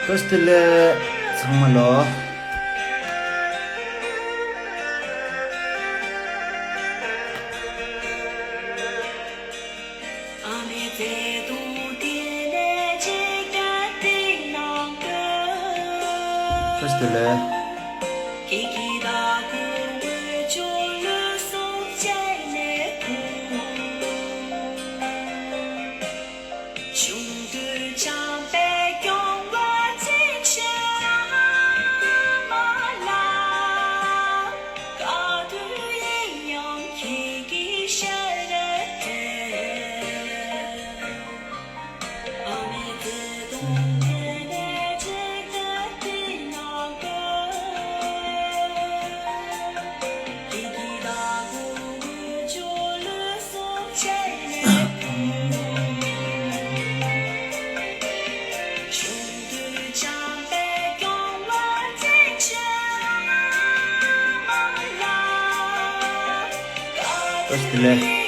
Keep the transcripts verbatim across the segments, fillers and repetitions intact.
བཀྲ་ཤིས་བདེ་ལེགས་ཚང་མ་ལོ། བཀྲ་ཤིས་བདེ་ལེགས། བཀྲ་ཤིས་བདེ་ལེགས།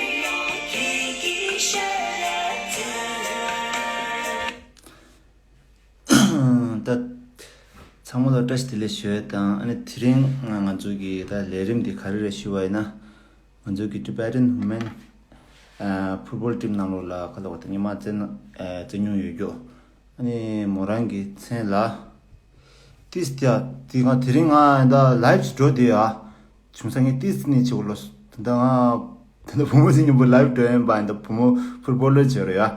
ད་ཚང་མ་ལ་བཀྲ་ཤིས་བདེ་ལེགས་ཞུ་ཡས་དང་། ཨ་ནི་དེ་རིང་ང་ང་ཚོ་གི་ད་ལས་རིམ་འདི་ག་རེ་རེད་ཞུ་བ་ཡིན་ན། ང་ཚོ་གི་Tibetan Women ཨ་Football Team ནང་ལོགས་ལ་ཁ་ལོ་བ་དང་ཉི་མ་རྩེ་ན་ཨ་རྩེ་མྱོང་ཡོད་རྒྱུ། ཨ་ནི་མོ་རང་གི་མཚན་ལ་ཏིས་ཏི་ཡ། དེ་ང་དེ་རིང་ང་ད་ལའིབ་འགྲོ་དེ་ཡ། བྱུང་ས་ངས་ཏིས་ནས་བྱེད་དགོས་ལོ། ད་ང་ད་ལྟ་བུ་མོ་ཚོ་མཉམ་པོ་ལའིབ་འགྲོ་ཡིན་པ། ད་བུ་མོ་ཕུར་པོ་ལོ་བྱེད་རོ་ཡ། ཨ་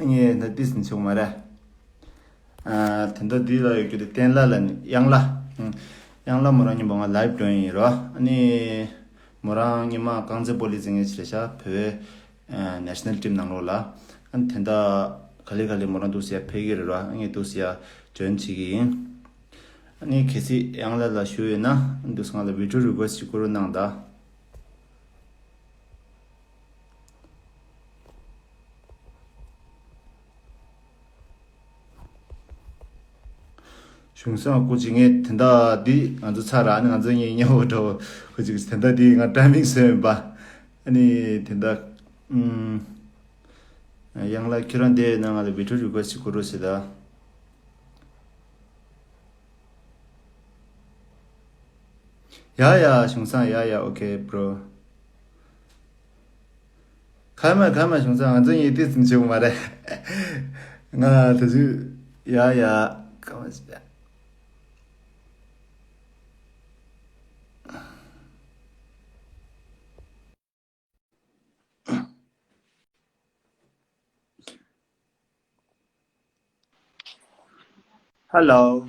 ངས་ད་ཏིས་ནས་བྱེད་དགོས་མ་རེད། ཨ་དེ་འདྲ་འདི་ལ་ཡོད་རྒྱུ་དེ་བསྟན་ལ་ལ་ནི་གཡང་ལ། ཨ་གཡང་ལ་མོ་རང་མཉམ་པོ་ང་ལའིབ་འགྲོ་ཡིན་རོ། ཨ་ནི་མོ་རང་ཉི་མ་རྐང་རྩེད་སྤོ་ལོ་རྩེ་མཁན་ཞིག་རེད་ཤག་བོད་པའི་ཨ་National Team ནང་ལོགས་ལ། ཨ་ནི་དེ་འདྲ་ག་ལེ་ག་ལེ་མོ་རང་འདུག་སེ་ཡ་ཕེབས་ཀྱི་རེད་རོ། ཨ་ངས་འདུག་སེ་ཡ་ཇོ་ཡིན་བྱེད་ཀྱི་ཡིན། ཨ་ནི་གལ་སྲིད་གཡང་ལ་ལ་ཞུ་ཡོད་ན་འདུག་སེ་ང་ལ་video request ཞིག་བསྐུར་རོགས་གནང་དང་། གཞུང་སང་སྐུ་མཁྱེན་ངས་དེ་འདྲ་འདི་ང་ཚོ་ཚར་ར་ནི་ང་ཚོ་གཉིས་མཉམ་པོ་འགྲོ་ཁོ་ཅིག་དེ་འདྲ་འདི་ང་timing་སོན་པ། ཨ་ནི་དེ་འདྲ་ཨུམ། གཡང་ལ་ཁྱོད་རང་དེ་ནང་ང་ལ་video request་ཞིག་བསྐུར་རོགས་ཞེས་ད། ཡ་ཡ་གཞུང་སང་ཡ་ཡ་okay bro། ཁ་མ་ཁ་མ་བྱུང་ཙང་ང་ཚོ་གཉིས་ཏིས་ཙམ་བྱེད་དགོས་མ་རེད། ང་དེ་ཚོ་ཡ་ཡ་ཁ་མ་བྱེད། Hello།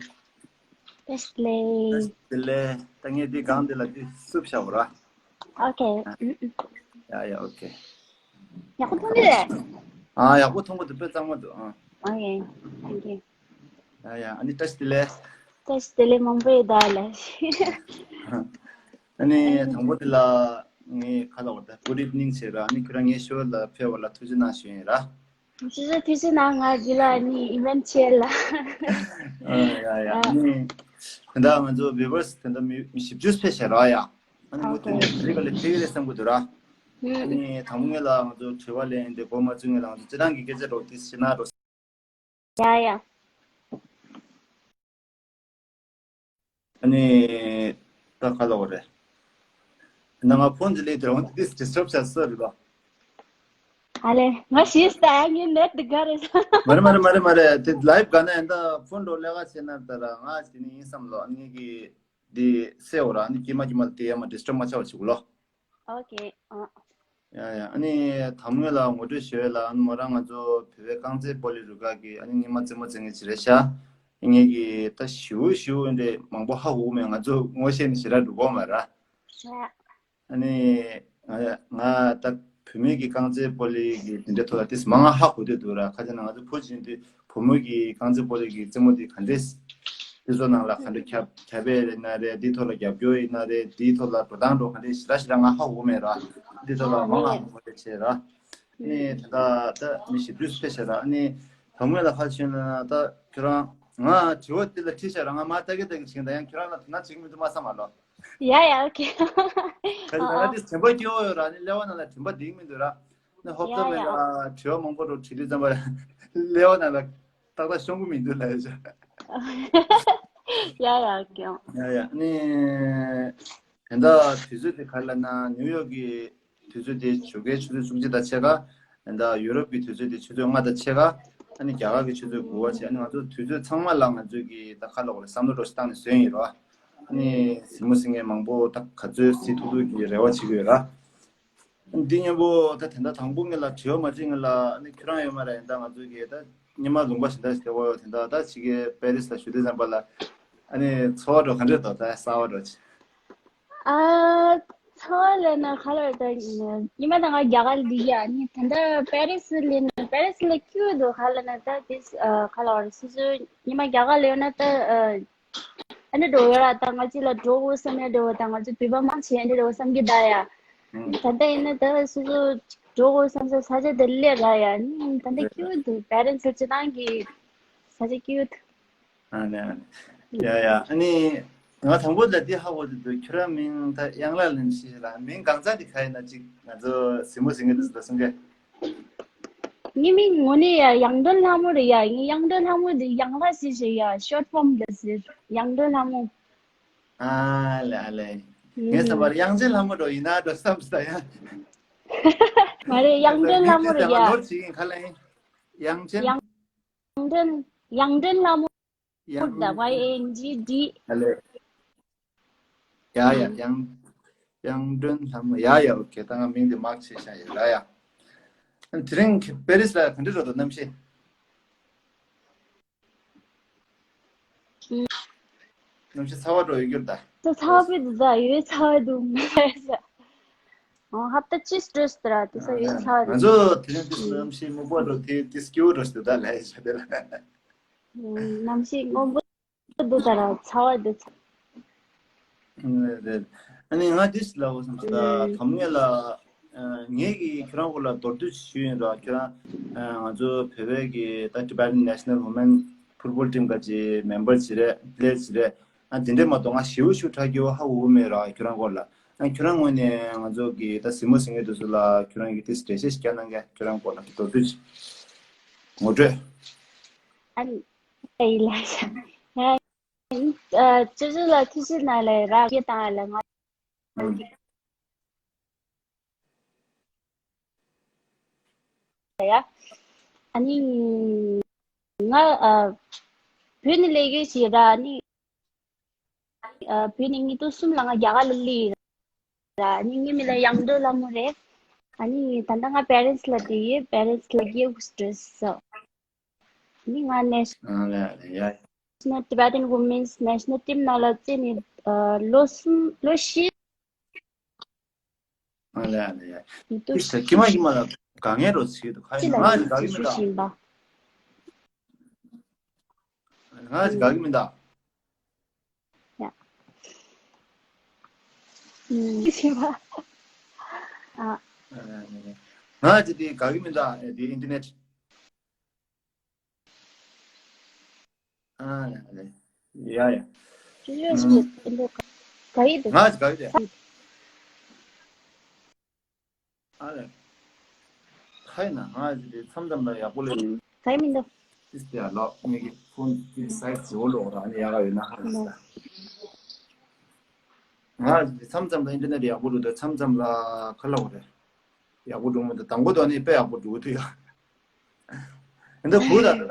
བཀྲ་ཤིས་བདེ་ལེགས། བཀྲ་ཤིས་བདེ་ལེགས། ད་ངས་འདི་སྒང་འདི་ལ་འདི་བསུབ་བཞག་པ་ར། Okay། ཡ་ཡ་okay། ཡག་པོ་མཐོང་གི་རེད། ཨ་ཡག་པོ་མཐོང་གི་འདུག་དཔེ་གཙང་མ་འདུག་ཨ། Okay། Thank you། ཡ་ཡ་ཨ་ནི་བཀྲ་ཤིས་བདེ་ལེགས། བཀྲ་ཤིས་བདེ་ལེགས་མང་པོ་ཡོད་ད་ལ། ཨ་ནི་དང་པོ་འདི་ལ་ངས་ཁ་ལ་བར་ད་good evening་བྱས་ར། ཨ་ནི་ཁྱོད་རང་ངའི་ཤོ་ལ་ཕེབས་པ་ལ་ཐུགས་རྗེ་གནང་ཞུ་ཡིན་ར། ཇུ་ཇུ་ཐུགས་རྗེ་གནང་། ང་འདི་ལ་ནི་event་བྱས་ལ། ཨ་ཡ་ཡ་ཨ་ནི་དེ་འདྲ་ང་ཚོ་viewers་དེ་འདྲ་མི་མི་བཞི་བཅུ་ཕེབས་བྱས་ར་ཡ། ཨ་ནི་མུ་མཐུད་ནས་དེ་རིང་ག་ལེ་ཕེབས་ཀྱི་རེད་བསམ་གི་འདུག་ར། ཨ་ནི་དང་པོ་ངེད་ལ་ང་ཚོ་དྲི་བ་ལན་དེ་འགོ་མ་བཙུགས་སྔོན་ལ་ང་ཚོ་སྤྱིར་བཏང་གི་སྐད་ཆ་རོགས་ཏིས་ཤི་ན་རོགས། ཡ་ཡ། ཨ་ནི་ད་ག་ལ་བ་རེད། ན་ང་ཕོན་ཅི་ལས་དེ་རང་ཏིས་disturb་བྱ་ས་རེད་ལ། ཨ་ལེ་ང་ཤེས་ད་ངའི་net་དེ་ག་རེད། མ་རེད་མ་རེད་མ་རེད་མ་རེད། དེ་live་ག་ན་ཡིན་ད་ཕོན་འགྲོ་ལས་ཀ་བྱེད་ན་ད་ར་ང་དེ་ནི་ཡིན་བསམ་ལོ། ཨ་ནི་ངེད་ཀྱི་འདི་སེ་འོ་ར་ཨ་ནི་ཀྱི་མ་ཀྱི་མ་དེ་ཡ་མ་disturb་མ་ཆགས་པ་བྱེད་དགོས་ལོ། Okay། ཨ། ཡ་ཡ་ཨ་ནི་དམ་ངོས་ལ་ངོ་སྤྲོད་ཞུ་ཡས་ལ། ཨ་ནི་མོ་རང་ང་ཚོ་བོད་པའི་རྐང་རྩེད་སྤོ་ལོའི་རུ་ཁག་གི་ཨ་ནི་ཉི་མ་རྩེད་མོ་རྩེད་མཁན་ཞིག་རེད་ཤག་ངེད་ཀྱི་ད་ཞིའུ་ཞིའུ་འདྲེ་མང་པོ་ཧ་གོ་མེད། ང་ཚོ་ངོ་ཤེས་ནི་ཞེ་དྲག་འགྲོ་གོ་མ་ར། ཨ་ནི་ང་ང་ད་བུད་མེད་ཀྱི་རྐང་རྩེད་སྤོ་ལོའི་གི་དེ་འདྲའི་ཐོག་ལ་ཏིས་མང་ང་ཧ་གོ་བསྡད་འདུག་ར། ཁ་ཅིག་ན་ང་ཚོ་བུ་བྱིན་དུས། བུ་མོ་གི་རྐང་རྩེད་སྤོ་ལོ་གི་རྩེད་མོ་འདི་ག་འདྲས། འདི་ཚོ་ནང་ལ་ག་འདྲས་ཁྱབ་ཁྱབ་པས་ཡིན་ན་རེད། འདིའི་ཐོག་ལ་རྒྱབ་སྐྱོར་ཡིན་ན་རེད། འདིའི་ཐོག་ལ་འགྲོ་སྟངས་འགྲོ་ག་འདྲས་ཞེ་དྲག་ཞེ་དྲག་ང་ཧ་གོ་མེད་ར། འདི་ཐོག་ལ་མང་ང་ཧ་གོ་བ་བྱས་ར། ནི་ད་ལྟ་ད་མི་ཞིག་དུས་ཕེ་ཤ་ར། ནི་དམ་ངོས་ལ་ཁ་ཕྱོན་ན་ད་ཁྱོད་རང་ང་དྲི་བ་འདི་ལ་དྲིས་ཤ་ར། ང་མ་ལྟ་གི་ལྟ་གི་བྱེད་ཀྱིན། ད་ཡང་ཁྱོད་རང་ལ་དོ་སྣང་བྱེད་ཀྱི་མི་འདུག་མ་བསམ་མ་ལོ། ཡ་ཡ་ཨོ་ཁེ། ཁ་ཅིག་ང་དེ་དྲན་པ་སྐྱེ་བོ་ཡོད་ར། ནི་ཀླད་པ་ནང་ལ་དྲན་པ་འདིང་མི་འདུག་ར། ནི་ཧོབ་ཏེ་མེད་ལ་དྲི་བ་མང་པོ་འགྲོ་དྲིས་དུས་ཙམ་པ་ཀླད་པ་ནང་ལ་ཏག་ཏག་ཤོང་གི་མི་འདུག་ལ་ཡ་ཤ། ཡ་ཡ་ཀྱང་། ཡ་ཡ་ནི། དེ་འདྲ་དུས་ཚོད་དེ་ག་ལ་ན་ནིའུ་ཡོག་གི་དུས་ཚོད་དེ་ཞོགས་ཀའི་ཆུ་ཚོད་བཅུ་གཅིག་དང་ཕྱེད་ཀ། དེ་འདྲ་ཡུ་རོབ་ཀྱི་དུས་ཚོད་དེ་ཆུ་ཚོད་ལྔ་དང་ཕྱེད་ཀ། ཨ་ནི་རྒྱ་གར་གྱི་ཆུ་ཚོད་དགུ་པ་བྱས། ཨ་ནི་ང་ཚོ་དུས་ཚོད་ཚང་མ་ལ་ང་ཚོས་ཀྱི་ད་ཁ་ལོག་ལ་བསམ་བློ་འགྲོ་ཞིག་བཏང་ནས་བཟོས་ཡིན་རོ། ཨ་ནི་གཟིགས་མོ་གཟིགས་མཁན་མང་པོ་ད་ག་ཚོད་གཟིགས་ཐུབ་ཐུབ་ཀྱི་རེ་བ་བྱེད་ཀྱི་ཡོད་ར། འདི་མཉམ་པོ་ད་དེ་འདྲ་དང་པོ་ངེད་ལ་དྲི་བ་མ་དྲིས་ངེད་ལ་ནི་ཁྱོད་རང་ཡོད་མ་རེད། ད་ང་ཚོ་གི་ད་ཉི་མ་ལུང་པ་ཞིག་འདྲ་ཞིག་དེ་འོ་དེ་འདྲ་ད་ཅིག་གི་པེ་རིས་ལ་ཞུ་དུས་ཙམ་པ་ལ་ཨ་ནི་ཚོར་བ་འགྲོ་ག་འདྲ་འདུག་ད་གསར་བ་འགྲོ་ཅིག་ཨ་ཚོར་བ་ལབ་ན་ག་ལ་ད་ཉི་མ་ད་ང་རྒྱ་གར་འདི་ཡ་ནི་ད་ལྟ་པེ་རིས་ལ་ནི་པེ་རིས་ལ་སྐྱིད་འདུག་ག་ལ་ན་ད་དེ་ག་ལ་བར་སོ་སོ་ཉི་མ་རྒྱ་གར་ལ་ཡོད་ན་ད། ཨ་ནི་འགྲོ་ཡོད་ར། ད་ང་ཅི་ལ་འགྲོ་དགོས་བསམ་ནས་འགྲོ་བ་དང་ང་ཚོ་བོད་པ་མང་ཆེ་འདི་འགྲོ་བསམ་གྱི་ད་ཡ། ད་ལྟ་ཡིན་ན་ད་སོ་སོ་འགྲོ་དགོས་བསམ་ས་ས་ཆ་དེ་སླེབས་ར་ཡ། ནི་ད་ལྟ་ཀྱི་ཡོད་འདུག་པེ་རེན་སི་སྤྱི་བཏང་གི་ས་ཆ་ཀྱི་ཡོད་འདུག་ཨ་ནི་ཨ་ནི། ཡ་ཡ་ཨ་ནི། ང་དང་པོ་ལ་འདི་ཧ་གོ་འདུག་ཁྱོད་རང་མིང་ད་གཡང་ལགས་ལིན་ཞེས་ར། མིང་གང་ཚ་འདི་ག་ཡིན་ན་ཅིག་ང་ཚོ་གཟིགས་མོ་གཟིགས་མཁན་དེ་ཚོ་ལ་གསུང་གི། ངའི་མིང་ངོ་ནས་ཡ་གཡང་སྒྲོན་ལྷ་མོ་རེད་ཡ། ངའི་གཡང་སྒྲོན་ལྷ་མོ་དེ་གཡང་ལྷ་ཞེས་ཞེས་ཡ་ཤོར་ཕོམ་ལ་ཟེར། གཡང་སྒྲོན་ལྷ་མོ། ཨ་ལེ་ཨ་ལེ། ངས་བསམ་པར་དབྱངས་ཅན་ལྷ་མོ་འགྲོ་ཡིན་ན་འགྲོ་བསམ་སོང་ཡ། མ་རེད། གཡང་སྒྲོན་ལྷ་མོ་རེད་ཡ། ནོར་བྱེད་ཀྱིན་ག་ལ་ཡིན། དབྱངས་ཅན། གཡང་སྒྲོན། གཡང་སྒྲོན་ལྷ་མོ། གཡང་། ད་Y A N G D། ཨ་ལེ། ཡ་ཡ་ཡང་། གཡང་སྒྲོན་ལྷ་མོ། ཡ་ཡ་ཨོ་ཁེ། ད་ང་མིང་དེ་མར་ཆེ་ཤ་ཡ་ར་ཡ། དེ་རིང་པེ་རིས་ལ་ག་འདྲ་འགྲོ་འདུག་གནམ་གཤིས། གནམ་གཤིས་ཚ་བ་འགྲོ་ཡོད་རྒྱུར་ད། ད་ཚ་བ་དཔེ་འདུག་ད་ཡོད་ཚ་བ་འདུག་མ་ཟ། ཨོ་ཧབ་ཏ་ཅིས་སྤྲོས་ཏ་ར་དེ་ས་ཡོད་ཚ་བ་ང་འདུག་ཚོ་དེ་རིང་དེ་གནམ་གཤིས་སྨུག་པ་འགྲོ་དེ་དེ་སྐྱིད་པོ་འགྲོ་ཞིག་འདུག་ད་ལས་ཤ་དེ་ལ། གནམ་གཤིས་སྔོན་པོ་འདུག་ད་ར་ཚ་བ་འདུག་ཚ། རེད། ཨ་ནི་ང་འདི་ཞིག་ལབ་དགོས་བསམ་སོང་ད། དམ་ངེས་ལ། ངས་ཀྱིས་ཁྱོད་རང་སྐོར་ལ་མདོར་བསྡུས་ཞུས་ཡིན་ར། ཁྱོད་རང་ང་ཚོ་བོད་པའི་གི་ད་Tibetan National Women Football Team ག་ཅི་མེམ་བར་ཅི་རེད། པི་ལེ་ཡར་ཅི་རེད། ཨ་དེ་འདྲས་མ་གཏོགས་ང་ཞེ་པོ་ཞེ་པོ་ཧ་གོ་གི་མེད་ར་ཁྱོད་རང་སྐོར་ལ། ཨ་ཁྱོད་རང་ངོས་ནས་ང་ཚོ་གི་ད་གཟིགས་མོ་གཟིགས་མཁན་དེ་ཚོ་ལ་ཁྱོད་རང་གི་ཏིས་འགྲེལ་བཤད་ཞིག་རྒྱག་གནང་གས། ཁྱོད་རང་སྐོར་ལ་མདོར་བསྡུས་ངོ་སྤྲོད། ཨ་ནི། ཨེ་ལ་ཡ། ཡ། ཨ་ཅོ་ཅོ་ལ་ཐུགས་རྗེ་གནང་ལེ་ར་སྐད་བཏང་ལེ་ང་། ཨང་། ཡ། ཨ་ནི། ང་ཨ་བོད་ནས་སླེབས་ཡོད་ཞེས་ར། ཨ་ནི། ཨ་བོད་ནས་ཉིས་སྟོང་གསུམ་ལ་ང་རྒྱ་གར་ལ་སླེབས་ཡོད་ར། ཨ་ནི་ངའི་མིང་ལ་གཡང་སྒྲོན་ལྷ་མོ་རེད། ཨ་ནི་ད་ལྟ་ང་པེ་རེན་སི་ལ་བསྡད་ཡོད། པེ་རེན་སི་ལ་རྒྱལ་སྤྲུལ་སོ། ནི་ང་ནེ་ཨ་ལེ་ཨ་ལེ་ཡ། National Tibetan Women's National Team ནང་ལ་རྩེ་ནས་ཨ་ལོ་གསུམ་ལོ་བཞི། ཨ་ལེ་ཨ་ལེ་ཡ། ཡིན་དུ་ཏིས་ད་ཀྱི་མ་ཀྱི་མ་ལ་དཀའ་ངལ་རོ་ཚིག་འདུག་ཁ་ཅི་ཡིན་ལ་ང་ཡིན་དགའ་གི་མི་ཞུ་འདུག་བཞིན་པ། ང་ཅི་དགའ་གི་མི་འདུག་ཡ། ཨུམ། ཞེས་པ། ཨ། ང་ཅི་དེ་དགའ་གི་མི་འདུག་དེ་ཨིན་ཊར་ནེཊ། ཨ་ཡ་ཡ་ཡ། ཡ་ཡ། ཅི་ཡོད་ཞིག་འདུག་ག་ཡི་འདུག་ང་ཅི་དགའ་གི་དེ། ཨ་ལེ། ཁ་ཡིན་ན་ང་ཅི་དེ་མཚམས་མཚམས་ལ་ཡག་པོ་ལས། ག་ཡི་མི་འདུག་ཏིས་ཏེ་ལོ་ངེད་ཀྱི་ཕོན་གྱི་སའི་ཛི་འོ་ལོག་ར་ནི་ཡག་ག་ཡོད་ན་ཧ་ལས་ས། ང་མཚམས་མཚམས་ལ་ཨིན་ཊར་ནེཊ་ཡག་པོ་འགྲོ་དུས་མཚམས་མཚམས་ལ་ཁ་ལ་འོ་རེད། ཡག་པོ་འགྲོ་མི་འདུག་དང་པོ་དོ་ནི་དཔེ་ཡག་པོ་འགྲོ་གི་འདུག་ཡ། ཨིན་ད་གུ་ད་ད།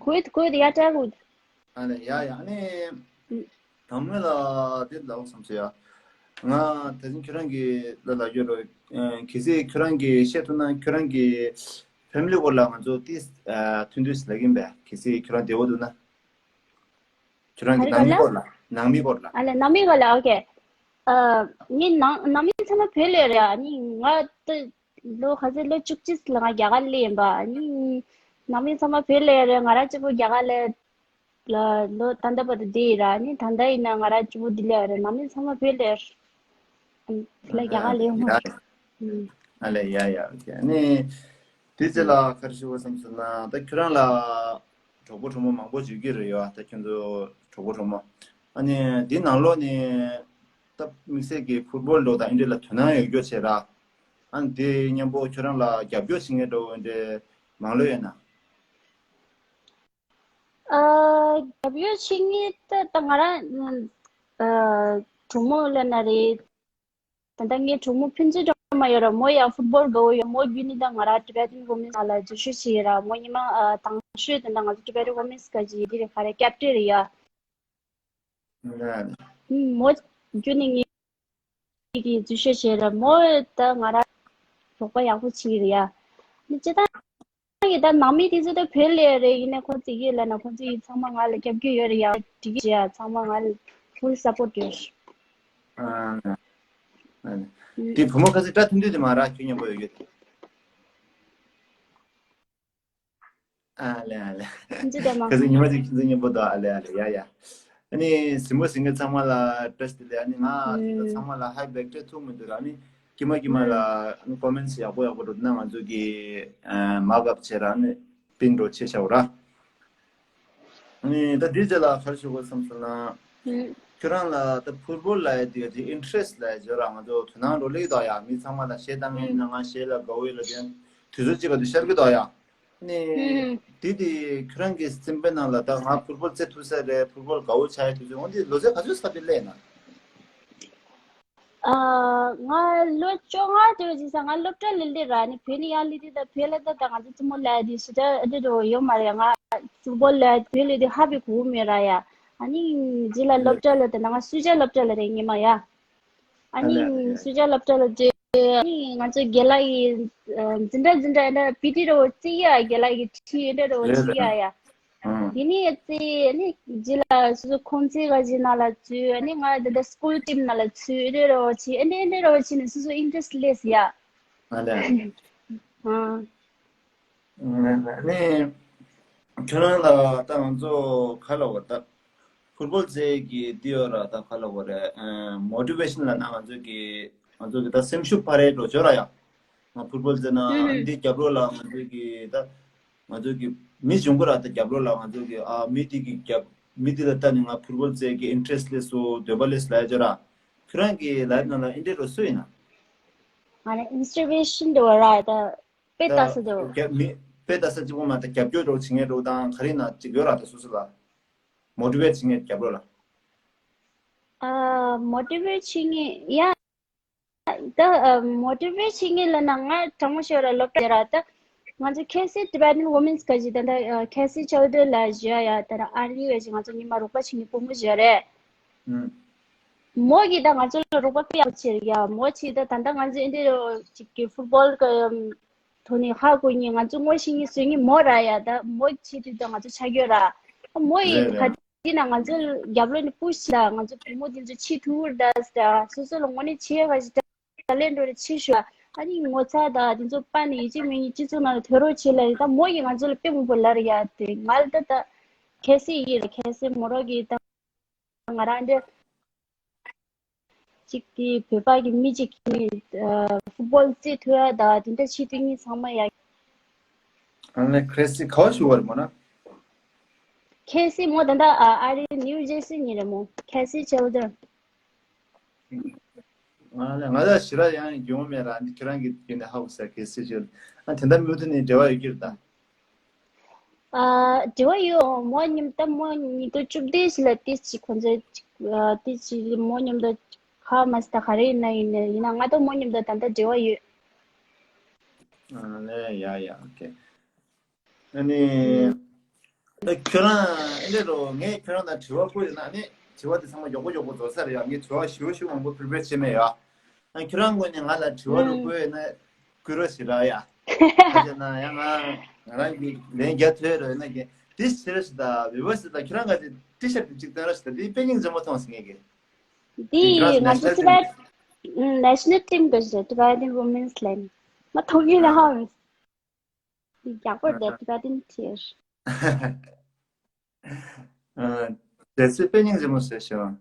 གུ་ད་གུ་ད་ཡ་ཏྲ་གུ་ད། ཨ་ནི་ཡ་ཡ་ཨ་ནི། དམ་ངོས་ལ་དེ་ལབ་བསམ་སོང་ཡ། ང་ད་ཅིང་ཁྱོད་རང་གི་ལ་ལ་ཡོད་རོ། གལ་སྲིད་ཁྱོད་རང་གིས་བཤད་ཐུབ་ན་ཁྱོད་རང་གི་ཕེ་མི་ལི་སྐོར་ལ་ང་ཚོ་ཏིས་ཐུང་ཐུང་ཞིག་ལབ་ཀྱིན་པས། གལ་སྲིད་ཁྱོད་རང་བདེ་བོ་འདུག་ན། ཁྱོད་རང་གི་ནང་མི་སྐོར་ལ། ནང་མི་སྐོར་ལ། ཨ་ལེ་ནང་མི་སྐོར་ལ་ཨོ་ཁེ། ཨ་ངའི་ནང་ནང་མི་ཚང་མ་བོད་ལ་རེད། ཨ་ནི་ང་ད་ལོ་ག་ཚོད་ལོ་བཅུ་གཅིག་ལ་ང་རྒྱ་གར་ལ་ཡིན་པ། ཨ་ནི་ནང་མི་ཚང་མ་བོད་ལ་རེད། ང་རང་གཅིག་པུ་རྒྱ་གར་ལ་ལ་ལོ་ད་ལྟ་བར་དུ་བསྡད་ཡིན་ར། ཨ་ནི་ད་ལྟ་ཡིན་ན་ང་རང་གཅིག་པུ་འདི་ལ་རེད། ནང་མི་ཚང་མ་བོད་ལ་རེད། ཨ་ནི་བོད་ལ་རྒྱ་གར་ལ་ཡོང་མ་རེད། ཨ་ལེ་ཡ་ཡ་ཨོ་ཁེ། ཨ་ནི་དེ་ཚེ་ལ་ག་རེ་ཞུ་བ་བསམ་སོང་ན་ད་ཁྱོད་རང་ལ་གྲོགས་པོ་གྲོགས་མོ་མང་པོ་ཡོད་ཀྱི་རེད་ཡ། ད་ཁྱོད་ཚོ་གྲོགས་པོ་གྲོགས་མོ། ཨ་ནི་འདི་ནང་ལོགས་ནས་ད་དམིགས་བསལ་གྱི་ཕུཊ་བོལ་འགྲོ་དང་ཨིན་འདྲ་ལ་དོ་སྣང་ཡོད་རྒྱུ་བྱས་ར། ཨ་ནི་དེ་མཉམ་པོ་ཁྱོད་རང་ལ་རྒྱབ་སྐྱོར་བྱེད་མཁན་འགྲོ་འདྲ་མང་ལོས་ཡོད་ན། ཨ། རྒྱབ་སྐྱོར་བྱེད་མཁན་ད་ད་ང་རང་ཨ་གྲོགས་མོ་ལབ་ན་རེད། ད་ལྟ་ངའི་གྲོགས་མོ་ཕུན་ཚོགས་སྒྲོལ་མ་ཡོད་ར། མོ་ཡང་ཕུཊ་བོལ་དགའ་བོ་ཡོད། མོ་བརྒྱུད་ནས་ད་ང་རང་Tibetan Women's ནང་ལ་འཛུལ་ཞུགས་བྱས་ཡོད་ར། མོ་ཉི་མ་ཨ་དང་ཤོས་དེ་འདྲ་ང་ཚོ་Tibetan Women's ག་ཅིག་ཡིན་དེ་རེད། ག་རེ་ཀེབ་ཊེན་རེད་ཡ། ཨ་ནི། ཨུམ། མོ་བརྒྱུད་ནས་ངས་ཀྱིས་འཛུལ་ཞུགས་བྱས་ར། མོ་ད་ང་རང་རོགས་པ་ཡག་པོ་བྱེད་ཀྱི་རེད་ཡ། ཨ་ནི་སྤྱིར་བཏང་གི་ད་ནང་མི་དེ་ཚོ་ད་བོད་ལ་རེད། ཡིན་ནའི་ཁོང་ཚོ་གིས་ལབ་ན་ཁོང་ཚོ་གིས་ཚང་མ་ང་ལ་རྒྱབ་སྐྱོར་ཡོད་རེད་ཡ། འགྲིག་གི་རེད་ཡ། ཚང་མ་ང་ལ་ཕུལ་སཔོརཊ་ཡོད། ཨ་ནི། ཨ་ནི། ཨུམ། དེ་བུ་མོ་ཁ་སང་སྐྲ་ཐུང་ཐུང་དེ་མ་ར་ཁྱོད་མཉམ་པོ་ཡོད་ཀྱི། ཨ་ལེ་ཨ་ལེ། ཁྱེད་ཚོ་དེ་མ། ཁ་སང་ཉི་མ་གཅིག་ཁྱེད་ཚོ་མཉམ་པོ་འདུག་ཨ་ལེ་ཨ་ལེ། ཡ་ཡ། ཨ་ནི་གཟིགས་མོ་གཟིགས་མཁན་ཚང་མ་ལ་བཀྲ་ཤིས་བདེ་ལེགས། ཨ་ནི་ང་ཚོ་ཚང་མ་ལ་ཧའི་བེག་སྤྲད་ཐུབ་མི་འདུག་ར། ཨ་ནི་ཀྱི་མ་ཀྱི་མ་ལ་ཨ་ནི་ཀོ་མེན་ཊི་ཡག་པོ་ཡག་པོ་འགྲོ་འདུག་ན་ང་ཚོ་གི་ཨ་མག་པ་བྱེད་ར། ཨ་ནི་པིན་འགྲོ་ཆེ་ཤ་བོ་ར། ཨ་ནི་ད་འདི་རྗེས་ལ་ག་རེ་ཞུ་དགོས་བསམ་སོང་ན། ཁྱོད་རང་ལ་ད་ཕུཊ་བོལ་ལ་ཡ་དེ་དེ་ཨིན་ཊེ་རེ་སི་ལ་ཡ་བརྗོད་ར། ང་ཚོ་དོ་སྣང་འགྲོ་ལེགས་དོ་ཡ། མི་ཚང་མ་ལ་གཞས་བཏང་མཁན་ཡིན་ན་ང་གཞས་ལ་དགའ་བོ་ཡོད་ལ། དེ་དུས་ཚོད་གཅིག་ག་དུས་ཤར་གི་དོ་ཡ། ནི། ཨུམ། དེ་དེ་ཁྱོད་རང་གི་སེམས་པའི་ནང་ལ་ད་ང་ཕུཊ་བོལ་རྩེ་ཐུབ་ས་རེད། ཕུཊ་བོལ་དགའ་བོ་ཆགས་ཡ་དུས་ཚོད་འོན་ཏེ་ལོ་ཚད་ག་ཚོད་ས་དེ་སླེབས་ན། ཨ། ང་ལོ་བཅོ་ལྔ་དེ་བ་ཅིག་ས་ང་སློབ་གྲྭ་ལ་སླེབས་ར། ནི་བོད་ནས་ཡར་སླེབས་དུས་ད་བོད་ལ་ད་ད་ང་ཚོ་བཙུན་མོ་ལ་དེ་ཞེ་དྲག་འདི་འདྲ་ཡོད་མ་རེད། ང་ཕུཊ་བོལ་ལ་བོད་ལ་དེ་ཧ་པའི་གོ་མེད་ར་ཡ། ཨ་ནི་རྗེས་ལ་སློབ་གྲྭ་ལ་དེ་ན་ང་སུ་ཇཱ་སློབ་གྲྭ་ལ་རེད་སྔོན་མ་ཡ། ཨ་ཨ་ནི་ལེ་ཨ་ལེ། སུ་ཇཱ་སློབ་གྲྭ་ལ་འགྲོ། ཨ་ནི་ང་ཚོ་རྒན་ལགས་ཀྱི་ཨ་འཛིན་གྲྭ་འཛིན་གྲྭ་འདྲ་པི་ཊི་འདྲ་བོ་རྩེ་ཡ། རྒན་ལགས་ཀྱི་ཁྲིད་འདྲ་བོ་རེད་རྩེ་ཡ་རེད། ཡ། ཨང་། དེ་ནས་རྩེ་ཨ་ནི་རྗེས་ལ་སོ་སོ་ཁོང་ཚོའི་ག་ཅིག་ནང་ལ་འཛུལ། ཨ་ནི་ང་ད་ལྟ་སི་ཀུལ་ཊིམ་ནང་ལ་འཛུལ། འདྲ་འདྲ་བོ་བྱས། ཨ་ནི་འདྲ་འདྲ་བོ་བྱས་ནས་སོ་སོ་ཨིན་ཊེ་རེ་སི་སླེབས་ཡ། ཨ་ལེ། ཨང་། ཨ་ནི་ཁྱོད་རང་ལ་ད་ང་ཚོ་ག་ལབ་དགོས་རེད། ད་ཕུཊ་བོལ་རྩེ་གི་འདི་ཡོད་ར། ད་ག་ལབ་དགོས་རེད། ཨ་མོ་ཊི་ཝེ་ཤན་ལབ་ན་ང་ཚོ་གི་ང་ཚོ་གི་ད་སེམས་ཤུགས་འཕར་ཡའི་འགྲོ་ཕྱོགས་ར་ཡ། ང་ཕུཊ་བོལ་རྩེ་ན་ཨུམ། འདི་རྒྱབ་ལོགས་ལ་ང་ཚོ་གི་ད་ང་ཚོ་གི་མི་བྱུང་གི་ར། ད་རྒྱབ་ལོགས་ལ་ང་ཚོ་གི་ཨ་མི་འདི་གི་རྒྱབ་མི་འདི་ལ་ལྟ་ནས་ང་ཕུཊ་བོལ་རྩེ་གི་ཨིན་ཊེ་རེ་སི་སླེབས་སོང་། འདོད་པ་སླེབས་སོང་ལབ་ཡ་ཅིག་ཡོད་ར། ཁྱོད་རང་གི་ལའིབ་ནང་ལ་ཨིན་ཊེ་རེ་སི་སུ་ཡིན་ན། ང་ལ་ཨིན་སི་པི་རེ་ཤན་འདྲ་བོ་ར། ད་དཔེ་ལྟ་ས་འདྲ་བོ། ད་རྒྱབ་མི་དཔེ་ལྟ་ས་གཅིག་པོ་མ་གཏོགས་རྒྱབ་སྐྱོར་འདྲ་བོ་བྱེད་མཁན་འདྲ་བོ་དང་ག་རེ་ན་གཅིག་ཡོད་ར། ད་སོ་སོ་ལ་མོ་ཊི་ཝེཊ་བྱེད་མཁན་རྒྱབ་ལོགས་ལ། ཨ་མོ་ཊི་ཝེཊ་བྱེད་མཁན་ཡ། ད་ཨ་མོ་ཊི་ཝེཊ་བྱེད་མཁན་ལབ་ན་ང་དྲང་མོ་ཤོད་ར་སློབ་གྲྭ་ར། ད་ང་ཚོ་ཁེ་སི་ཊི་བྷེ་ཊན་ཝུ་མེན་སི་ག་ཅིག་ད་ད་ཨ་ཁེ་སི་ཅལ་ཌར་ལ་བཞུགས་ཡ། ད་ད་ཨར་ལི་བ་ཅིག་ང་ཚོ་ཉི་མ་རོགས་པ་བྱེད་མཁན་བུ་མོ་བཞུགས་རེད། ཨུམ། མོ་གིས་ད་ང་ཚོ་ལ་རོགས་པ་དཔེ་ཡག་པོ་བྱེད་ཡ། མོ་གིས་ད་ད་ལྟ་ང་ཚོ་འདི་འདྲ་ཅིག་གི་ཕུཊ་བོལ་གི་ཐོག་ནས་ཧ་གོ་མཁན། ང་ཚོ་ངོ་ཤེས་མཁན་བཟོ་མཁན་མོ་ར་ཡ། ད་མོ་བྱེད་དུས་ད་ང་ཚོ་ཆགས་ཡོད་ར། མོ་ཡིས་རེད་ག་རེད། དེ་ན་ང་ཚོ་རྒྱབ་ལོགས་ནས་པུ་ཤི་ད་ང་ཚོ་བུ་མོ་དེ་ཚོ་བྱེད་ཐུབ་ད་ད་སོ་སོ་ལ་དངོས་གནས་བྱེད་ཡ་ག་ཞིག་ད་ལན་འགྲོ་རེ་བྱེད་ཤོག་ཨ་ནི་ངོ་ཚ་ད་དེ་ཚོ་སྤར་ནས་ཡིན་གཅིག་མིན་གཅིག་སྤྱི་ཚོགས་ནང་ལ་ཐོན་རོགས་བྱེད་ལབ་ཡིན། ད་མོ་ཡིས་ང་ཚོ་ལ་དཔེ་མང་པོ་ལབ་རེད་ཡ། དེ་ང་ལ་ད་ད་ཁེ་སི་ཡིན་ར། ཁེ་སི་མོ་རོགས་ཀྱིས་ད། ང་རང་འདི་གཅིག་གི་བོད་པ་གི་མི་གཅིག་གིས་ཨ་ཕུཊ་བོལ་རྩེ་ཐུབ་ཡ་ད་དེ་འདྲ་བྱེད་དུས་ངས་ཚང་མ་ཡ། ཨ་ནི་ཁེ་སི་ག་པར་བཞུགས་པ་རེད་མོ་ན། ཁེ་སི་མོ་ད་ལྟ་ཨ་ཨ་རི་ནིའུ་ཇེར་སི་ནས་རེད་མོ། ཁེ་སི་ཅལ་ཌར། ང་ལ་ང་ལ་ཞེ་དྲག་ཡང་ཡོང་མེད་ར། འདི་ཁྱེད་རང་གི་རྒྱུན་ནས་ཧ་གོ་ས་གལ་སྲིད་ཅིག་ཨ་དེ་འདྲ་མུ་མཐུད་ནས་འབྲེལ་བ་ཡོད་ཀྱི་རེད་ད། ཨ་འབྲེལ་བ་ཡོད། མོ་མཉམ་ད་མོ་ཉིས་སྟོང་བཅུ་བདུན་ཞིག་ལ་ཏིས་ཅིག་ཁོང་ཚོ་ཅིག་ཨ་ཏིས་ཅིག་མོ་མཉམ་དུ་ཧ་མ་སི་ད་ག་རེ་ཡིན་ན་ཡིན་ན་ཡིན་ན་ང་ད་མོ་མཉམ་དུ་ད་ལྟ་འབྲེལ་བ་ཡོད། ཨ་ལེ་ཡ་ཡ་ཨོ་ཁེ། ཨ་ནི། ཨུམ། ད་ཁྱོད་རང་ཨེ་འདྲ་རོ། ངས་ཁྱོད་རང་ལ་དྲི་བ་བཀོད་ཡོད་ན་ཨ་ནི་དྲི་བ་དེ་ཚང་མ་མགྱོགས་པོ་མགྱོགས་པོ་རྫོགས་ས་རེད་ཡ། ངས་དྲི་བ་ཞུ་ཞུ་མང་པོ་པི་རི་པེར་བྱས་མེད་ཡ། ཨ་ཁྱོད་རང་ངོས་ནས་ང་ལ་དྲི་བ་རུ་ཨུམ། བཀོད་ཡོད་ན་བཀོད་རོགས་བྱེད་ར་ཡ། ཁ་ཅིག་ན་ཡ་ང་ང་རང་གི་ལན་རྒྱག་ཐུབ་རོགས་ཡོད་ན་གི་དེ་བྱེད་རོགས་བྱེད་ད་བི་བ་སི་ད་ཁྱོད་རང་ག་ཅིག་ཊི་ཤར་དེ་གཅིག་སྟོན་རོགས་བྱེད་ད། དེ་དཔེ་སྙིང་རྗེ་མོ་མཐོང་སོང་ངས་གི། འདི་ང་ཚོ་ཊི་བེཊ་ནེ་ཤ་ནལ་ཊིམ་གི་ཞེས་Tibetan Women's ལབ་ནི་མ་མཐོང་གི་ལ་ཧ་མི། འདི་ཡག་པོ་རེད། Tibetan teacher། ཨ། དེ་ཚོས་དཔེ་སྙིང་རྗེ་མོ་བཟོས་ཤག་ཨ།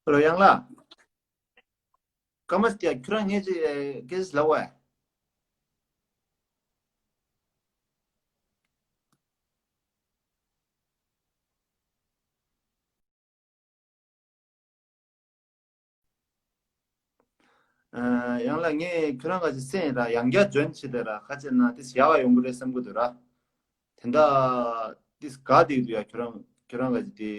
ཧེ་ལོ་ཡང་ལགས། ཀ་མ་སི་ཀྱ་ཁྱོད་རང་ངས་ཅིག་སྐད་ཆ་ལབ་བས། ཡང་ལ་ངས་ཁྱོད་རང་ག་ཅིག་སེམས་ར་ཡང་བསྐྱར་འཇོན་བྱེད་དེ་ར་ཁ་ཆེ་ན་དེ་ཡག་ག་ཡོང་གི་རེད་བསམ་གི་འདུག་ར། དེ་འདྲ་དེ་དགའ་བསྡད་འདུག་ཡ། ཁྱོད་རང་ཁྱོད་རང་ག་ཅིག་དེ་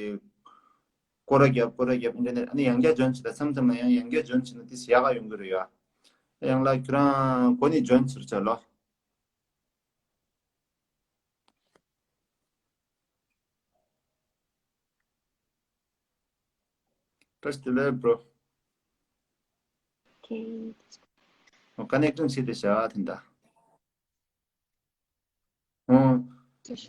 སྐོར་ར་རྒྱབ་སྐོར་ར་རྒྱབ་ཨིན་ཊར་ནེཊ་ཨ་ནི་ཡང་བསྐྱར་འཇོན་བྱེད་དེ་མཚམས་མཚམས་ལ་ཡང་ཡང་བསྐྱར་འཇོན་བྱེད་ན་དེ་ཡག་ག་ཡོང་གི་རེད་ཡ། ཡང་ལ་ཁྱོད་རང་གོ་ནས་འཇོན་བྱེད་རོགས་བྱ་ལོ། Press the left, bro. Okay. ཨོ་ཀ་ནེག་ཊིང་བྱེད་དེ་བྱ་དེ་འདྲ། ཨོ།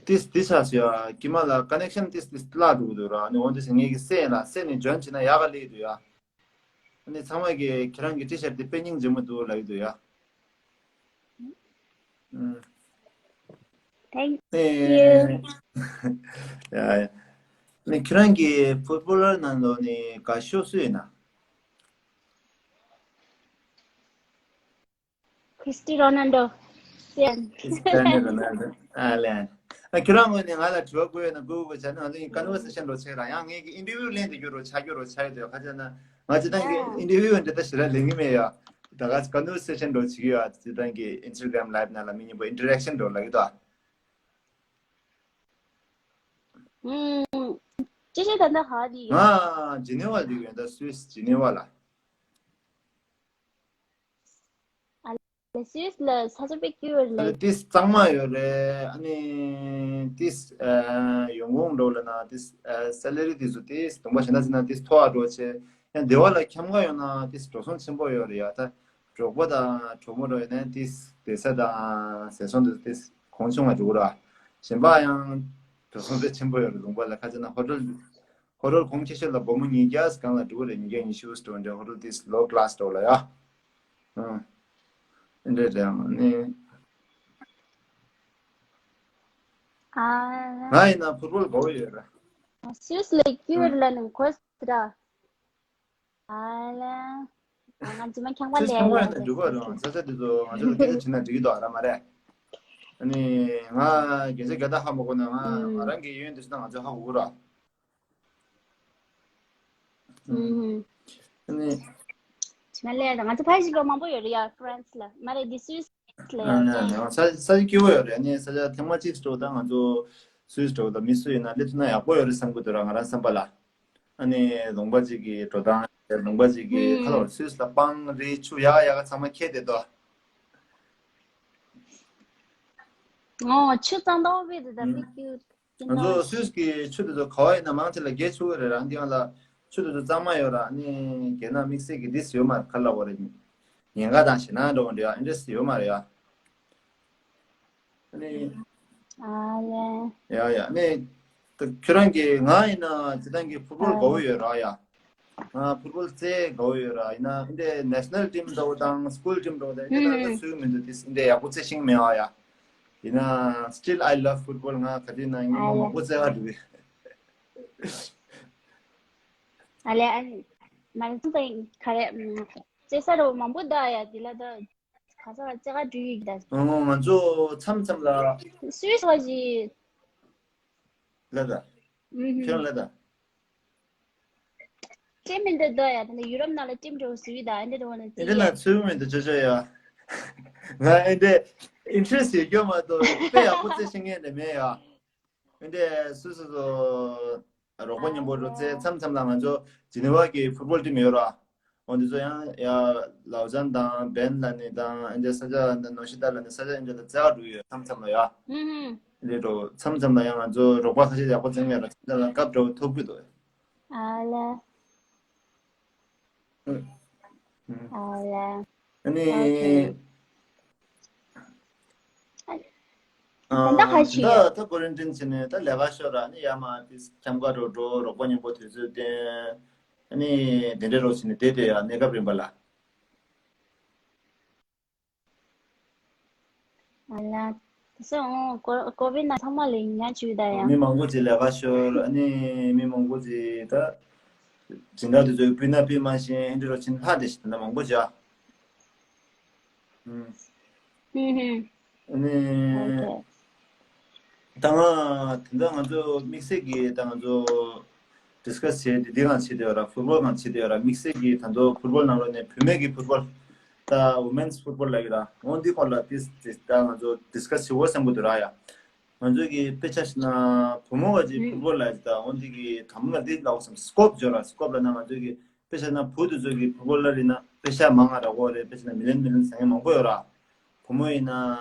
ཏིས་ཏིས་ཆ་སི་ཡ་ཀི་མ་ལ་ཀ་ནེག་ཤན་ཏིས་ཏིས་ལ་འགྲོ་གི་འདུག་ར། ཨ་ནི་འོན་ཏེ་ངེད་ཀྱི་སེ་ལ་སེ་ནས་འཇོན་བྱེད་ན་ཡག་ག་ལས་འདུག་ཡ། ཨ་ནི་ཚང་མ་གི་ཁྱེད་རང་གི་ཊི་ཤར་ཊི་དེ་དཔེ་སྙིང་རྗེ་མོ་འདུག་ལབ་ཀྱི་འདུག་ཡ། ཨུམ། Thank you. ཡ་ཡ། ནི་ཁྱེད་རང་གི་ཕུཊ་བྷོ་ལར་ནང་ལོགས་ནས་དགའ་ཤོས་སུ་ཡིན་ན། Cristiano Ronaldo. ཨ་ལས། ཨ་ཁྱེད་རང་ངོས་ནས་ང་ལ་དྲི་བ་བཀོད་ཡོད་ན་བཀོད་དགོས་བྱས་ན་ང་ཚོ་ཡིན་ཀོན་ཝར་སེ་ཤན་འགྲོ་ཆེ་ར། ཡང་ངེད་ཀྱི་ཨིན་ཊར་བིའུ་ལེན་དེ་རྒྱུ་རོ་ཆ་རྒྱུ་རོ་ཆ་ཡོད་དོ་ཁ་ཆ་ན་ང་ཅི་ཏང་གི་ཨིན་ཊར་བིའུ་འདི་ལྟ་ཞེ་དྲག་ལེན་གི་མེད་ཡ། ད་ག་ཀོན་ཝར་སེ་ཤན་འགྲོ་བྱེད་ཀྱི་ཡོད། ཅི་ཏང་གི་ཨིན་སི་ཊ་གྷ་རམ་ལའིབ་ནང་ལ་མི་གཉིས་པོ་ཨིན་ཊར་ཨེག་ཤན་འགྲོ་ལབ་ཀྱི་དོ། ཅི་ཞིག་ད་ལྟ་ག་དེ་ཡོད། ང་ཇི་ནི་ཝ་ལ་འདུག་ཡོད། ད་སུད་སི་ཇི་ནི་ཝ་ལ། ཨ་ལས་སུད་སི་ལ་ས་ཆ་དཔེ་སྐྱིད་པོ་རེད། ཏིས་གཙང་མ་ཡོད་རེད། ཨ་ནི་ཏིས་ཡོང་ཁུངས་འགྲོ་ལ་ན་ཏིས་སེ་ལ་རི་ཏིས་སུ་ཏིས་དུང་པ་ཞེ་ན་ཟིན་ན་ཏིས་མཐོ་བ་འགྲོ་ཆེ། ཡང་སྡེ་བ་ལ་འཁྱམ་ག་ཡོང་ན་ཏིས་འགྲོ་སོང་ཆེན་པོ་ཡོད་རེད་ཡ། ད་གྲོགས་པོ་དང་གྲོགས་མོ་འགྲོ་ཡོད་ན་ཏིས་བསྡད་ས་དང་ཟས་སོང་དུ་ཏིས་གོང་ཆུང་བ་འགྲོ་གི་ར། གཞན་པ་ཡང་འགྲོ་སོང་དཔེ་ཆེན་པོ་ཡོད་རེད། དུང་པ་ལ་ཁ་ཆེ་ན་ཧོ་ཊེལ། ཧོ་ཊེལ་གོང་ཆེ་ཤོས་ལ་སྒོར་མོ་ཉིས་བརྒྱ་སྒང་ལ་འགྲོ་གི་རེད། ཉིས་བརྒྱ་ཉི་ཤུ་འགྲོ་འདྲ། ཧོ་ཊེལ་ཏིས་ལོ་ཀླ་སི་འགྲོ་ལ་ཡ། ཨ་འདྲ་རེད་ཨ་ནི། ཨ་ང་ཡིན་ན་ཕུཊ་བྷོལ་དགའ་བོ་ཡོད་ར། སུད་སི་ལ་སྐྱིད་པོ་རེད་ལ་ནི་གོ་སི་ར། ཨ་ལ། ང་རྫུན་མ་ཁྱང་པ་ལས་ཁྱང་པ་ཡིན་ན་འགྲིག་གི་རེད། ས་ཆ་དེ་ཚོ་ང་ཚོ་ལ་སྐད་ཆ་དྲིས་ན་འགྲིག་གི་འདུག་ཨ་ར་མ་རེད། ཨ་ནི་ང་སྐད་ཆ་རྒྱ་ད་ཧ་མ་གོ་ན་ང་ང་རང་གི་ཡོན་དུ་ཞིག་ད་ང་ཚོ་ཧ་གོ་གི་ར། ཨ་ནི། ང་ལས་ང་ཚོ་ཕ་ཞིག་མང་པོ་ཡོད་རེད་ཡ། ཧྥ་རན་སི་ལ་མ་རེད་དེ་སུད་སི་ལ་ཡ། ས་ས་ཆ་སྐྱིད་པོ་ཡོད་རེད། ཨ་ནི་ས་ཆ་ཐེངས་མ་གཅིག་འགྲོ་ད་ང་ཚོ་སུད་སི་འགྲོ་ད་མི་སུ་ཡིན་ན་སླེབས་ཐུབ་ན་ཡག་པོ་ཡོད་རེད་བསམ་གི་འདུག་ར་ང་རང་བསམ་པ་ལ། ཨ་ནི་ལུང་པ་གཅིག་གི་འགྲོ་སྟངས་ལུང་པ་གཅིག་གི་ཁ་ལོ་སུད་སི་ལ་སྤང་རི་ཆུ་ཡག་ཡག་ཚང་མ་ཁྱེར་བསྡད་དོ། ཨོ་ཆུ་གཙང་དག་པོ་བེད་དེ་ད་ང་ཚོ་སུད་སི་གི་ཆུ་དེ་ཚོ་ག་བ་ཡིན་ན་མང་ཆེ་ལ་རྒྱ་ཆུ་བོ་རེད་ར། འདི་ཡང་ལ་ཆུ་དེ་ཚོ་གཙང་མ་ཡོད་ར། ཨ་ནི་རྒྱ་ནག་དམིགས་བསལ་གི་དིས་ཡོད་མ་རེད། ཁ་ལ་བ་རེད། ཉེན་ཁ་དང་ཞེད་སྣང་འགྲོ་གི་འདྲ་ཨ་འདྲས་ཡོད་མ་རེད་ཡ། ཨ་ནི། ཨ་ལས། ཡ་ཡ་ཨ་ནི། ད་ཁྱོད་རང་གི་ང་ཡིན་ན་སྤྱི་བཏང་གི་ཕུཊ་བྷོལ་དགའ་བོ་ཡོད་ར་ཡ། ང་ཕུཊ་བྷོལ་རྩེ་དགའ་བོ་ཡོད་ར། ཡིན་ན་འདི་འདྲའི་ནེ་ཤ་ནལ་ཊིམ་འདྲ་བོ་དང་སི་ཀུལ་ཊིམ་འདྲ་བོ་དང་འདི་འདྲ་ད་སུའི་མི་འདུག་དེ་འདྲའི་ཡག་པོ་རྩེ་ཤེས་ཀྱི་མེད་ཨ་ཡ། ཡིན་ན་still I love football ང་ག་དུས་ན་ཉི་མ་མང་པོ་རྩེ་ག་འགྲོ་གི། ཨ་ལས་ཨ་ནི་མ་རེད་ཚོད་ད་ག་རེ་རྩེ་ས་རོ་མང་པོ་ད་ཡ་དེ་ལ་ད་ག་ས་རྩེ་ག་འགྲོ་ཡི་གི་ད། ང་ཚོ་མཚམས་མཚམས་ལ་སུའི་ས་ཞིག་ལ་ད་ཁྱོད་ལ་ད། ཊིམ་མི་འདུག་དོ་ཡ། ད་ནི་ཡུ་རོབ་ནང་ལ་ཊིམ་འགྲོ་སུ་ཡི་ད་ཨེ་འདྲ་འགྲོ་ན་ཨེ་འདྲ་ན་ཚུལ་མི་འདུག་ཅོ་ཅོ་ཡ། ང་ཨེ་འདྲ་ཨིན་ཊི་རེ་སི་ཡོད་རྒྱུ་མ་གཏོགས་དཔེ་ཡག་པོ་རྩེ་ཤེས་མཁན་དེ་མེད་ཡ། ཨེ་འདྲ་སུ་སུ་སུ་རོགས་པ་མཉམ་པོ་འགྲོ་རྩེ་མཚམས་མཚམས་ལ་ང་ཚོ་ཇི་ནི་ཝ་གི་ཕུཊ་བྷོལ་ཊིམ་ཡོད་ར། འོ་འདི་ཚོ་ཡང་ཡ་ལའོ་ཛན་དང་བན་ལ་ནི་དང་ཨེ་འདྲ་ས་ཆ་ནོ་ཤི་ཏ་ལ་ནི་ས་ཆ་ཨེ་འདྲ་ལ་རྩེ་ག་འགྲོ་ཡོད་མཚམས་མཚམས་ལ་ཡ། ཨེ་འདྲ་འགྲོ་མཚམས་མཚམས་ལ་ཡང་ང་ཚོ་རོགས་པ་ཁ་ཤས་ཡག་པོ་རྩེ་མཁན་ཡོད་ར་མཚམས་མཚམས་ལ་སྐབས་འགྲོ་ཐུབ་ཀྱི་འདུག་ཨ་ལ། ཨ་ལ། ཨ་ནི། ད་ལྟ་ག་ཞིག་ད་ད་ཀོ་རན་ཊིན་བྱས་ནས་ད་ལས་ཀ་ཤོར་ར་ནི་ཡ་མ་དེ་འཁྱམ་ག་འགྲོ་འགྲོ་རོགས་པ་མཉམ་པོ་དུས་ཚོད་བསྟན། ཨ་ནི་དེ་འདྲའི་རོགས་བྱས་ནས་བསྡད་བསྡད་ཡ་གནས་སྐབས་རིམ་པ་ལ། ཨ་ལ། དེ་སོང་ཀོ་ཀོ་བིད་ན་ཚང་མ་ལ་ཡིན་ཡང་བྱུས་ད་ཡང་། མི་མང་པོ་ཅིག་ལས་ཀ་ཤོར། ཨ་ནི་མི་མང་པོ་ཅིག་ད་སྦྱིན་བདག་དེ་ཚོས་སྤུས་ན་སྤུས་མ་ཤེས་ཨེ་འདྲ་རོ་ཕྱིན་ལྷག་དེ་ཞིག་ད་ལྟ་མང་པོ་ཅིག་ཨ། ཨ་ནི་ད་ང་དེ་འདྲ་ང་ཚོ་དམིགས་བསལ་གྱི་ད་ང་ཚོ་ཌིས་ཀ་སི་བྱས་ཏེ་འདི་གང་བྱེད་དེ་ཡོད་ར། ཕུཊ་བྷོལ་གང་བྱེད་དེ་ཡོད་ར། དམིགས་བསལ་གྱི་ད་ཚོ་ཕུཊ་བྷོལ་ནང་ལོགས་ནས་བུད་མེད་ཀྱི་ཕུཊ་བྷོལ་ ད་women's football ལབ་ཀྱི་ར། འོ་འདི་སྐོར་ལ་ཏིས་ཏིས་ད་ང་ཚོ་discuss བྱེད་དགོས་བསམ་གྱི་འདུག་ར་ཡ། ང་ཚོ་གི་དཔེ་ཆ་ཞིག་ན་བུ་མོ་བ་ཅིག་football ལབ་ཅིག་ད་འོ་འདི་གི་དམ་ལ་འདི་ལབ་དགོས་བསམ། scope བརྗོད་ར། scope ལབ་ན་ང་ཚོ་གི་དཔེ་ཆ་ན་བུ་དེ་ཚོ་གི་footballer ཡིན་ན་དཔེ་ཆ་མང་ང་རག་གོ་རེད། དཔེ་ཆ་ན་million million ཟ་མཁན་མང་པོ་ཡོད་ར། བུ་མོ་ཡིན་ན་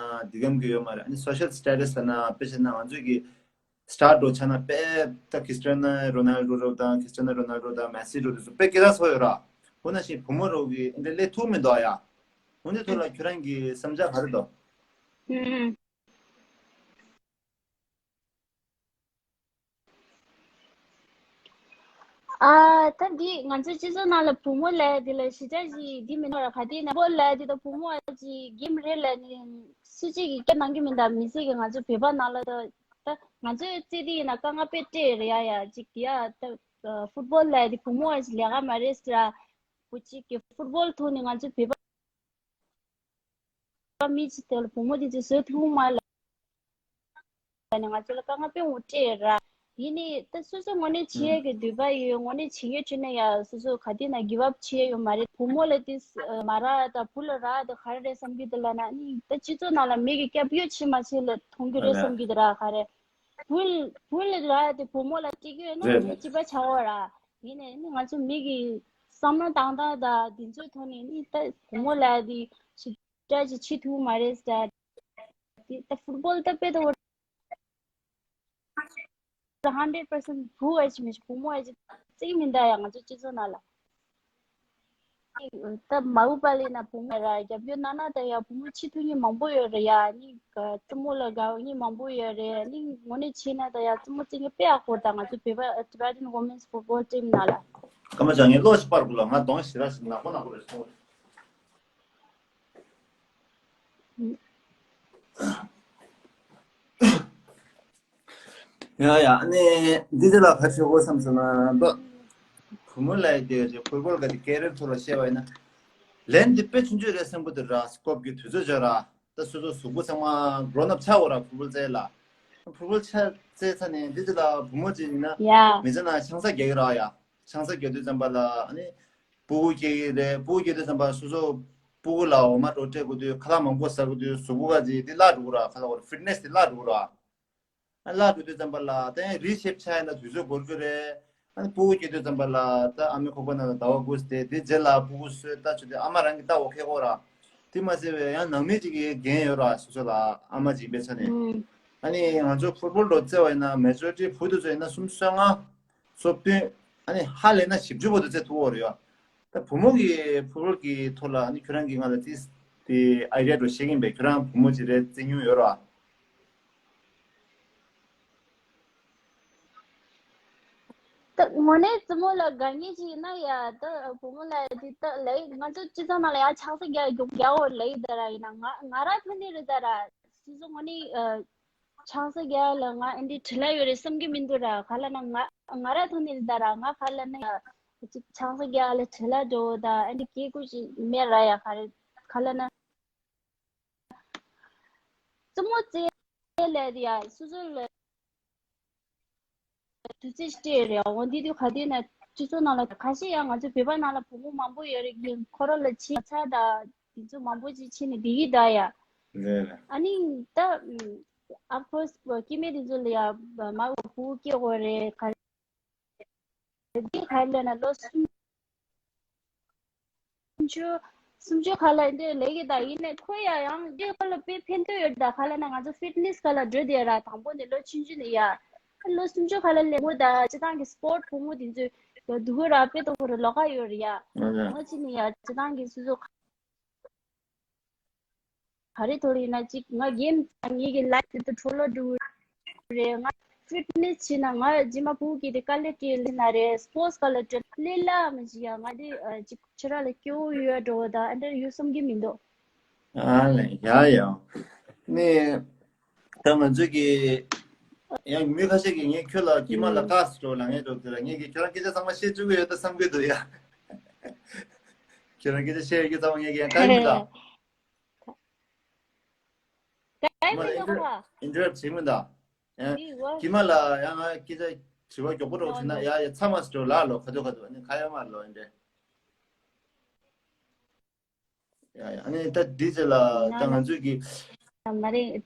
འདི་གམ་གི་ཡོད་མ་རེད། ཨ་ནི་social status ལབ་ན་དཔེ་ཆ་ན་ང་ཚོ་གི་star འགྲོ་ཆ་ན་དཔེ་ད་Cristiano Ronaldo རོ་དང་Cristiano Ronaldo དང་Messi རོ་དེ་ཚོ་དཔེ་སྐད་གྲགས་ཚོ་ཡོད་ར། འོ་ན་ཞིག་བུ་མོ་རོ་གི་འདི་ལས་ཐུག་མི་འདུག་ཡ། འོ་འདི་ཐོག་ལ་ཁྱོད་རང་གི་བསམ་འཆར་ག་རེ་འདུག་ཨུམ། ཨ་ད་འདི་ང་ཚོའི་སྤྱི་ཚོགས་ནང་ལ་བུ་མོ་ལབ་ཡ་འདི་ལ་ཞེ་དྲག་ཞིག་འདི་མི་འདུག་ར། ག་དེ་ན་བུ་མོ་ལབ་ཡ་འདི་དང་བུ་མོ་ཨ་ཅིག་གེམ་རེད་ལབ་ནི་སུ་གཅིག་གིས་སྐད་གནང་གི་མིན་ད། མི་སྲིད་གི། ང་ཚོ་བོད་པ་ནང་ལ་ད་ད་ང་ཚོའི་རྩེ་འདི་ཡིན་ན་དཀའ་ངལ་དཔེ་སྤྲད་རེད་ཡ། ཡ་ཅིག་ཡ་ད་ཕུཊ་བོལ་ལབ་ཡ་འདི་བུ་མོ་ཨ་ཅིག་ལས་ཀ་མ་རེད་ཟེར་ར། བུ་གཅིག་གི་ཕུཊ་བོལ་ཐོག་ནས་ང་ཚོའི་བོད་པ་མི་གཅིག་དེ་ལ་བུ་མོ་དེ་ཚོས་བཟོ་ཐུབ་མ་ལ་ནས་ང་ཚོ་ལ་དཀའ་ངལ་དཔེ་འུ་སྤྲད་ར། ཡིན་ནི་ད་སོ་སོ་ངོ་ནས་བྱེད་ཡས་ཀྱི་འདོད་པ་ཡོད། ངོ་ནས་བྱེད་ཡས་བྱུང་ན་ཡ་སོ་སོ་ག་དུས་ན་give up བྱེད་ཡས་ཡོད་མ་རེད། བུ་མོ་ལ་དེ་མ་རག་ད་བུ་ལ་རག་ད་ག་རེ་རེད་བསམ་གྱི་འདུག་ལབ་ན་ནི་ད་སྤྱི་ཚོགས་ནང་ལ་མི་གི་སྐྱབས་གཡོ་བྱེད་མ་བྱེད་ལ་མཐོང་རྒྱུ་རེད་བསམ་གྱི་འདུག་ར། ག་རེ་བུ་བུ་ལ་རག་དེ་བུ་མོ་ལ་སྤྲད་ཀྱི་ཡོད་ན་རེད་ནི་རེད། སྤྱི་པ་ཆགས་འོ་ར། ཡིན་ནའི་ནི་ང་ཚོ་མི་གི་བསམ་བློ་བཏང་སྟངས་དང་འདི་ཚོའི་ཐོག་ནས་ནི་ད་བུ་མོ་ལ་དེ་ཞིག་སྐྲ་ཅིག་བྱེད་ཐུབ་མ་རེད་ཟེར། དེ་ད་ཕུཊ་བོལ་ད་དཔེ་ད་འོ་hundred percent བུ་ཨེ་ཅི་མི་ཤེས་བུ་མོ་ཨེ་ཅི་བརྩི་གི་མིན་ད་ཡ་ང་ཚོ་སྤྱི་ཚོགས་ནང་ལ། ད་མ་འོངས་པ་ལ་ན་བུ་མོ་ར་རྒྱབ་སྐྱོར་གནང་ན་ད་ཡ་བུ་མོ་ཆེ་ཐུབ་མཁན་མང་པོ་ཡོད་རེད་ཡ། ནི་ག་རྩེད་མོ་ལ་དགའ་མཁན་མང་པོ་ཡོད་རེད། ནི་ངོ་ནས་བྱས་ན་ད་ཡ་རྩེད་མོ་རྩེ་མཁན་དཔེ་ཡག་པོ་ད་ང་ཚོ་བོད་པ་Tibetan women's football team ནང་ལ། སྐར་མ་ཅང་ངའི་གློག་ཞིག་སྤར་དགོས་ལ། ང་གདོང་ཞེ་དྲག་ཞིག་ནག་པོ་ནག་པོ་རེད་སོང་། ཡ་ཡ། ཨ་ནི་འདི་འདི་ལ་ག་རེ་ཞུ་དགོས་བསམ་སོང་ན་ད་བུ་མོ་ལ་དེ་རེད། ཕུཊ་བོལ་ག་དེ་ཀེ་རེར་ཐོག་ལ་བཤད་པ་ཡིན་ན་ལན་འདི་དཔེ་ཆུང་ཆུང་རེད་བསམ་གི་འདུག་ར། སྐོབ་ཀྱི་དུས་ཚོད་འཇོག་ར། ད་སོ་སོ་གཟུགས་པོ་ཚང་མ་grown up ཆགས་འོ་ར། ཕུཊ་བོལ་རྩེ་ལ། ཕུཊ་བོལ་ཆ་རྩེ་ཚ་ནས་འདི་འདི་ལ་བུ་མོ་ཅིག་ཡིན་ན་ཡ་མི་ཚེ་ནང་ཆང་ས་རྒྱག་གི་ར་ཡ། ཆང་ས་རྒྱག་དུས་ཙམ་པ་ལ་ཨ་ནི་སྤུ་གུ་སྐྱེ་གི་རེད། སྤུ་གུ་སྐྱེ་དུས་ཙམ་པ་སོ་སོ་སྤུ་གུ་ལ་འོ་མ་འགྲོ་སྤྲད་དགོས་དུས་ཁ་ལག་མང་པོ་ཟ་དགོས་དུས་གཟུགས་པོ་ག་ཅིག་དེ་བརླག་འགྲོ་གི་ར། ཁ་ལག་འོ་ཕིཊ་ནེས་དེ་བརླག་འགྲོ་གི་ར། ཨ་བརླག་འགྲོ་དུས་ཙམ་པ་ལ་ད་ཡང་རི་ཤེབ་ཆགས་ཡ་ལ་དུས་ཚོད་འགོར་གི་རེད། ཨ་ནི་སྤུ་གུ་སྐྱེ་དུས་ཙམ་པ་ལ་ད་ཨ་མའི་ཁོག་པ་ནང་ལ་ཟླ་བ་དགུ་ཙམ་བསྡད་དེ་རྗེས་ལ་སྤུ་གུ་གསོས་ལྟ་ཆུ་དེ་ཨ་མ་རང་གིས་ལྟ་འོ་ཁེ་གོ་ར། དེ་མ་ཟད་པའི་ཡང་ནང་མི་གཅིག་གི་འགན་ཡོད་ར། སོ་སོ་ལ་ཨ་མ་གཅིག་ཡིན་པའི་ཆ་ནས། ཨུམ། ཨ་ནི་ང་ཚོ་ཕུཊ་བོལ་འགྲོ་རྩེ་བ་ཡིན་ན་མེ་ཇོ་རི་ཊི་བུ་དེ་ཚོ་ཡིན་ན་སུམ་ཅུ་སོ་ལྔ་སོ་བདུན། ཨ་ནི་ཧ་ལས་ན་བཞི་བཅུ་བར་དུ་རྩེ་ཐུབ་འོ་རེད་ཡ། ད་བུ་མོ་གི་ཕུཊ་བོལ་གི་ཐོག་ལ་ཨ་ནི་ཁྱོད་རང་གིས་ང་ལ་ཏིས་དེ་ཨའི་ཌི་ཡ་འགྲོ་བཤད་ཀྱིན་པས། ཁྱོད་རང་བུ་མོ་གཅིག་རེད་རྩེ་མྱོང་ཡོད་ར། ད་དངོས་གནས་རྩེད་མོ་ལ་དགའ་མཁན་ཅིག་ཡིན་ན་ཡ་ད་བུ་མོ་ལ་དེ་ད་ལེགས། ང་ཚོ་སྤྱི་ཚོགས་ནང་ལ་ཡ་ཆང་ས་རྒྱག་རྒྱག་འོ་ལེགས་ད་ར། ཡིན་ན་ང་ང་ར་ཐོན་ནི་རེད་ད་ར། སོ་སོ་དངོས་གནས་ཨ་ཆང་ས་རྒྱག་ལ་ང་ཨ་འདི་བྲེལ་བ་ཡོད་རེད་བསམ་གྱི་མི་འདུག་ར། ག་ལ་ན་ང་ང་ར་ཐོན་ནི་རེད་ད་ར། ང་ག་ལ་ན་ཡ་ཅིག་ཆང་ས་རྒྱག་ལ་བྲེལ་བ་འགྲོ་ད་ཨ་འདི་སྐད་ཀུ་ཅིག་མེད་ར་ཡ། ག་རེ་ག་ལ་ན། རྩེད་མོ་རྩེ་ལས་དེ་ཡ་སོ་སོ་ལ་དུས་ཚོད་སྤྲད་རེད། འོ་འདི་དུས་ག་དུས་ན་སྤྱི་ཚོགས་ནང་ལ་ཁ་ཤས་ཡང་ང་ཚོ་བོད་པ་ནང་ལ་བུ་མོ་མང་པོ་ཡོད་རེད་གི། ཁོ་རང་ལ་ཕྱི་ཚ་དང་དེ་ཚོ་མང་པོ་ཅིག་ཕྱིན་ནས་བསྡད་ཀྱི་འདུག་ཡ། རེད་རེད། ཨ་ནི་ད་of course སྐྱེ་དམན་དེ་ཚོ་ལ་ཡ་མ་བུ་སྐྱེ་དགོས་རེད། ག་རེ་འདི་ག་རེ་ལབ་ན་ལོ་སུམ་ཅུ་སུམ་ཅུ་ཁ་ལ་འདི་ལེགས་ཀྱི་ད། ཡིན་ནའི་ཁོ་ཡ་ཡང་འདི་ཁོ་ལ་དཔེ་ཕན་ཐོགས་ཡོད་ད། ག་ལ་ན་ང་ཚོ་ཕིཊ་ནེས་ག་ལ་འགྲོ་དེ་ར། དང་པོ་ནས་ལོ་ཆུང་ཆུང་ནས་ཡ་ལོ་སུམ་ཅུ་ཁ་ལ་ལེགས་མོ་ད་སྤྱི་བཏང་གི་སྤོར་བུ་མོ་དེ་ཚོས་ཡ་སྡུག་གི་ར། དཔེ་ཏོག་གི་ར་ལོག་ག་ཡོད་རེད་ཡ། ང་ཅི་ནས་ཡ་སྤྱི་བཏང་གི་སོ་སོ་ག་རེ་ཐོག་ལ་ཡིན་ན་ཅིག་ང་གེམ་ངེད་ཀྱི་ལའིཕ་དེ་ཚོ་འཕྲོ་བརླག་འགྲོ་རེད། ང་ཕིཊ་ནེས་བྱས་ན་ང་རྗེས་མ་ཕྲུ་གུ་གི་དེ་དཀའ་ལས་སྤྲད་ལེ་ན་རེད། སྤོར་ཊི་ག་ལ་སྤྲད་ལེ་ལ་མི་ཞིག་ཡ། ང་དེ་ཅིག་ཕྱི་ར་ལ་སྐྱོ་བོ་ཡོད་འགྲོ་ད་ཨ་འདྲ་ཡོད་བསམ་གྱི་མི་འདུག་ཨ་ལེ་ཡ་ཡ། ནི་ད་ང་ཚོས་ཀྱི་ཡང་མི་ཁ་ཤས་ཀྱིས་ངས་ཁྱོད་ལ་དཀྱིལ་མ་ལ་ཀ་སི་འགྲོ་ལ་ངས་འགྲོ་དེ་ལ་ངས་ཀྱི་ཁྱོད་རང་སྐད་ཆ་ཚང་མ་བཤད་བཅུག་གི་ཡོད་ད་བསམ་གྱི་འདུག་ཡ། ཁྱོད་རང་སྐད་ཆ་བཤད་ཡོད་ཀྱི་ཚང་མ་ངས་ཀྱི་ཡང་བཀག་མི་འདུག་ག་ཡིན་མ་མི་ལ་འགྲོ་ཁ། ཨིན་ཊར་ཨིན་ཊར་བྷུ་བྱེད་མི་འདུག་ཡང་འདི་བ། དཀྱིལ་མ་ལ་ཡང་ང་སྐད་ཆ་དྲི་བ་མགྱོགས་པོ་འགྲོ་བྱེད་ན་ཡ་ཡ་ཚ་མ་སི་འགྲོ་ལ་ལོ་ཁ་ཐུ་ཁ་ཐུ་ཨ་ནི་ཁ་ཡ་མ་ལོ་ཨིན་ཊར། ཡ་ཡ། ཨ་ནི་ད་འདི་ཚེ་ལ་ད་ང་ང་ཚོའི་གི། མ་རེད།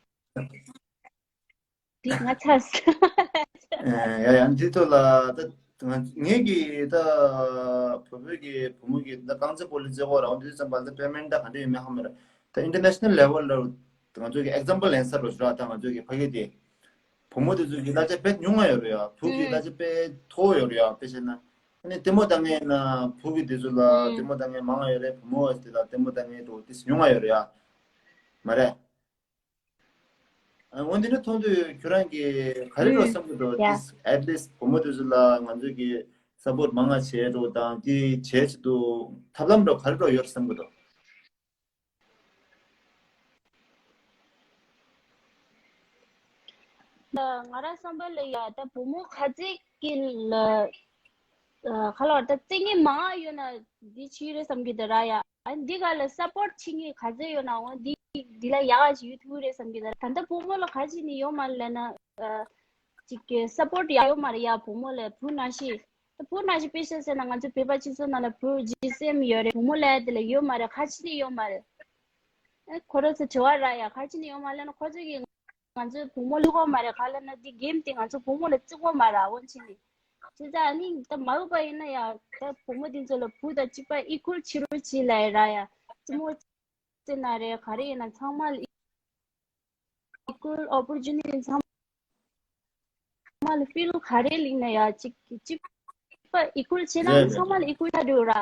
འདི་ང་ཚར། ཡ་ཡ། འདི་ཐོག་ལ་ད་ང་ངེད་ཀྱི་ད་བུ་བུ་གི་བུ་མོ་གི་ད་རྐང་རྩེད་སྤོ་ལོ་རྩེ་གོ་རང་འདི་ཙམ་པ་ད་པེ་མེན་ད་ག་འདྲ་ཡོད་མེད་ཧ་མ་རེད། ད་ཨིན་ཊར་ནེ་ཤ་ནལ་ལེ་ཝལ་ལ་ང་ཚོ་གི་ཨེག་ཛམ་པལ་ལེན་ས་རོ་ཞུ་ར། ད་ང་ཚོ་གི་ཕ་གི་དེ་བུ་མོ་དེ་ཚོ་གི་གླ་ཆ་དཔེ་ཉུང་ང་ཡོད་རེད་ཡ། བུ་གི་གླ་ཆ་དཔེ་མཐོ་ཡོད་རེད་ཡ། དཔེ་བྱས་ན་ཨ་ནི་ལྟད་མོ་ལྟ་མཁན་ན་བུ་གི་དེ་ཚོ་ལ་ལྟད་མོ་ལྟ་མཁན་མང་ང་ཡོད་རེད། བུ་མོ་དེ་ལ་ལྟད་མོ་ལྟ་མཁན་འགྲོ་དེ་ཉུང་ང་ཡོད་རེད་ཡ། མ་རེད། འོན་ཏེ་ནི་མཐོང་དུས་ཁྱོད་རང་གིས་ག་རེ་རོགས་བསམ་གི་འདུག at least བུ་མོ་དེ་ཚོ་ལ་ང་ཚོ་གི་སབ་པོར་ཊི་མང་ང་བྱེད་རོགས་དང་དེ་བྱེད་ཆེད་དུ་ཐབས་ལམ་རོགས་ག་རེ་རོགས་ཡོད་བསམ་གི་འདུག་ང་རང་བསམ་པ་ལ་ཡ་ད་བུ་མོ་ག་ཚད་ཀྱི་ལ་ཁ་ལོ་ད་རྩེད་མཁན་མང་ཡོད་ན་འདི་ཆི་རེད་བསམ་གི་འདུག་ར་ཡ། ཨ་འདི་ག་ལ་སབ་པོར་ཊི་བྱེད་མཁན་ག་ཚད་ཡོད་ན་འོ་འདི་འདི་ལ་ཡག་ག་ཞིག་ཡོད་ཐུག་རེད་བསམ་གི་འདུག་ད་ལྟ་བུ་མོ་ལ་ག་ཅི་ནི་ཡོད་མ་རེད་ལབ་ན་ཅིག་གི་སབ་པོར་ཊི་ཡག་ཡོད་མ་རེད་ཡ། བུ་མོ་ལ་བུ་ནང་བཞིན་ད་བུ་ནང་བཞིན་དཔེ་བཞག་ཟེར་ན་ང་ཚོ་བོད་པ་སྤྱི་ཚོགས་ནང་ལ་བུ་ཇི་སི་ཨེམ་ཡོད་རེད། བུ་མོ་ལ་ཡ་དེ་ལ་ཡོད་མ་རེད། ག་ཅི་ནི་ཡོད་མ་རེད། ཨ་ཁོ་རང་ཚོ་དྲི་བ་ར་ཡ་ག་ཅི་ནི་ཡོད་མ་རེད་ལབ་ན་ཁོ་ཚོ་གི་ང་ཚོའི་བུ་མོ་ལ་བརྩི་གོ་མ་རེད། ག་ལབ་ན་འདི་གེམ་དེ་ང་ཚོ་བུ་མོ་ལ་བརྩི་གོ་མ་རེད། འོན་ཅི་ནི་བྱས་ཙང་ཨ་ནི་ད་མ་འོས་པ་ཡིན་ན་ཡ་ད་བུ་མོ་དེ་ཚོ་ལ་བུ་དང་གཅིག་པ་ཨི་ཀུལ་བྱེད་རོགས་བྱེད་ལབ་ཡ་ར་ཡ། རྩེད་མོ་རྩེ་ན་རེད་ག་རེ་ཡིན་ན་ཚང་མ་ལ་ཨི་ཀུལ་ཨོ་པོར་ཅུ་ནི་ཊི་ཚང་མ་ལ་ཕིལ་ག་རེ་ལིང་ན་ཡ་གཅིག་གཅིག་པ་ཨི་ཀུལ་བྱས་ན་རེད་རེད། ཚང་མ་ལ་ཨི་ཀུལ་ཆགས་འགྲོ་ར།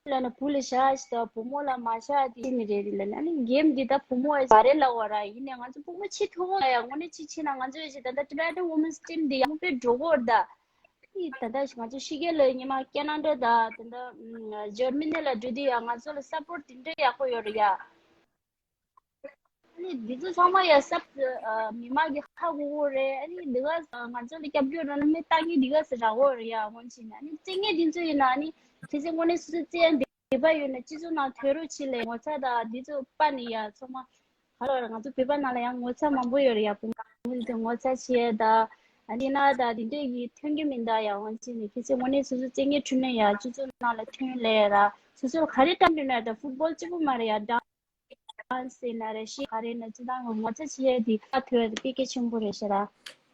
ལབ་ན་བུ་ལ་བཞག་ཞིག་དང་བུ་མོ་ལ་མ་བཞག་དེ་ནི་རེད་རེད་ལབ་ན་ནི་གེམ་འདི་ད་བུ་མོ་བ་རེད་ལབ་བ་ར། ཡིན་ནའི་ང་ཚོ་བུ་མོ་བྱེད་ཐུབ་གོ་ཡ། དངོས་གནས་ཅིག་བྱས་ན་ང་ཚོ་ཡ་ཞིག་ད་ལྟ་ཊི་ཝེ་ཌི་ཝུ་མེན་སི་ཊིམ་འདི་ཡག་པོ་དཔེ་འགྲོ་གོ་ར། ད་ནི་ད་ལྟ་ང་ཚོ་ཕྱི་རྒྱལ་ལ་ཉི་མ་ཁེ་ན་ཌ་དང་ད་ལྟ་འཇར་མ་ནི་ལ་འགྲོ་དུས་ཡ་ང་ཚོ་ལ་སབ་པོར་ཊི་དེ་འདྲ་ཡག་པོ་ཡོད་རེད་ཡ། ཨ་ནི་འདི་ཚོ་ཚང་མ་ཡ་སབ་མི་མང་གི་ཧ་གོ་གོ་རེད། ཨ་ནི་འདི་ག་ང་ཚོ་ལ་སྐྱབས་བཅོལ་རང་ལ་མི་ལྟ་མཁན་འདི་ག་ཟེར་ར་གོ་རེད་ཡ། འོན་ཅི་ན་ཨ་ནི་རྩེད་མཁན་འདི་ཚོ་ཡིན་ན་ཨ་ནི་ཁྱེད་ཚོ་དངོས་གནས་སོ་སོ་རྩེད་ཡ་འདི་པ་ཡོད་ན་སྤྱི་ཚོགས་ནང་ཐོན་རོགས་བྱེད་ལས་ངོ་ཚ་དང་འདི་ཚོ་པ་ནི་ཡ་ཚང་མ་ག་ལ་ར་ང་ཚོ་བོད་པ་ནང་ལ་ཡང་ངོ་ཚ་མང་པོ་ཡོད་རེད་ཡ། བུ་མོ་ཚོ་ངོ་ཚ་བྱེད་ཡ་ད་ཨ་ནི་ན་ད་འདི་འདྲས་ཡི་ཐོན་གི་མིན་ད་ཡ། འོན་ཅི་ནི་ཁྱེད་ཚོ་དངོས་གནས་སོ་སོ་རྩེད་མཁན་འཁྲུལ་ན་ཡ་སྤྱི་ཚོགས་ནང་ལ་ཐོན་ལས་ར་སོ་སོ་ལ་ག་རེ་བཏང་འདོད་ན་ད་ཕུཊ་བོལ་གཅིག་པུ་མ་རེད་ཡ། ཌན་སི་ཡིན་ན་རེད། ཤི་ག་རེ་ཡིན་ན་སྤྱི་བཏང་གི་ངོ་ཚ་བྱེད་ཡས་དེ་ཁ་ཐོས་ཡས་དེ་དཔེ་གལ་ཆེན་པོ་རེད་ཤག་ར།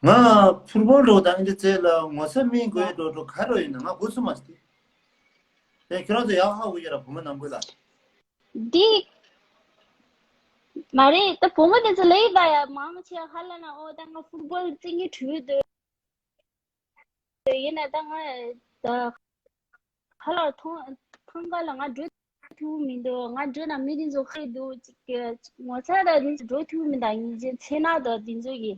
ང་ཕུཊ་བོལ་འགྲོ་དང་འདི་རྩེད་ལ་ངོ་ཚ་མིན་དགོས་འགྲོ་འགྲོ་ག་རེ་ཡིན་ན་ང་དགོས་སུ་མ་སྟེ། དེ་ཁྱོད་རང་ཚོ་ཡག་ཧ་གོ་ཡོད་ར་བུ་མོ་ནང་ཁུལ་ལ། འདི་མ་རེད་ད་བུ་མོ་དེ་ཚོ་ལས་ད་ཡ་མང་ཆེ་ཧ་ལ་ན་ཨོ་ད་ང་ཕུཊ་བོལ་རྩེད་མཁན་འཁྲུལ་འདུག་ཡིན་ན་ད་ང་ད་ཁ་ལག་ཐང་ཐང་ག་ལ་ང་འགྲོ་ཐུབ་མི་འདུག་ང་འགྲོ་ན་མི་དེ་ཚོ་ཁ་ཡི་འདུག་ཅིག་གི་ངོ་ཚ་དང་དེ་ཚོ་འགྲོ་ཐུབ་མི་འདུག་ཡིན་ཅེ་ཚེ་ན་དང་དེ་ཚོ་ཡི་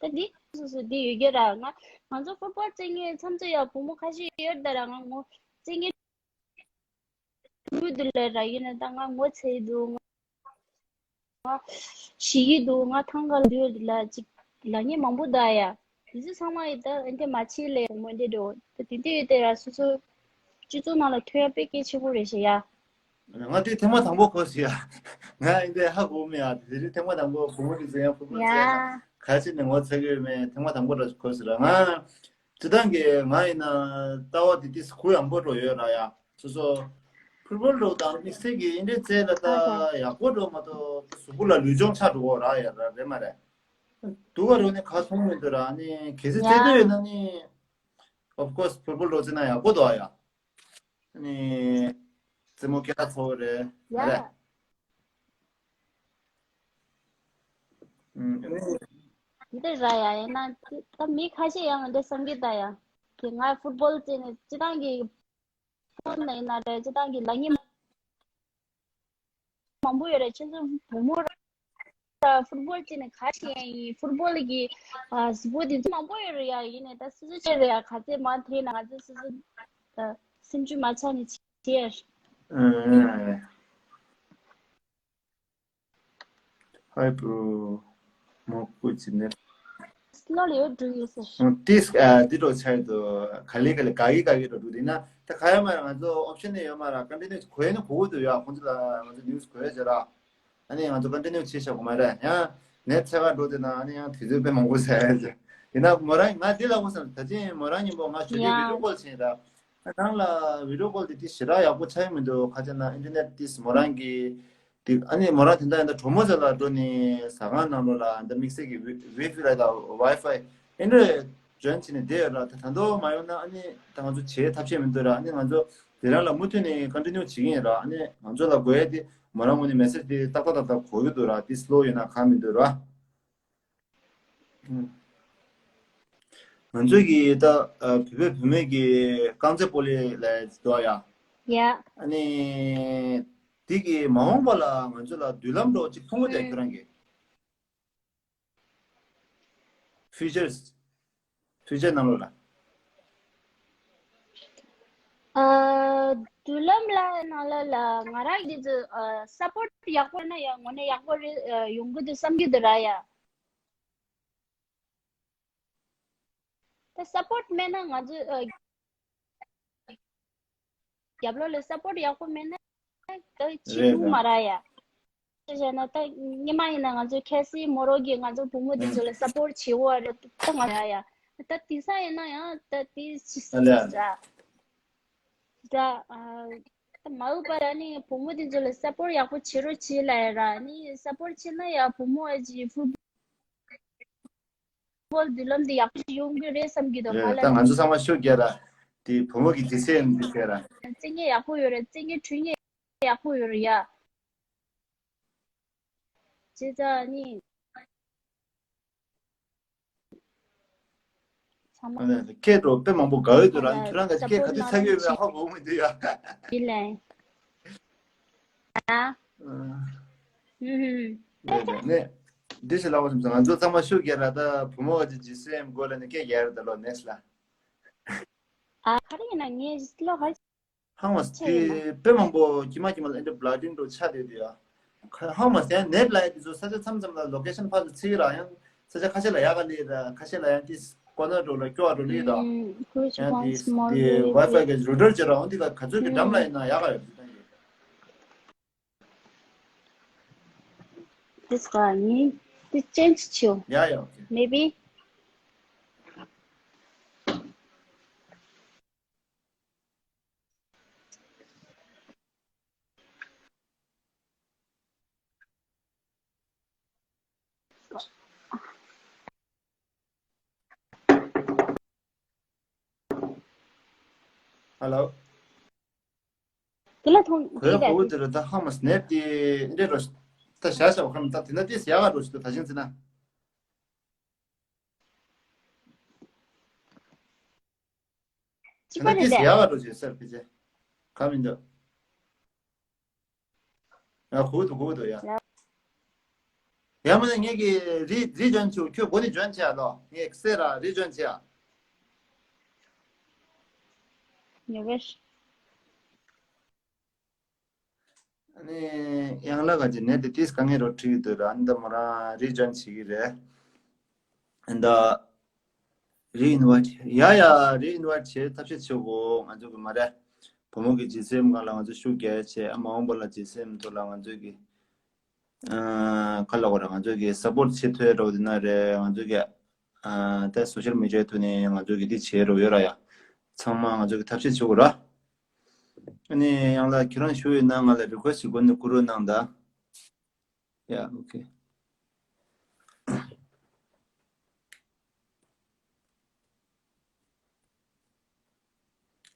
ད་འདི་སོ་སོ་འདི་ཡོད་རྒྱུ་ར། ང་ང་ཚོ་ཕུཊ་བོལ་རྩེད་མཁན་མཚམས་ཚོ་ཡ་བུ་མོ་ཁ་ཤས་ཡོད་ད་ར། ང་ངོ་རྩེད་མཁན་བུ་དེ་ལས་ར་ཡིན་ན་ད་ང་ངོ་ཚ་ཡི་འདུག་ང་ཤི་ཡི་འདུག་ང་ཐང་ག་ལ་འདུག་ལ་ཅིག་ལ་ཉེ་མང་པོ་ད་ཡ། དེ་ཚོ་ཚང་མ་ཡི་ད་ཨེ་འདྲ་མ་བྱེད་ལས་མོ་འདྲ་འགྲོ་ད་དེ་འདྲ་ཡོད་དེ་ར་སོ་སོ་སྤྱི་ཚོགས་ནང་ལ་ཐོན་ཡ་དཔེ་གལ་ཆེ་པོ་རེད་ཤག་ཡ། ང་དེ་ཐེངས་མ་དང་པོ་གོ་སི་ཡ། ང་ཨེ་འདྲ་ཧ་གོ་མེད་ཡ། དེ་རིང་ཐེངས་མ་དང་པོ་བུ་མོ་དེ་ཚོ་ཡང་ཕུཊ་བོལ་རྩེད་ན་ཡ། ག་ཅི་ནས་ངོ་ཚ་གི་ཡོད་མེད་ཐེངས་མ་དང་པོ་ར་གོ་སི་ར། ང་སྤྱི་བཏང་གི་ང་ཡིན་ན་ལྟ་བ་དེ་ཏིས་གུ་ཡངས་པོ་འགྲོ་ཡོད་ར་ཡ། སོ་སོ་ཕུཊ་བོལ་འགྲོ་དང་དམིགས་བསལ་གྱི་ཨིན་འདྲའི་རྩེད་ལ་ད་ཡག་པོ་འགྲོ་མ་གཏོགས་གཟུགས་པོ་ལ་ལུས་སྦྱོང་ཆགས་འགྲོ་གོ་ར་ཡ་ར་རེད་མ་རེད། སྡུག་ག་རུ་ནི་ཁ་མཐོང་མི་འདུག་ར་ནི་གལ་སྲིད་རྩེད་འདོད་ཡོད་ན་ནི་of course ཕུཊ་བོལ་འགྲོ་རྩེད་ན་ཡག་པོ་འདུག་ཨ་ཡ། ནི་རྩེད་མོ་སྐད་གྲགས་ཚ་བོ་རེད་མ་རེད། ཡ། ཨུམ། འདི་ར་ཡ་ཡིན་ན་ད་མི་ཁ་ཤས་ཡང་འདི་བསམ་གི་ད་ཡ། དེ་ང་ཕུཊ་བོལ་རྩེད་ནས་སྤྱི་བཏང་གི་ཕོན་ནས་ཡིན་ན་རེད་སྤྱི་བཏང་གི་ལ་ཉེ་མང་པོ་ཡོད་རེད། ཁྱེད་ཚོ་བུ་མོ་ར་ཕུཊ་བོལ་རྩེད་ནས་ག་ཤེས་ཡིན། ཕུཊ་བོལ་གི་གཟུགས་པོ་དེ་ཚོ་མང་པོ་ཡོད་རེད་ཡ། ཡིན་ནས་ད་སོ་སོ་ཆེ་རེད་ཡ། ག་ཚད་མ་དེ་ན་ང་ཚོ་སོ་སོ་སེམས་ཤུགས་མ་ཆག་ནས་བྱེད་ཡ། ཨུམ། ཧའི་བུ་མོ་སྐུ་མཁྱེན་ནས། སློབ་ལ་ཡོད་འགྲོ་ཡོད་ཟེར། ཏིས་ཨ་འདི་འགྲོ་ཆ་ཡོད་དོ། ག་ལེ་ག་ལེ་ག་གི་ག་གི་འགྲོ་འགྲོ་དེ་ན་ད་ག་ཡ་མ་ར་ང་ཚོ་ཨོབ་ཤན་ནས་ཡོད་མ་ར། ཀོན་ཊི་ནིའུ་གོ་ཡ་ནི་གོ་གི་འདུག་ཡ། ཁོང་ཚོ་ལ་ང་ཚོ་ནིའུ་སི་གོ་ཡ་ཟེར་ར། ཨ་ནི་ང་ཚོ་ཀོན་ཊི་ནིའུ་བྱེད་བཞག་གོ་མ་ར། ཡང་ནེ་ཚེ་ག་འགྲོ་དེ་ན་ཨ་ནི་ཡང་དུས་ཚོད་དཔེ་མང་པོ་ཟ་ཡ་ཟེར། ཡིན་ན་མོ་རང་ང་འདི་ལ་གོ་སམ་ད་ཅི་མོ་རང་ཉིན་པོ་ང་ཞོ་ལི་བི་ཌི་ཡོ་ཀོལ་བྱེད་ར། ནང་ལ་བི་ཌི་ཡོ་ཀོལ་དེ་དེ་ཞེ་དྲག་ཡག་པོ་ཆགས་ཡོད་མི་འདུག་ཁ་ཅིག་ན་ཨིན་ཊར་ནེཊ་དེ་མོ་རང་གི་དེ་ཨ་ནི་མོ་རང་དེ་འདྲ་ཡིན་ད་གྲོ་མོ་ཟེར་ལ་འགྲོ་ནས་ཟ་ཁང་ནང་ལོགས་ལ་འདི་དམིགས་བསལ་གྱི་ཝེ་ཝེ་ཕི་ལ་ད་ཝའི་ཕའི་ཨིན་ཊར་ཇོན་བྱས་ནས་བསྡད་ཡོད་ར། ད་ད་དུང་མ་ཡོང་ན་ཨ་ནི་ད་ང་ཚོ་བྱེད་ཐབས་ཤེས་མི་འདུག་ར། ཨ་ནི་ང་ཚོ་དེ་རང་ལ་མུ་མཐུད་ནས་ཀོན་ཊི་ནིའུ་བྱེད་ཀྱི་ཡིན་ར། ཨ་ནི་ང་ཚོ་ལ་དགོས་ཡ་དེ་མོ་རང་ངོས་ནས་མེ་སེ་ཇི་དེ་ཏག་ཏག་ཏག་ཏག་གོ་གི་འདུག་ར། དེ་སི་ལོ་ཡོད་ན་གང་མི་འདུག་ར། ང་ཚོས་ཀྱི་ད་བོད་པའི་བུད་མེད་ཀྱི་རྐང་རྩེད་སྤོ་ལོ་ལས་འདུག་ཡ། ཡ། ཨ་ནི་དེ་གི་མ་འོངས་པ་ལ་ང་ཚོ་ལ་མདུན་ལམ་འགྲོ་ཅིག་མཐོང་གི་འདུག་ཁྱོད་རང་གི་ཕིའུ་ཅར་ཕིའུ་ཅར་ནང་ལོགས་ལ། ཨ། མདུན་ལམ་ལ་ནང་ལ་ལ་ང་རང་གི་ཚོ་ཨ་སཔོར་ཊི་ཡག་པོ་ན་ཡ་དངོས་གནས་ཡག་པོ་རེད། ཨ་ཡོང་གི་འདུག་བསམ་གྱི་འདུག་ར་ཡ། ད་སཔོར་ཊི་མེད་ན་ང་ཚོ་ཨ་རྒྱབ་ལོགས་ལ་སཔོར་ཊི་ཡག་པོ་མེད་ན་ད་བྱེད་རེད་ཐུབ་རེད། མ་ར་ཡ། བྱས་ན་ད་སྔོན་མ་ཡིན་ན་ང་ཚོ་ཁ་སང་མོ་རང་གིས་ང་ཚོ་བུ་མོ་དེ་ཚོ་ལ་སཔོར་ཊི་བྱེད་འོ་རེད། ད་ང་ར་ཡ། ད་དེང་སང་ཡིན་ན་ཡང་ད་དེ་ཅི་ཨ་ལས། ཟེར་ད་ཨ་ད་མ་འོངས་པ་ལ་ནི་བུ་མོ་དེ་ཚོ་ལ་སཔོར་ཊི་ཡག་པོ་བྱེད་རོགས་བྱེད་ལ་ཡ་ར། ནི་སཔོར་ཊི་བྱེད་ན་ཡ་བུ་མོ་ཨ་ཅི་ཕུ་བོལ་མདུན་ལམ་དེ་ཡག་པོ་ཞིག་ཡོང་གི་རེད་བསམ་གྱི་འདུག་རེད། ང་ལ་ད་ང་ཚོ་ཚང་མ་ཤུགས་རྒྱག་ར། དེ་བུ་མོ་གི་ཇི་སི་ཨེམ་དེ་བྱས་ར། རྩེད་མཁན་ཡག་པོ་ཡོད་རེད། རྩེད་མཁན་འཁྲུལ་མཁན་ཡག་པོ་ཡོད་རེད་ཡ། བྱས་ཙང་ནི། ཚང་མ། སྐད་འགྲོ་དཔེ་མང་པོ་དགའ་ཡོད་འདུག་ར། ཁྱོད་རང་གི་སྐད་ག་དུས་ཚར་གྱི་ཡོད་མེད་ཧ་གོ་གི་མི་འདུག་ཡ། ཡིན་ལེ། ཨ། ཨུམ། རེད་རེད། ནས་འདི་ཞིག་ལབ་པ་སོང་ཙང་ང་ཚོ་ཚང་མ་ཤུགས་རྒྱག་ར། ད་བུ་མོ་ག་ཅིག་ཇི་སི་ཨེམ་དགོས་ལ་ནི་སྐད་རྒྱག་ར། ད་ལོ་ནེག་སི་ལ། ཨ་ག་རེ་ཡིན་ན་ངས་ལོ་ག་རེ། ཧང་མ་ཆ་ཡིན་ན། དཔེ་མང་པོ་ཀྱི་མ་ཀྱི་མ་ལ་ཨེ་འདྲ་བླ་ཏིན་འགྲོ་ཆ་དེ་དེ་ཡ། ཧང་མ་ཟེར་ནེཊ་ལ་ཡ་དེ་ཚོ་ས་ཆ་མཚམས་མཚམས་ལ་ལོ་ཀེ་ཤན་ཕར་ཚུར་ཚིག་ར། ཡང་ས་ཆ་ཁ་ཤས་ལ་ཡག་ག་ལི་ར། ཁ་ཤས་ལ་ཡང་དེ་ཀོ་ནར་འགྲོ་ལ་སྐྱོ་བ་འགྲོ་ལི་དང་། ཡང་དེ་དེ་ཝའི་ཕའི་གི་རུ་ཊར་བྱེད་ར། འོན་ཏེ་ག་ག་ཚོད་ཀྱི་འགྲམ་ལ་ཡིན་ན་ཡག་ག་ཡོད་དེ་ད་ཡོད། This one, this change too. Yeah, yeah, okay. Maybe. Hello. དེ་ལ་མཐོང་གོས་གོ་དེ་རེད། ད་ཧ་མ་སི་ནེཊ་དེ་འདྲ་རོ། ད་བཞག་བཞག་པ་ཁམ་ད་དེ་ན་ཏིས་ཡག་ག་འགྲོ་ཞིག་ད་ད་ཞིང་ཚེ་ན། ཅི་པ་རེད་ད་ཡག་ག་འགྲོ་ཞིག་སར་ཕི་ཅེ། ག་མི་འདུག་ཡ་གོ་འདུག་གོ་འདུག་ཡ། ཡ། ཡ་མ་ནི་ངེད་ཀྱི་རི་རི་ཇོན་ཆུ་ཁྱོད་སྒོ་ནས་ཇོན་བྱས་ལོ། ངས་གསལ་ར་རི་ཇོན་བྱས། ཉོ་གེ། ཨ་ནི་ཡང་ལ་ག་ཅི་ནེ་དེ་ཏིས་ག་ངེད་རོ་ཁྲིད་འདུག་ར། ཨ་ནི་ད་མོ་རང་རི་ཇོན་བྱེད་ཀྱི་རེད། ཨ་ནི་ད། རི་ཨིན་ཝའིཊ། ཡ་ཡ། རི་ཨིན་ཝའིཊ་བྱེད་ཐབས་ཤེས་བྱེད་དགོས། ང་ཚོ་གི་མ་རེད། བུ་མོ་གི་ཇི་སི་ཨེམ་སྒང་ལ་ང་ཚོ་ཤུགས་རྒྱག་བྱས། ཨ་མ་འོངས་པ་ལ་ཇི་སི་ཨེམ་ཐོག་ལ་ང་ཚོ་གི་ཨ་ཁ་ལ་གོ་ར་ང་ཚོ་གི་སཔོར་ཊི་བྱེད་ཐུབ་ཡ་འགྲོ་དེ་ན་རེད། ང་ཚོ་གི་ཨ་ད་སོ་ཤལ་མི་ཌི་ཡའི་ཐོག་ནས་ང་ཚོ་གི་འདི་བྱེད་རོགས་ཡོད་ར་ཡ། ཚང་མ་ང་ཚོ་གི་ཐབས་ཤེས་བྱེད་དགོས་ར། ཨ་ནི་ཡང་ལ་ཁྱེད་རང་ཞུ་ཡོད་ན་ང་ལ་རི་ཀུ་ཨེ་སི་ཊི་ཞིག་སྒོ་ནས་བསྐུར་རོགས་གནང་ད། ཡ། ཨོ་ཁེ།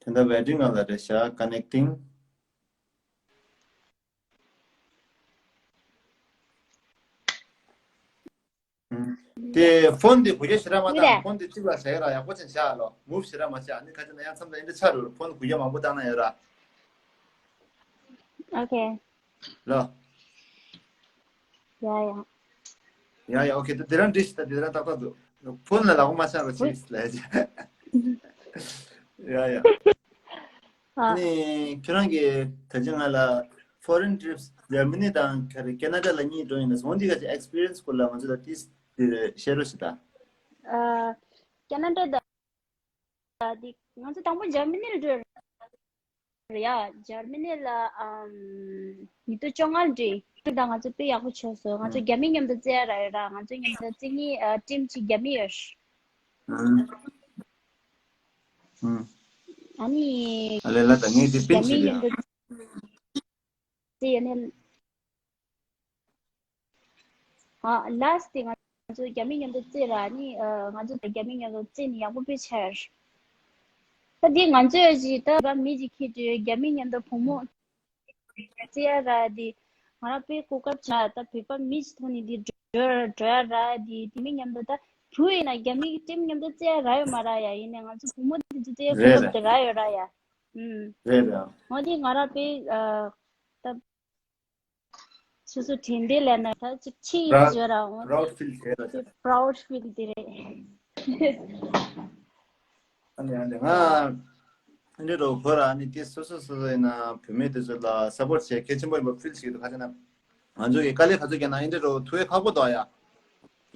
དེ་འདྲ་ཝེ་ཊིང་ང་ལ་རེད་ཤག་ཀ་ནེག་ཊིང་། ཨུམ། དེ་ཕོན་དེ་གུ་ཡ་ཞེ་དྲག་མ་བཏང་། ཕོན་དེ་གཅིག་ལ་བྱ་ཡ་ར་ཡག་པོ་ཅན་བྱ་ལོ། མུབ་ཞེ་དྲག་མ་བྱ། ཨ་ནི་ཁ་ཅིག་ན་ཡང་མཚམས་དང་ཨེ་འདྲ་ཆ་རུ་ཕོན་གུ་ཡ་མང་པོ་བཏང་ན་ཡོད་ར། ཨོ་ཁེ། ལོ། ཡ་ཡ། ཡ་ཡ། ཨོ་ཁེ། ད་དེ་རང་འགྲིག་ཤི། ད་དེ་རང་ཏག་ཏག་འདུག་ཕོན་ལ་ལག་པ་མ་འཆང་རོགས་བྱེད་ལ་ཡ། ཡ་ཡ། ཨ་ནི་ཁྱོད་རང་གིས་ད་ཅི་ང་ལ་ཕོ་རིན་ཊི་རིབ་སི་ཇར་མ་ནི་དང་ག་རེ་ཀེ་ན་ཌ་ལ་གཉིས་འགྲོ་ཡིན་ན་སོང་། འདི་ག་ཅིག་ཨེག་སི་པི་རི་ཡན་སི་སྐོར་ལ་ང་ཚོ་ལ་ཏིས་དེ་བཤད་རོགས་ཞེ་དྲག་ཨ་ཀེ་ན་ཌ་ད། འདི་ང་ཚོ་དང་པོ་འཇར་མ་ནི་ལ་འགྲོ་རེད་ཡ། འཇར་མ་ནི་ལ་ཨམ་ཉིས་སྟོང་བཅོ་ལྔ་འདྲི་དེ་དང་ང་ཚོ་དཔེ་ཡག་པོ་བྱུང་སོང་། ང་ཚོ་རྒྱ་མི་མཉམ་དུ་རྩེ་ཡ་ར་ཡོད་ར། ང་ཚོ་མཉམ་དུ་རྩེ་མཁན་ཨ་ཊིམ་གཅིག་རྒྱ་མི་ཡོད། ཨུམ། ཨུམ། ཨ་ནི། ཨ་ལས་ལ་ད་ངས་དེ་པིན་རྒྱ་མི་བྱེད་ཡ། མཉམ་དུ་རྩེ་ཡ་ནི། ཨ་ལཱསི་དེ་ང་ཚོ་རྒྱ་མི་མཉམ་དུ་རྩེ་ར་ནི་ཨ་ང་ཚོ་ད་རྒྱ་མི་མཉམ་དུ་རྩེ་ནི་ཡག་པོ་དཔེ་ཆེ་ར། ད་དེ་ང་ཚོས་ཅིག་ད་བ་མི་ཅིག་ཁྱེར་དུས་རྒྱ་མི་མཉམ་དུ་བུ་མོ་རྩེ་ཡ་ར་དེ་ང་རང་དཔེ་གོ་སྐབས་ཆ་ད་བོད་པ་མི་ཅིག་ཐོག་ནས་དེ་འགྲོ་འགྲོ་ཡ་ར་དེ་དེ་མི་མཉམ་དུ་ད་བུ་ཡིན་ན་རྒྱ་མི་གི་ཊིམ་མཉམ་དུ་རྩེ་ཡ་ར་ཡོད་མ་ར་ཡ་ཡིན་ནའི་ང་ཚོ་བུ་མོ་དེ་ཚོ་རྩེ་ཡ་གོ་རེད་སྐབས་རེད། དེ་ར་ཡོད་ར་ཡ། ཨུམ། རེད་རེད། འོ་དེ་ང་རང་དཔེ་ཨ་ད། སོ་སོ་དྲན་རྟེན་ལས་ན་ད་ཅིག་ཕྱི་ཡི་proud བརྗོད་ར་འོང་། proud feel བྱས་ལ་བྱས། པ་རའུཌ་ཕིལ་དེ་རེད། ཨ་ནི་ཨ་ནི་ང་ཨ་ནི་རོ་ཁོ་ར་ཨ་ནི་དེ་སོ་སོ་སོ་སོ་ཡིན་ན་བུད་མེད་དེ་ཚོ་ལ་སཔོར་ཊི་བྱེད་གལ་ཆེན་པོ་ཡིན་པ་ཕིལ་བྱེད་ཀྱི་འདུག་ག་ཅི་ན་ང་ཚོ་གི་དཀའ་ལས་ག་ཚོད་བརྒྱབ་ན་ཨ་ནི་རོ་ཐུ་བའི་ཁག་པོ་འདུག་ཡ། ཨ་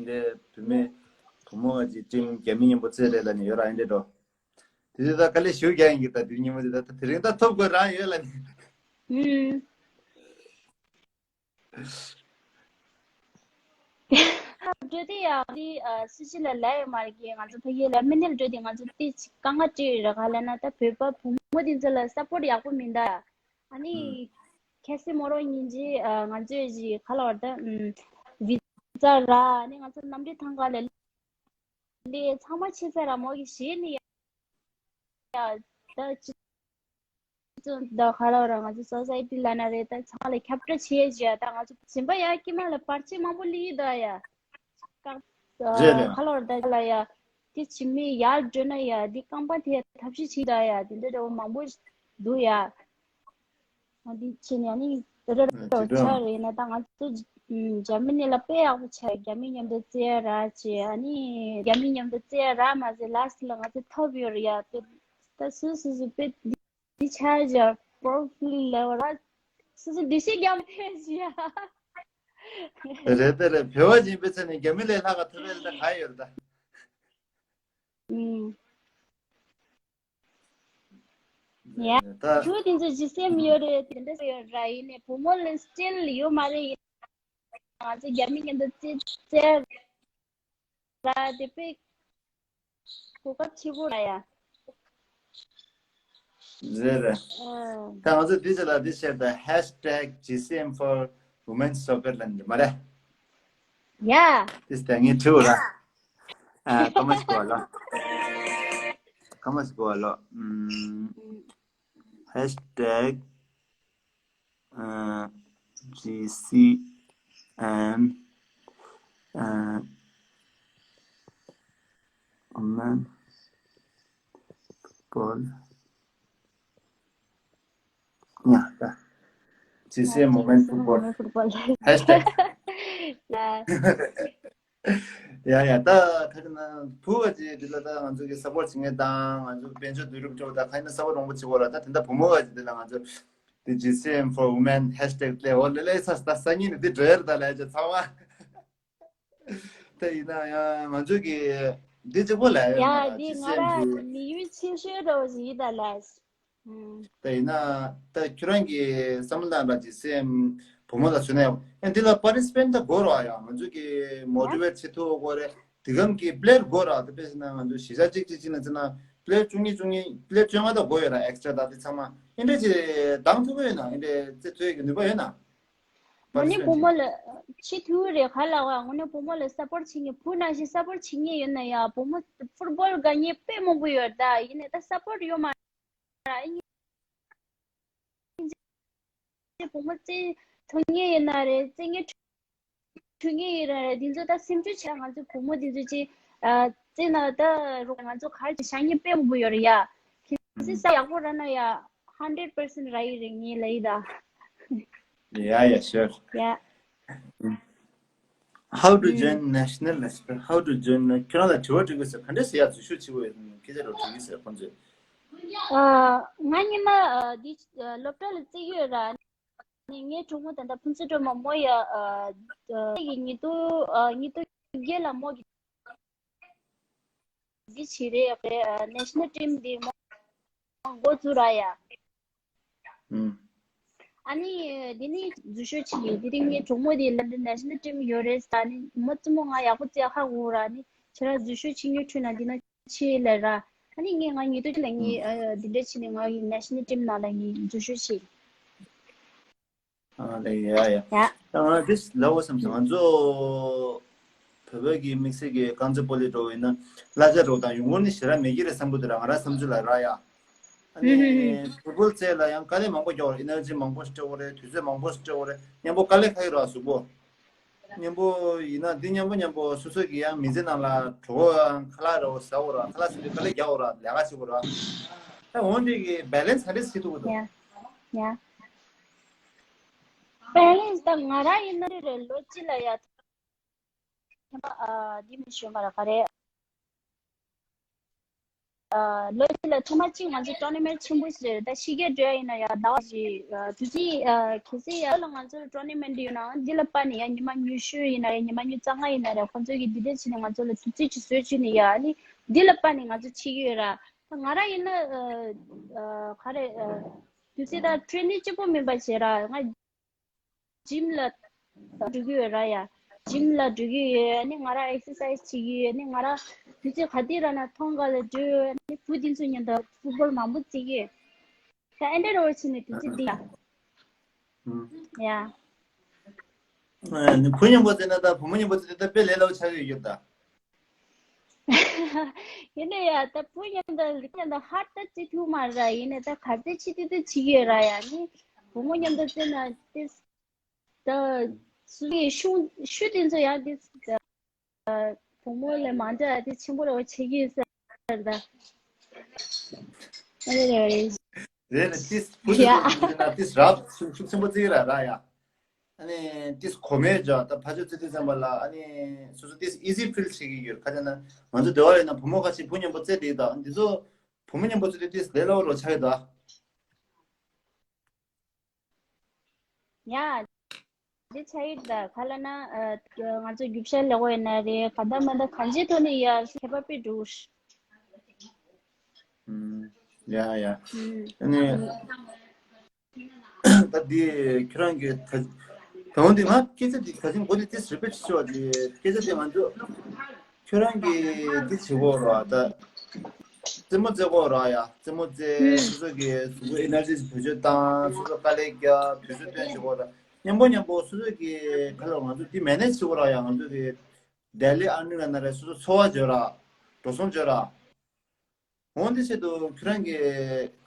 ནི་བུད་མེད་བུ་མོ་ག་ཅིག་ཊིམ་རྒྱ་མི་མཉམ་པོ་རྩེ་རེད་ལ་ནི་ཡོད་ར་ཨ་ནི་རོ། དེ་ཚོ་ད་དཀའ་ལས་ཞུ་རྒྱག་ཡིན་གྱི་ད་དེ་ཉིན་མོ་དེ་ད་དེ་རིང་ད་ཐོབ་དགོས་རང་ཡོད་ལ་ནི། ཧུམ། འགྲོ་དེ་ཡང་དེ་སུ་ཅི་ལ་ལས་ཡོད་མ་རེད་གི། ང་ཚོ་ཕ་གི་ལ་མི་ནལ་འགྲོ་དེ་ང་ཚོ་དེ་ཅིག་དཀའ་ངལ་འཕྲད་ཡོད་རེད། ག་ལ་ན་ད་བོད་པ་བུ་མོ་དེ་ཚོ་ལ་སཔོར་ཊི་ཡག་པོ་མི་འདུག་ཨ་ནི་ཁ་སེ་མོ་རོ་ཉིན་རྗེས་ང་ཚོས་ཅིག་ག་ལ་བར་ད་བི་ཛ་ར་ཨ་ནི་ང་ཚོ་གནམ་གྲུ་ཐང་ག་ལ་ལས་ཚང་མ་ཕྱིན་ཚར་ར་མོ་གི་གཞི་ནི་ཡ་ད་ཅི་ད་ཁ་ལོ་ར་ང་ཚོ་སོ་སའི་ཊི་ལ་ན་རེད། ད་ཚང་ལ་ཁྱབ་བསྒྲགས་བྱེད་ཡ་ད་ང་ཚོ་སེམས་པ་ཡ་ཀྱི་མ་ལ་བར་ཆད་མང་པོ་ལི་ཡི་ད་ཡ་ཀ་རེད་རེད། ཁ་ལོ་ར་ད་ལ་ཡ་དེ་ཕྱི་མི་ཡར་འགྲོ་ན་ཡ་དེ་རྐང་པ་དེ་ཐབས་ཤེས་བྱེད་ད་ཡ་དེ་འདྲ་འདྲ་བོ་མང་པོ་འདུག་ཡ། ང་འདི་ཕྱི་ནས་ནི་ད་ད་ད་ཆ་རེད་ན་ད་ང་ཚོ་ཇར་མ་ནི་ལ་དཔེ་ཡག་པོ་ཆགས། རྒྱ་མི་མཉམ་དུ་རྩེ་ཡ་ར་བྱེད། ཨ་ནི་རྒྱ་མི་མཉམ་དུ་རྩེ་ཡ་ར་མ་ཟད་ལ་སི་ལ་ང་ཚོ་ཐོབ་ཡོད་རེད་ཡ། དཔེ་ད་སུ་སུ་སུ་དཔེ་འདི་ཆ་ཇར་པོ་ཕིལ་ལ་བ་ར་སུ་སུ་འདི་ཤེས་རྒྱ་མི་ཐེ་ཞི་ཡ། རེད་དེ་རེད། བོད་པ་ཅིག་པེ་ཚེ་ནས་རྒྱ་མི་ལས་ལྷག་ག་ཐོབ་པའི་ལ་ག་ཡོད་ད། ཨུམ། ཡ། ད་ཁྱོད་དེ་ཚོ་ཇི་སེམས་ཡོད་རེད་དེ་འདྲ་ཡོད་ར། ཡིན་ནས་བུ་མོ་ལ་སི་ཊིལ་ཡོད་མ་རེད། ཡིན་ང་ཚོ་རྒྱ་མི་མཉམ་དུ་རྩེ་རྩེ་ར་དེ་དཔེ་གོ་སྐབས་ཆེ་པོ་ར་ཡ། རེད་རེད། ད་ང་ཚོ་འདི་ཚོ་ལ་འདི་བཤད་ད་ཧེཤ་ཊེག་ཇི་སི་ཨེམ་ཕོར་ཝུ་མེན་སོ་ཀར་ལ་འདི་མ་རེད། ཡ། འདི་ད་ངས་ཁྲིད་ར། ཨ་ཀ་མ་ཞིག་གོ་ལ། ཀ་མ་ཞིག་གོ་ལ། ཧེཤ་ཊེག་ཇི་སི་ཨེམ་ཨ་ཝུ་མེན་ཕུཊ་བོལ། ཡ་ད། ཇི་སི་ཨེམ་ཝུ་མེན་ཕུཊ་བོལ། ཧེཤ་ཊེག་ཡ་ཡ་ད་ཁ་ཅིག་ན་བུ་བ་ཅིག་འདི་ལ་ད་ང་ཚོ་གི་སཔོར་ཊི་བྱེད་མཁན་དང་ང་ཚོ་གི་དཔལ་འབྱོར་བསྡུ་རུབ་འགྲོ་ད་ཁ་ན་སཔོར་ཊི་མང་པོ་བྱེད་དགོས་ལ། ད་དེ་འདྲ་བུ་མོ་བ་ཅིག་འདི་ལ་ང་ཚོ་དེ་ཇི་སི་ཨེམ་ཕོར་ཝུ་མེན་ཧེཤ་ཊེག་ལས་འོ་ལེ་ལེ་ས་ད་སང་ཉིན་ནས་འདི་འགྲོ་ཡ་རེད་ད་ལས་ཅེ་ཚང་མ། ད་ཡིན་ན་ཡང་ང་ཚོ་གི་འདི་གཅིག་པོ་ལས་ཡོད་ཡ་ན་འདི་ཇི་ང་སི་ཨེམ་ར་གི་མི་ཡུལ་ཆེ་ཤོས་རོ་ཞིག་ད་ལས། ད་ཡིན་ན་ད་ཁྱོད་རང་གི་བསམ་བློ་བཏང་ན་ཇི་སི་ཨེམ་བུ་མོ་ལ་མཚོན་ན་ཡང་འདི་ལ་པར་ཊི་སི་པེན་ཊི་ད་དགོས་རོགས་ཡང་ང་ཚོ་གི་མོ་ཊི་ཝེ་ཊི་བྱེད་ཐུབ་དགོས་རེད། དེ་གམ་གི་པི་ལེ་ཡར་དགོས་ར་དེ་དཔེ་ཟེར་ན་ང་ཚོ་གཞིས་ཆགས་གཅིག་གཅིག་གཅིག་ན་ཚེ་ན་པི་ལེ་ཡར་བཅུ་གཉིས་བཅུ་གཉིས་པི་ལེ་ཡར་བཅོ་ལྔ་ད་དགོས་ཡོད་ར། ཨེག་སི་ཊ་ར་ད་དེ་ཚང་མ་འདི་འདྲ་ཅིག་འདང་ཐུབ་ཀྱི་ཡོད་ན་འདི་འདྲ་རྩེ་ཐུབ་ཀྱི་ནུས་པ་ཡོད་ན། ངོ་ནས་བུ་མོ་ལ་ཆེ་ཐུ་རེ་ཁ་ལ་བ་ངོ་ནས་བུ་མོ་ལ་སཔོར་ཊི་བྱེད་མཁན་བུ་ནང་བཞིན་སཔོར་ཊི་བྱེད་མཁན་ཡོད་ན་ཡ་བུ་མོ་ཕུཊ་བོལ་དགའ་མཁན་དཔེ་མང་པོ་ཡོད་ད། ཡིན་ནའི་ད་སཔོར་ཊི་ཡོད་མ་ར། ཨིན་ཇི་བུ་མོ་རྩེ་ཐུབ་མཁན་ཡོད་ན་རེད། རྩེ་མཁན་ཐུབ་མཁན་ཡོད་ན་རེད། འདི་ཚོ་ད་སེམས་ཆུང་བྱས་ང་ཚོ་བུ་མོ་འདི་ཚོ་ཅིག་རྩེ་ན་ད་རོགས་ང་ཚོ་གར་གྱི་བཞག་མཁན་དཔེ་མང་པོ་ཡོད་རེད་ཡ། གལ་སྲིད་ས་ཡག་པོ་རག་ན་ཡ་ཧན་ཌེཌ་པར་སེན་ཊི་རག་གི་རེད་ངས་ལབ་ཡི་ད། Yeah, yeah, sure. Yeah. How to join national express? How to join? ཁྱོད་རང་ལ་དྲི་བ་དྲི་དགོས་ཟེར་ག་འདྲས་ཟེར་ཡ་འཛུལ་ཞུགས་བྱེད་དགོས་ཡོད་སྐད་ཆ་རོ་དྲི་གི་ཟེར་ཁོང་ཚོས། ཨ་ང་ཉི་མ་ཨ་འདི་ཨ་སློབ་གྲྭ་ལ་བརྩི་ཡོད་ར། ནི་ངའི་གྲོགས་མོ་ད་ལྟ་ཕུན་ཚོགས་སྒྲོལ་མ་མོ་ཡ་ཨ་ཨ་ཉི་ཉི་ཏོ་ཨ་ཉི་ཏོ་བརྒྱད་ལ་མོ་གི་འདི་བྱེད་རེད་རེད། ནེ་ཤ་ནལ་ཊིམ་འདི་མོ་འགོ་བཙུགས་ར་ཡ། ཨ་ནི་འདི་ནི་འཛུལ་ཞུགས་བྱེད་ཀྱི་འདི་རིང་ངའི་གྲོགས་མོ་དེ་ལ་འདི་ནེ་ཤ་ནལ་ཊིམ་ཡོད་རེད་ཟེར། ནི་མོ་རྩེད་མོ་ང་ཡག་པོ་རྩེ་ཧ་གོ་ར། ནི་ཁྱེད་རང་འཛུལ་ཞུགས་བྱེད་མྱོང་ཐུབ་ན་འདི་ན་ཆེ་ལ་ར། ཨ་ནི་ངས་ང་ཉིད་དུ་ལ་ངས་ཨ་འདི་འདྲ་བྱས་ནས་ང་གི་ནེ་ཤ་ནལ་ཊིམ་ནང་ལ་ངས་འཛུལ་ཞུགས་བྱས། ཨ་ལེ་ཡ་ཡ། ཡ། ད་ང་འདི་ལབ་དགོས་བསམ་སོང་། ང་ཚོ་བོད་པའི་གི་དམིགས་བསལ་གྱི་རྐང་རྩེད་སྤོ་ལོ་འགྲོ་བ་ཡིན་ན་གླ་ཆ་འགྲོ་དང་ཡོང་སྒོ་ནི་ཞེ་དྲག་མེད་ཀྱི་རེད་བསམ་གྱི་འདུག་ར། ང་རང་བསམ་ཚུལ་ལ་ར་ཡ། ཨ་ནི་ཕུཊ་བོལ་རྩེད་ལ་ཡང་དཀའ་ལས་མང་པོ་རྒྱག་དགོས་རེད། ཨེ་ནར་ཇི་མང་པོ་སྤྲད་དགོས་རེད། དུས་ཚོད་མང་པོ་སྤྲད་དགོས་རེད། མཉམ་པོ་དཀའ་ལས་ཁག་གི་ར་གཟུགས་པོ། མཉམ་པོ་ཡིན་ན་འདི་མཉམ་པོ་མཉམ་པོ་སོ་སོ་གི་ཡང་མི་ཚེ་ནང་ལ་གྲོགས་པོ་ཡང་ཁ་ལག་ར་བོ་ཟ་དགོས་ར། ཁ་ལག་ཟ་དུས་དཀའ་ལས་རྒྱག་དགོས་ར། ལས་ཀ་བྱེད་དགོས་ར། ད་འོན་ཏེ་གི་བེ་ལེན་སི་ག་འདྲས་བྱེད་ཐུབ་ཀྱི་འདུག་ཡ་ཡ། བེ་ལེན་སི་ད་ང་རང་ཡིན་ན་རེད་རེད་ལོ་གཅིག་ལ་ཡ། ཨ་འདི་མི་ཤོད་མ་ར་ག་རེ། ཨ་ལོ་གཅིག་ལ་ཐེངས་མ་གཅིག་ང་ཚོ་ཊོར་ན་མེན་ཊི་ཆེན་པོ་ཞིག་རེད། ད་ཕྱི་རྒྱལ་འགྲོ་ཡ་ཡིན་ན་ཡ་ཟླ་བ་གཅིག་ཨ་དུས་ཚོད་ཨ་གལ་སྲིད་ཡ་ལ་ང་ཚོ་ལ་ཊོར་ན་མེན་ཊི་ཡོད་ན་འདི་ལ་དཔག་ནས་ཡ་ཉི་མ་ཉི་ཤུ་ཡིན་ན་རེད། ཉི་མ་ཉི་ཤུ་རྩ་ལྔ་ཡིན་ན་རེད། ཁོང་ཚོ་གིས་འདི་འདྲས་བྱས་ནས་ང་ཚོ་ལ་དུས་ཚོད་ཅིག་བཟོས་བཅུག་ནས་ཡ་ཨ་ནི་འདི་ལ་དཔག་ནས་ང་ཚོ་བྱེད་ཀྱི་ཡོད་ར། ད་ང་རང་ཡིན་ན་ཨ་ཨ་ག་རེ་ཨ་དུས་ཚོད་ད་ཊེ་རེ་ནིང་གཅིག་པོ་མིན་པ་བྱས་ར་ང་། ཇིམ་ལ་འགྲོ་གི་ཡོད་ར་ཡ། ཇིམ་ལ་འགྲོ་གི་ཡོད། ཨ་ནི་ང་རང་ཨེག་སར་སའི་སི་བྱེད་ཀྱི་ཡོད། ཨ་ནི་ང་རང་དུས་ཚོད་ག་དུས་ར་ན་ཐོང་ག་ལ་འགྲོ་ཡོད། ཨ་ནི་བུ་དེ་ཚོ་མཉམ་དུ་ཕུཊ་བོལ་མང་པོ་རྩེ་གི་ཡོད། ད་ཨེ་འདྲ་རོ་བྱས་ནས་དུས་ཚོད་འདི་ལ། ཡ། ཨ་ནི་བུ་མཉམ་པོ་རྩེ་ན་ད་བུ་མོ་མཉམ་པོ་རྩེ་ན་ད་དཔེ་ལས་སླ་པོ་ཆགས་ཀྱི་ཡོད་ད། ཡིན་ནའི་ཡ་ད་བུ་མཉམ་དུ་ལི་མཉམ་དུ་ཧར་ད་རྩེ་ཐུབ་མ་ར། ཡིན་ནའི་ད་ག་ཚོད་བྱེད་ཐུབ་ཐུབ་བྱེད་ཀྱི་ཡོད་ར་ཡ། ནི་བུ་མོ་མཉམ་དུ་རྩེ་ན་ཏིས་ད་སུ་ཡི་ཤུ་ཤུ་དེ་ཚོ་ཡ་ཏིས་ད་བུ་མོ་ལས་མང་དྲགས་ཏིས་ཆེན་པོ་ར་བ་བྱེད་ཀྱི་ཡོད་ས་ར་ད། ཨ་རེ་རེ་རེ། རེད་ལ་ཏིས་བུ་དེ་ཡ་ཚོ་ཡིན་ན་ཏིས་རབ་ཤུགས་ཤུགས་ཆེན་པོ་རྩེ་གི་ར་ར་ཡ། ཨ་ནི་ཏིས་གོ་མེད་ཅོ་ད་ཕ་ཆོས་ཚེ་དུས་ཙམ་པ་ལ་ཨ་ནི་སོ་སོ་ཏིས་ཨི་ཟི་ཕིལ་བྱེད་ཀྱི་ཡོད། ཁ་ཅིག་ན་ང་ཚོ་སྡེ་བ་ཡོད་ན་བུ་མོ་ཁ་ཤས་བུ་མཉམ་པོ་རྩེ་བསྡད་ད་འདི་ཚོ་བུ་མོ་མཉམ་པོ་རྩེ་དུས་ཏིས་ལས་སླ་པོ་རོ་ཆགས་ཡོད་ད། ཡ། འདི་ཆགས་ཡོད་ད་ག་ལ་ན་ཨ་ང་ཚོ་རྒྱུ་ཆ་ལེགས་པོ་ཡོད་ན་རེད། ག་ད་མ་ད་གང་ཅིའི་ཐོག་ནས་ཡ་ཁྱད་པར་དཔེ་འགྲོ། ཡ་ཡ། ཨུམ། ཨ་ནི། ད་འདི་ཁྱོད་རང་གི་ད་དང་འདི་ང་སྐད་ཆ་འདི་ད་ཅིང་གོ་འདི་ཏིས་རི་པིཊ་བྱེད་ཆོག་འདི་སྐད་ཆ་འདི་ང་ཚོ་ཁྱོད་རང་གི་འདི་བྱེད་དགོས་ར་ད་རྩེད་མོ་རྩེ་དགོས་ར་ཡ། རྩེད་མོ་རྩེ་སོ་སོ་གི་གཟུགས་པོ་ཨེ་ནར་ཇི་བེད་སྤྱོད་བཏང་སོ་སོ་དཀའ་ལས་རྒྱག་དུས་ཚོད་བཏོན་བྱེད་དགོས་ར། མཉམ་པོ་མཉམ་པོ་སོ་སོ་གི་ཁ་ལོ་ང་ཚོ་འདི་མེ་ནེཇ་བྱེད་དགོས་ར་ཡ། ང་ཚོ་གི་ཌེ་ལི་ཨར་ནིང་ལ་ན་རེ་སོ་སོ་འཚོ་བ་བརྗོད་ར་འགྲོ་སོང་བརྗོད་ར། འོ་འདི་ཆེད་དུ་ཁྱོད་རང་གིས་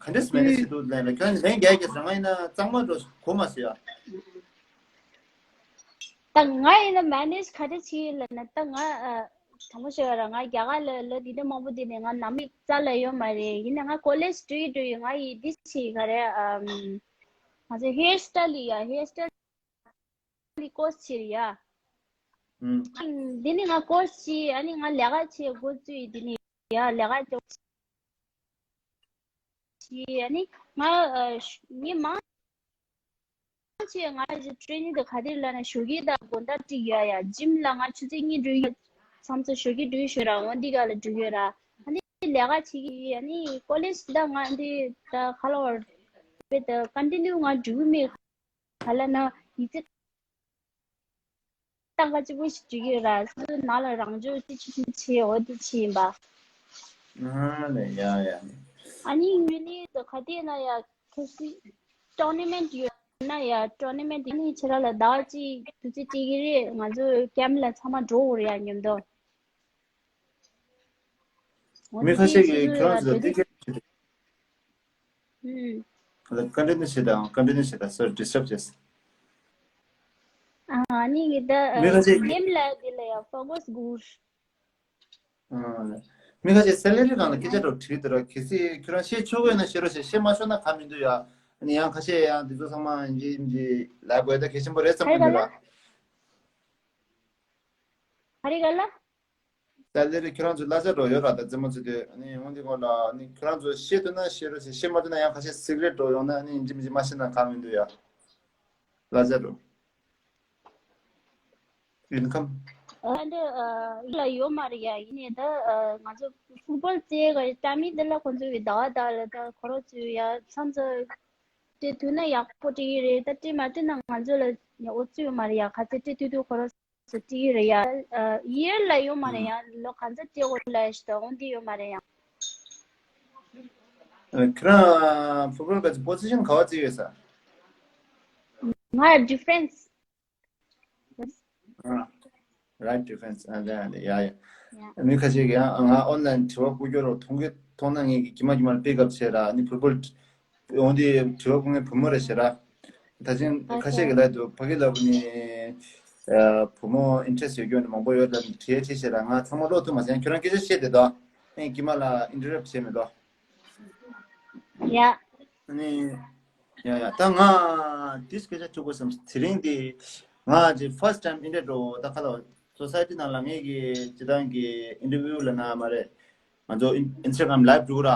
ག་འདྲས་མེད་ནས་ཆེད་དུ་ལན་ལ་ཁྱོད་རང་ལན་རྒྱག་གི་ཟེར། ང་ཡིན་ན་གཙང་མ་འགྲོ་གོ་མ་ཟེར་ཡ། ད་ང་ཡིན་ན་མེ་ནེཇ་ག་འདྲས་བྱེད་ལབ་ན་ད་ང་ཨ་དྲང་པོ་བཤད་པ་ར་ང་རྒྱ་གར་ལ་ལོ་འདི་འདྲ་མང་པོ་འདི་ནས་ང་ནང་མི་རྩ་ལ་ཡོད་མ་རེད། ཡིན་ན་ང་ཀོ་ལེཇ་འགྲོ་ཡི་འགྲོ་ཡི་ང་ཡི་འདི་བྱེད་ག་རེ་ཨམ་ང་ཚོ་ཧེར་སི་ཊལ་ཡ་ཧེར་སི་ཊལ་ལི་ཀོ་སི་བྱེད་ཡ། ཨུམ། འདི་ནི་ང་ཀོ་སི་བྱེད། ཨ་ནི་ང་ལས་ཀ་བྱེད་འགོ་བཙུགས་ཡི་འདི་ནི་ཡ་ལས་ཀ་ཅོག་བྱེད། ཨ་ནི་ང་ཨ་ཤ་ཉི་མ་ཆེ་ང་ཞིག་ཊེ་རེ་ནིང་དེ་ག་དེ་ལ་ན་ཞོགས་ཀས་དང་དགོང་དག་ཀྲིག་ཡོད་ཡ། ཇིམ་ལ་ང་ཆུ་ཚོད་གཉིས་འགྲོ་ཡོད། མཚམས་མཚམས་ཞོགས་ཀས་འགྲོ་ཡོད་ཤོད་ར་འོ་འདི་ག་ལ་འགྲོ་ཡོད་ར། ཨ་ནི་ལས་ཀ་བྱེད་ཀྱི་ཡོད། ཨ་ནི་ཀོ་ལེཇ་ད་ང་འདི་ད་ག་ལ་བར་དཔེ་ད་ཀོན་ཊི་ནིའུ་ང་འགྲོ་གི་མེད། ག་ལ་ན་ཡིག་ཚད་ཏང་ཀ་གཅིག་པོ་ཞིག་འགྲིག་ཡོད་ར། སུ་ནང་ལ་རང་སྦྱོང་ཅི་ཆི་ཆི་བྱེད་འོ་དེ་བྱེད་ཡིན་པ། ཨ་ལེ་ཡ་ཡ། ཨ་ནི་ངོས་ནས་ད་ག་དེ་ན་ཡ་ཁ་སི་ཊོར་ན་མེན་ཊི་ཡོད་ན་ཡ་ཊོར་ན་མེན་ཊི་ཨ་ནི་ཁྱེད་རང་ལ་ཟླ་བ་གཅིག་དུས་ཚོད་སྤྲད་ཀྱི་རེད། ང་ཚོ་ཀེམ་ལ་ཚང་མ་འགྲོ་འོ་རེད་ཡ་མཉམ་དུ། འོ་མི་དེ་ཁ་ཤས་ཁྱེད་ཚོ་ཀྱིས་ཁྱོད་རང་ལ་ཚོ་འགྲོ་དུས། འདི་སྐད་ཆ་ཨུམ། ཀོན་ཊི་ནིའུ་བྱེད་དང་ཀོན་ཊི་ནིའུ་བྱེད་དང་སོ་རི་ཌི་སི་ཊརབ་བྱས། ཨ་ནི་ངས་ད་མི་ཁ་ཤས་ཀྱིས་ནེམ་ལ་དེ་ལ་ཡ་ཕོ་ཀས་དགོས། ཨ། མི་ཁ་ཤས་སེ་ལ་རི་སྒང་ལ་སྐད་ཆ་འདྲ་བོ་དྲིས་འདུག་ར། གལ་སྲིད་ཁྱོད་རང་བཤད་ཆོག་གི་ཡོད་ན་བཤད་རོགས་བྱེད། བཤད་མ་ཆོག་ན་གང་མི་འདུག་ཡ། ཨ་ནི་ཡང་ཁ་ཤས་ཡང་འདི་ཚོ་ཚང་མ་ཡིན་གཅིག་མིན་གཅིག་ལབ་དགོས་ད་གལ་ཆེན་པོ་རེད་བསམ་གྱི་འདུག་ར། ག་རེ་ག་ལ། ད་ལེ་རེ་ཁྱོད་རང་ཚོ་གླ་ཆ་འགྲོ་ཡོད་ར། ད་རྩེད་མོ་རྩེ་དུས་ཨ་ནི་འོན་ཏེ་ཁོང་ལ་ཨ་ནི་ཁྱོད་རང་ཚོ་བཤད་ཐུབ་ན་བཤད་རོགས་བྱེད། བཤད་མ་ཐུབ་ན་ཡང་ཁ་ཤས་སི་ག་རེཊ་འགྲོ་ཡོང་ན་ཨ་ནི་ཡིན་གཅིག་མིན་གཅིག་མ་བཤད་ན་གང་མི་འདུག་ཡ། གླ་ཆ་འགྲོ། ཡིན་ཁམས། ཨ་འདི་ཨ་ལ་ཡོད་མ་རེད་ཡ། ཡིན་ནའི་ད་ཨ་ང་ཚོ་ཕུཊ་བོལ་རྩེ་ག་ཊ་མི་འདི་ལ་ཁོང་ཚོ་གི་ཟླ་བ་ཟླ་བ་ལ་ད་ཁོ་རང་ཚོའི་ཡ་མཚམས་མཚམས་དེ་དུས་ན་ཡག་པོ་སྤྲད་ཀྱི་རེད། ད་སྤྲད་མ་སྤྲད་ན་ང་ཚོ་ལ་ཡ་ཨོ་ཙི་ཡོད་མ་རེད་ཡ། ག་ཚོད་སྤྲད་དུས་དུས་ཁོ་རང་ཚོ་སྤྲད་ཀྱི་རེད་ཡ། ཨ་ཡར་ལ་ཡོད་མ་རེད་ཡ། ལོ་ག་ཚོད་སྤྲད་དགོས་ལ་ཡ་ཞིག་ད་འོང་འདི་ཡོད་མ་རེད་ཡ། ཁྱེད་རང་ཕུ་པོ་ག་ཚོད་པོ་སི་ཤན་ག་བ་བརྩི་ཡོད་ས། ང་ཌི་ཕེན་སི། རའིཊ་ཌི་ཕེན་སི། ཨ་ལེ་ཨ་ལེ་ཡ་ཡ། མི་ཁ་ཤས་ཀྱིས་ཡང་ང་ཨོན་ལན་དྲི་བ་བཀོད་རྒྱུ་རོགས་མཐོང་གི་མཐོང་ན་ངས་ཀྱི་ཀྱི་མ་ཀྱི་མ་པིག་ཨབ་བྱས་ར་ནི་ཕུ་པོ་འོང་དེ་དྲི་བ་བཀོད་མཁན་བུ་མོ་རེད་ཤེས་ར། ད་ཅིང་ཁ་ཤས་ཀྱིས་ལབ་འདུག་ཕ་གི་ལབ་ནི་བུ་མོ་ཨིན་ཊི་རེ་སི་ཡོད་རྒྱུ་ནི་མང་པོ་ཡོད་ལབ་ནི་དྲིས་དྲིས་ཤེས་ར། ང་ཚང་མ་ཀློག་ཐུབ་མ་སོང་། ཁྱོད་རང་སྐད་ཆ་བཤད་དེ་དོ། ཨེ་ཀྱི་མ་ལ་ཨིན་ཊར་རབ་བྱས་མེད་དོ། ཡ། ནི། ཡ་ཡ་ད་ང་དེ་སྐད་ཆ་དྲི་དགོས་བསམ། དེ་རིང་དེ་ང་ཅིག་ཕར་སི་ཊི་ཊའིམ་ཨིན་ཌི་ཡ་འགྲོ་ད་ཁ་ལ་སོ་སའི་ཊི་ནང་ལ་ངེད་ཀྱི་སྤྱི་བཏང་གི་ཨིན་ཊར་བིའུ་ལ་ན་མ་རེད། ང་ཚོ་ཨིན་སི་ཊ་གྷ་རམ་ལའིབ་འགྲོ་ར།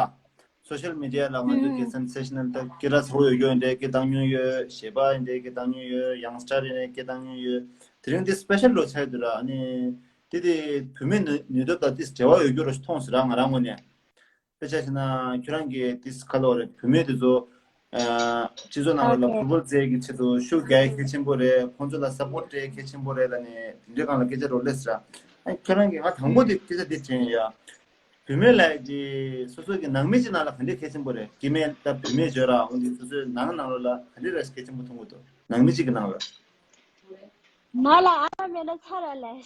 སོ་ཤལ་མི་ཌི་ཡ་ལ་ང་ཚོ་གི་སེན་སེ་ཤ་ནལ་ད་སྐད་གྲགས་ཚ་བོ་ཡོད་རྒྱུ་འདྲ་སྐད་བཏང་མྱོང་ཡོད། གཞས་པ་འདྲ་སྐད་བཏང་མྱོང་ཡོད། ཡང་སི་ཊར་འདྲ་སྐད་བཏང་མྱོང་ཡོད། དེ་རིང་དེ་སི་པེ་ཤལ་ལོ་ཆགས་འདུག་ར། ཨ་ནི་དེ་དེ་བུད་མེད་ནུས་ནུས་སྟོབས་དང་དེ་འབྲེལ་བ་ཡོད་རྒྱུ་ར་ཞིག་མཐོང་སོང་ར་ང་རང་ངོས་ནས། དཔེ་ཆ་བཞག་ན་ཁྱོད་རང་གིས་དེ་ག་ལབ་རེད། བུད་མེད་དེ་ཚོ་སྤྱི་ཚོགས་ནང་ལ་ཕུ་པོ་རྩེད་ཀྱི་ཆེད་དུ་ཤུགས་རྒྱག་ཡ་གལ་ཆེན་པོ་རེད། ཁོང་ཚོ་ལ་སབ་པོར་ཊི་སྤྲད་ཡ་གལ་ཆེན་པོ་རེད་ལབ་ནས་དེ་འདྲའི་སྒང་ལ་སྐད་ཆ་རོ་ལེས་ར། ཨ་ཁྱོད་རང་གིས་ང་དང་པོ་དེ་སྐད་ཆ་དེ་དྲན་ཡ། བུད་མེད་ལབ་ཀྱི་སོ་སོ་གི་ནང་མི་གཅིག་ནང་ལ་ག་འདྲའི་གལ་ཆེན་པོ་རེད། སྐྱེ་དམན་ད་བུད་མེད་བརྗོད་ར་འོང་དེ་སོ་སོའི་ནང་ནང་ལོགས་ལ་ག་འདྲའི་ར་གལ་ཆེན་པོ་མཐོང་གི་འདུག་ནང་མི་གཅིག་གི་ནང་ལ། ང་ལ་ཨ་མ་མེད་ན་ཚར་ར་ལས།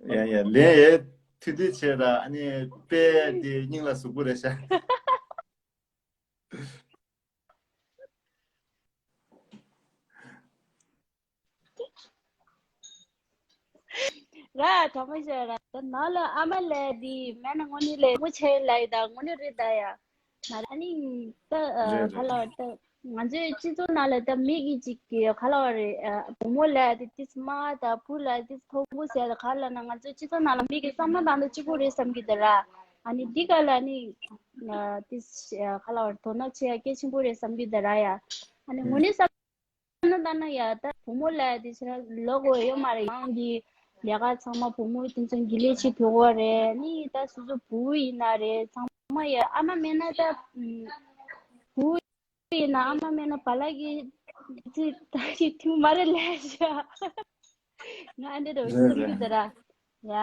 ཡ་ཡ་ལན་ཡ་ཐུང་ཐུང་བྱས་ར། ཨ་ནི་དཔེ་དེ་སྙིང་ལ་ཟུག་པོ་རེད་ཤག་ར་དྲང་མོ་བཤད་ར། ད་ནང་ལ་ཨ་མ་ལས་དེ་མེད་ན་དངོས་གནས་ལས་མོ་ཆེ་ལས་ད་དངོས་གནས་རེད་ད་ཡ། ང་ཨ་ནི་ད་ག་ལ་བ་ད་ང་ཚོའི་སྤྱི་ཚོགས་ནང་ལ་ད་མི་གི་ཅིག་གི་ག་ལ་བ་རེད། བུ་མོ་ལས་དེ་ཏིས་མ་ད་བུ་ལས་ཏིས་ཕྲུ་གུ་ཟེར་ད་ག་ལ་ན་ང་ཚོའི་སྤྱི་ཚོགས་ནང་ལ་མི་གི་བསམ་བློ་བཏང་ད་གཅིག་པོ་རེད་བསམ་གི་ད་ར། ཨ་ནི་འདི་ག་ལ་ནི་ཏིས་ག་ལ་བ་དོ་སྣང་བྱེད་ཡ་གལ་ཆེན་པོ་རེད་བསམ་གི་ད་ར་ཡ། ཨ་ནི་དངོས་གནས་བསམ་ན་ད་ན་ཡ་ད་བུ་མོ་ལ་དེ་ཕྱིར་ལོག་འོས་ཡོད་མ་རེད། ཡང་གི་ལས་ཀ་ཚང་མ་བུ་མོ་དེ་ཚོ་གི་ལས་བྱེད་ཐུབ་གོ་རེད། ནི་ད་སོ་སོ་བུ་ཡིན་ན་རེད། ཚང་མ་ཡ་ཨ་མ་མེད་ན་ད་བུ་ཡིན་ན་ཨ་མ་མེད་ན་བ་ལ་གི་དེ་ད་ཞིག་ཐུབ་མ་རེད་ལས་བྱ། ང་འདི་རུ་རེད་སེམས་རེད། ཀྱི་དེ་ར་ཡ།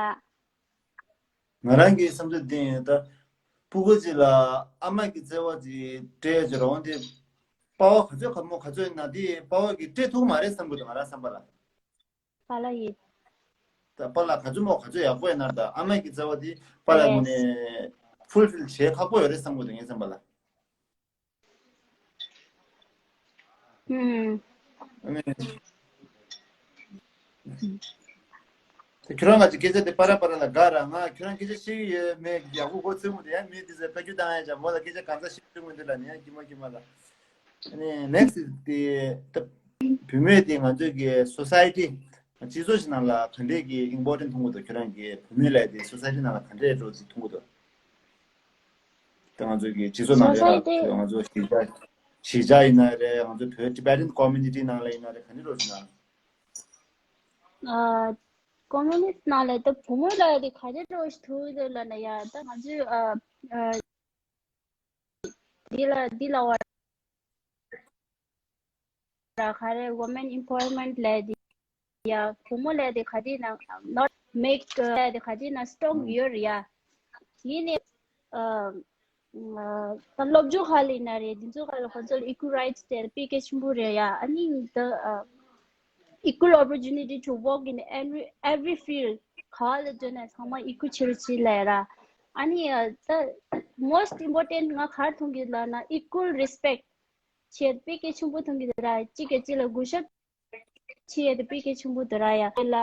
ང་རང་གི་བསམ་ཚུལ་འདི་ཡིན། ད་ཕྲུ་གུ་ཅིག་ལ་ཨ་མ་གི་བརྩེ་བ་ཅིག་སྤྲད་ཡ་ཅིག་རོགས་འདི་པ་ཕ་ག་ཚོད་ག་མོ་ག་ཚོད་ཡིན་ན་འདི་པ་ཕ་གིས་སྤྲད་ཐུབ་མ་རེད་བསམ་གི་འདུག་ང་རང་བསམ་པ་ལ། བ་ལ་ཡིན། ད་པ་ལ་ག་ཚོད་མོ་ག་ཚོད་ཡག་པོ་ཡིན་ན་ད་ཨ་མ་གི་བརྩེ་བ་འདི་པ་ལ་ངོས་ནས་ཕུལ་ཕིལ་བྱེད་ཁག་པོ་ཡོད་རེད་བསམ་གི་འདུག་ངའི་བསམ་པ་ལ། ཨུམ། ཨ་ནི། དེ་ཁྱོད་རང་ང་ཅིག་སྐད་ཆ་དེ་པ་ར་པ་ར་ལ་དགའ་ར། ང་ཁྱོད་རང་སྐད་ཆ་བཤད་ཀྱི་ཡོད་མེད་ཡག་པོ་གོ་ཚོད་མོ་དེ་ཡང་མི་དེ་ཚོས་ལྟ་རྒྱུ་བཏང་ཡ་ཅག་མོ་ལ་སྐད་ཆ་གང་ཚ་བཤད་རྒྱུ་མི་འདུག་ལ་ནི་ཡང་ཀྱི་མ་ཀྱི་མ་ལ། ཨ་ནི་ནེག་སི་དེ་ད་བུད་མེད་དེ་ང་ཚོའི་གི་སོ་སའི་ཊི་སྤྱི་ཚོགས་ཤིག་ནང་ལ་ག་འདྲས་ཀྱི་ཨིམ་པོར་ཊེན་མཐོང་གི་འདུག་ཁྱོད་རང་གི་བུད་མེད་ལ་དེ་སོ་སའི་ཊི་ནང་ལ་ག་འདྲས་འགྲོ་ཅིག་མཐོང་གི་འདུག་ད་ང་ཚོ་གི་སྤྱི་ཚོགས་ནང་ལ་ཡོད་ལ་ང་ཚོ་གཞིས་ཆགས་གཞིས་ཆགས་ཡིན་ན་རེད། ང་ཚོ་བོད་Tibetan community་ནང་ལ་ཡིན་ན་རེད། ག་འདྲ་རོ་ཞིག་ན། ཨ་ཀོ་མུ་ནི་ཊི་ནང་ལ་ད་བུ་མོ་ལ་དེ་ག་འདྲ་རོ་ཞིག་ཐུག་ཡོད་ལ་ན་ཡ། ད་ང་ཚོའི་ཨ་ཨ་འདི་ལ་འདི་ལ་བ་ར་ག་རེ་women empowerment་ལས་དེ་ཡ་བུ་མོ་ལས་དེ་ག་དེ་ན་not make་ལས་དེ་ག་དེ་ན་སི་ཊོང་ཡོད་རེད་ཡ། ཡིན་ནི་ཨ་ད་སློབ་སྦྱོང་ཁ་ལ་ཡིན་ན་རེད། འདི་ཚོ་ཁ་ལ་ཁོང་ཚོ་ལ་equal rights་དེ་སྤེལ་གལ་ཆེན་པོ་རེད་ཡ། ཨ་ནི་ད་equal opportunity to work in every every field། ག་ལ་འདོད་ན་ཚང་མ་equal་བྱེད་རོགས་བྱེད་ལ་ཡ་ར། ཨ་ནི་ད་most important་ང་ག་རེ་མཐོང་གི་ལབ་ན་equal respect་བྱེད་སྤེལ་གལ་ཆེན་པོ་མཐོང་གི་ར། གཅིག་གིས་གཅིག་ལ་གུས་ཞབས་ཆེ་ཡ་དེ་དཔེ་གལ་ཆེན་པོ་དེ་ར་ཡ། ལ་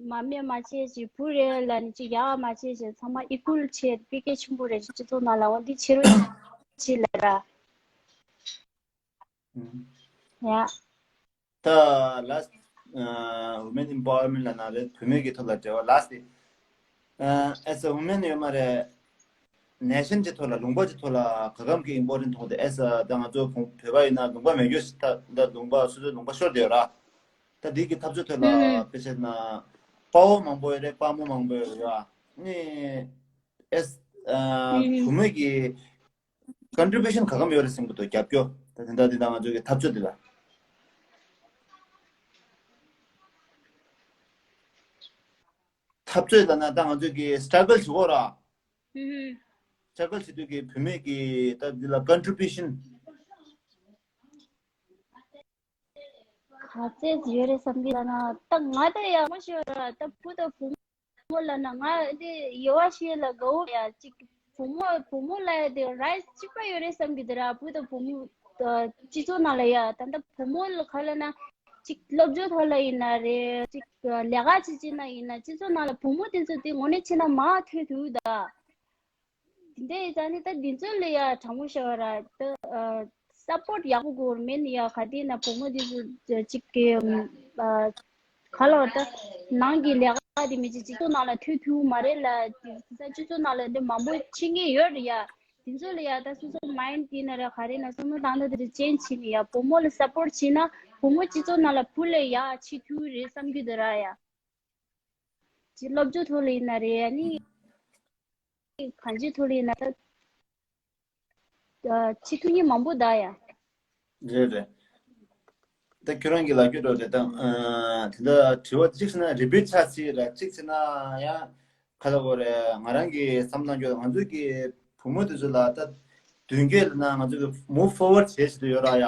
མ་མེད་མ་བྱས་ཅིག་བུ་རེད་ལ་ནི་ཅིག་ཡག་མ་བྱས་ཅིག་ཚང་མ་equal་ཆེ་ཡ་དེ་དཔེ་གལ་ཆེན་པོ་རེད། སྤྱི་ཚོགས་ནང་ལ་འོ་འདི་ཆེ་རུ་ཆེ་ལ་ར་ཡ། ད་last women empowerment་ལ་ན་རེད། བུད་མེད་ཀྱི་ཐོག་ལ་འབྲེལ་བ་last་དེ། ཨ་as a woman་ཡོད་མ་རེད། nation་གྱི་ཐོག་ལ་ལུང་པ་གྱི་ཐོག་ལ་ག་གམ་གྱི་important་མཐོང་དེ། as a་ད་ང་ཚོ་བོད་པ་ཡིན་ན་ལུང་པ་མེད་རྒྱུ་ཞིག་ད་ལུང་པ་སོ་སོའི་ལུང་པ་ཤོར་བསྡད་ཡོད་ར། ད་འདི་གི་འཐབ་རྩོད་ཐོག་ལ་དཔེ་བྱས་ན་དཔའ་བོ་མང་པོ་ཡོད་རེད། དཔའ་མོ་མང་པོ་ཡོད་རེད་ར། ནི་as་བུད་མེད་ཀྱི་contribution་ག་གམ་ཡོད་རེད་བསམ་གྱི་འདུག་རྒྱབ་སྐྱོར་ད་དེ་འདྲ་དེ་འདྲ་ང་ཚོ་གི་འཐབ་རྩོད་འདི་ལ། འཐབ་རྩོད་ལ་ན་ད་ང་ཚོ་གི་struggle་བྱེད་དགོས་ར། ཕྱག་ལས་བྱེད་དུས་ཀྱི་བུད་མེད་ཀྱི་ད་འདི་ལ་ཀོན་ཊི་བུ་ཤན། ག་ཚད་ཡོད་རེད་བསམ་གྱི་ལ་ན་ད་ང་ད་ཡག་མ་ཤེས་ར། ད་བུ་དང་བུ་མོ་ལ་ན་ང་དེ་ཡོ་བ་ཤེས་ལ་དགའ་བོ་ཡ་གཅིག་བུ་མོ་བུ་མོ་ལ་ཡ་དེ་རའིཊ་གཅིག་པ་ཡོད་རེད་བསམ་གྱི་དེ་ར། བུ་དང་བུ་མོ་སྤྱི་ཚོགས་ནང་ལ་ཡ་ད་ད་བུ་མོ་ལ་ག་ལ་ན་གཅིག་སློབ་སྦྱོང་ཐོག་ལ་ཡིན་ན་རེད། གཅིག་ལས་ཀ་བྱེད་ཅིག་ན་ཡིན་ན་སྤྱི་ཚོགས་ནང་ལ་བུ་མོ་དེ་ཚོ་དེ་ངོ་ནས་ཕྱིན་ན་མ་ཐོས་ཐུབ་ད། དེ་འདྲའི་ཡིན་ཙང་ནི་ད་འདི་ཚོ་ལ་ཡ་དྲང་མོ་བཤད་པ་ར་ད་ཨ་སཔོར་ཊི་ཡག་པོ་དགོས་ར། མེད་ནི་ཡ་ག་དེ་ན་བུ་མོ་འདི་ཚོ་གཅིག་གི་ཨ་ག་ལ་བ་ད་ནང་གི་ལས་ཀ་དེ་མི་བྱེད། སྤྱི་ཚོགས་ནང་ལ་ཐོན་ཐུབ་མ་རེད་ལ། དེ་ད་སྤྱི་ཚོགས་ནང་ལ་འདི་མང་པོ་ཕྱིན་གྱི་ཡོད་རེད་ཡ། དེ་ཚོ་ལ་ཡ་ད་སོ་སོ་མའིན་ཌི་དེ་ན་ར་ག་རེ་ན་བསམ་བློ་བཏང་ན་དེ་རེ་ཅེན་ཇི་བྱེད་ནི་ཡ། བུ་མོ་ལ་སཔོར་ཊི་བྱེད་ན་བུ་མོ་སྤྱི་ཚོགས་ནང་ལ་བུ་ལས་ཡ་ཕྱིན་ཐུབ་རེད་བསམ་རྒྱུ་དེ་ར་ཡ། ཅིག་སློབ་སྦྱོང་ཐོག་ལ་ཡིན་ན་རེད། ཨ་ནི་གང་ཅིའི་ཐོག་ལ་ཡིན་ན་ད་ཨ་ཕྱིན་ཐུབ་མཁན་མང་པོ་གདའ་ཡ། རེད་རེད། ད་ཁྱོད་རང་གི་ལབ་རྒྱུ་འདྲ་རེད་ད། ཨ་དེ་འདྲ་དྲི་བ་གཅིག་བྱས་ན་རི་པིཊ་ཆགས་ཅིག་ར། གཅིག་བྱས་ན་ཡང་ག་ལ་བོ་རེད། ང་རང་གི་བསམ་བློ་བཏང་རྒྱུ་ང་ཚོ་གི་བུ་མོ་དེ་ཚོ་ལ་ད་མདུན་སྐྱོད་ལ་ན་ང་ཚོ་གི་མུབ་ཕོར་ཝར་ཌི་བྱེད་བྱེད་དུ་ཡོད་ར་ཡ།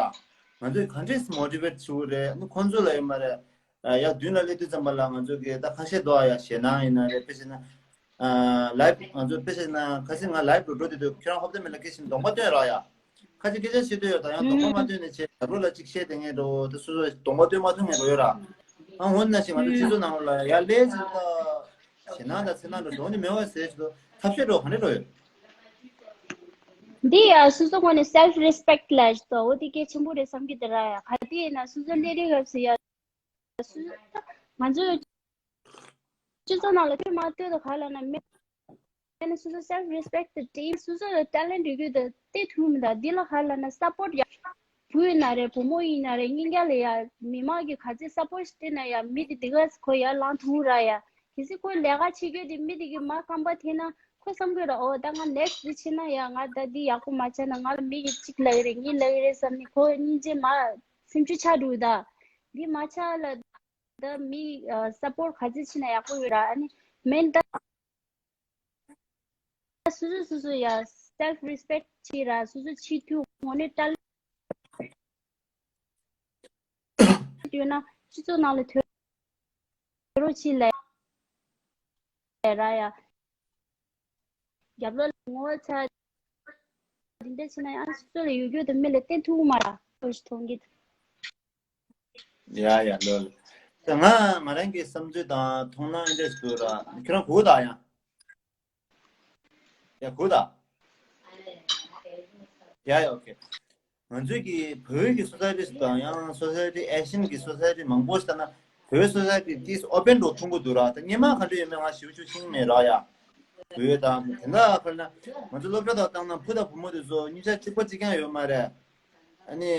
ང་ཚོས་ག་འདྲས་མོ་ཊི་ཝེཊ་བྱེད་དགོས་རེད། ཨ་ནི་ཁོང་ཚོ་ལ་ཡོད་མ་རེད། ཨ་ཡ་མདུན་ལ་སླེབས་དུས་ཙམ་པ་ལ་ང་ཚོ་གི་ད་ཁ་ཤས་འདུག་ཨ་ཡ། ཞེད་སྣང་ཡིན་ན་རེད། དཔེ་བྱས་ན་ཨ་ལའིབ་ང་ཚོ་དཔེ་བྱས་ན་ཁ་སང་ང་ལའིབ་རུ་འགྲོ་དུས་དུས་ཁྱོད་རང་ཧོབ་ཏེ་མེ་ལ་སྐད་ཆ་གདོང་པ་སྟོན་ར་ཡ། ཁ་ཅིག་སྐད་ཆ་བཤད་དུས་ཡོད་ད་ཡང་གདོང་པ་མ་སྟོན་ནས་བྱས་ད་རུ་ལ་ཅིག་བཤད་དེ་ངས་འགྲོ་དུས་སོ་སོ་གདོང་པ་སྟོན་མ་ཐུབ་ངས་འགྲོ་ཡོད་ར། ཨ་འོ་ན་ཞིག་ང་ཚོ་སྤྱི་ཚོགས་ནང་ལ་ཡ་ལས་ཅིག་ད་ཞེད་སྣང་དང་འཚེར་སྣང་འགྲོ་གདོང་ནི་མེད་པ་ཟེར་ཞིག་ད་ཐབས་ཤེས་འགྲོ་ག་འདྲས་འགྲོ་ཡོད། འདི་ཡ་སོ་སོ་ངོས་ནས་སེལ་ཕི་རེ་སི་པེག་ཊི་ལ་ཞིག་ད་འོ་དེ་གལ་ཆེན་པོ་རེད་བསམ་གྱི་འདུག་ར་ཡ། ག་དེ་ཡིན་ན་སོ་སོ་སླེབས་དུས་སྐབས་སུ་ཡ། སུ་ང་ཚོས་སྤྱི་ཚོགས་ནང་ལ་ཐོན་མ་ཐོན་དུ་ག་ལ་ན་མེད་ན་སོ་སོ་སེལ་ཕི་རེ་སི་པེག་ཊི་དེ་སོ་སོ་ལ་ཊེ་ལེན་ཊི་ཡོད་རྒྱུ་དེ་སྟེར་ཐུབ་མི་འདུག་འདི་ལ་ག་ལ་ན་སཔོར་ཊི་ཡ། བུ་ཡིན་ན་རེད། བུ་མོ་ཡིན་ན་རེད། སྙིང་ག་ལ་ཡ་མི་མང་གི་ག་ཚད་སཔོར་ཊི་སྟེར་ན་ཡ་མི་དེ་དེ་ག་ཁོ་ཡར་ལངས་ཐུབ་ར་ཡ། གལ་སྲིད་ཁོ་ལས་ཀ་བྱེད་རྒྱུ་དེ་མི་དེ་གི་མ་རྐང་པ་འཐེན་ན་ཁོ་བསམ་གི་ར། འོ་ད་ང་ནེག་སི་ཊི་དེ་བྱེད་ན་ཡ་ང་ད་འདི་ཡག་པོ་མ་བྱས་ན་ང་ལ་མི་གི་གཅིག་ལབ་ཀྱི་རེད། གཉིས་ལབ་ཀྱི་རེད་བསམ་ནས་ཁོ་སྙིང་རྗེ་མ་སེམས་ཤུགས་ཆག་འགྲོ་ད། འདི་མ་ཆག་ལ། ད་མི་ཨ་སཔོར་ཊི་ག་ཚོད་བྱས་ན་ཡག་པོ་ཡོད་ར། ཨ་ནི་མེན་ད་སོ་སོ་སོ་སོ་ཡ་སེལ་ཕི་རེ་སི་པེག་ཊི་བྱེད་ར། སོ་སོ་བྱེད་ཐུབ་ངོ་ནས་ཊེ་ལེན་ཊི་ཡོད་ན་སྤྱི་ཚོགས་ནང་ལ་ཐོན་རོགས་བྱེད་ལ་ར་ཡ། རྒྱབ་ལོགས་ལ་ངོ་ཚ། འདི་འདྲ་བྱས་ན་ཡང་སོ་སོ་ལ་ཡོད་རྒྱུ་དེ་མི་ལ་བསྟན་ཐུབ་མ་ར་ཁོ་ཞིག་མཐོང་གི། ཡ་ཡ་ལོ་ལོ། ད་ང་ང་རང་གི་བསམ་ཚུལ་དང་མཐོང་སྣང་འདྲ་ཞིག་འདུག་ར། ཁྱོད་རང་གོ་ད་ཡང་། ཡ་གོ་ད། ཡ་ཡ་ཨོ་ཁེ། ང་ཚོའི་གི་བོད་ཀྱི་སོ་སའི་ཊི་དང་ཡང་སོ་སའི་ཊི་ཨེ་ཤི་ཡན་གྱི་སོ་སའི་ཊི་མང་པོ་ཞིག་ལྟ་ན་བོད་སོ་སའི་ཊི་ཏིས་ཨོ་པན་འགྲོ་ཐུབ་ཀྱི་འདུག་ར། ད་སྔོན་མ་ག་འདྲ་ཡོད་མེད་ང་ཞིབ་ཞིབ་ཤེས་ཀྱི་མེད་ར་ཡ། བོད་དང་དེ་འདྲ་ཁར་ན་ང་ཚོ་སློབ་གྲྭ་དང་བཏང་ན་བུ་དང་བུ་མོ་དེ་ཚོ་གཉིས་ཆ་གཅིག་པ་གཅིག་རྐྱང་ཡོད་མ་རེད། ཨ་ནི།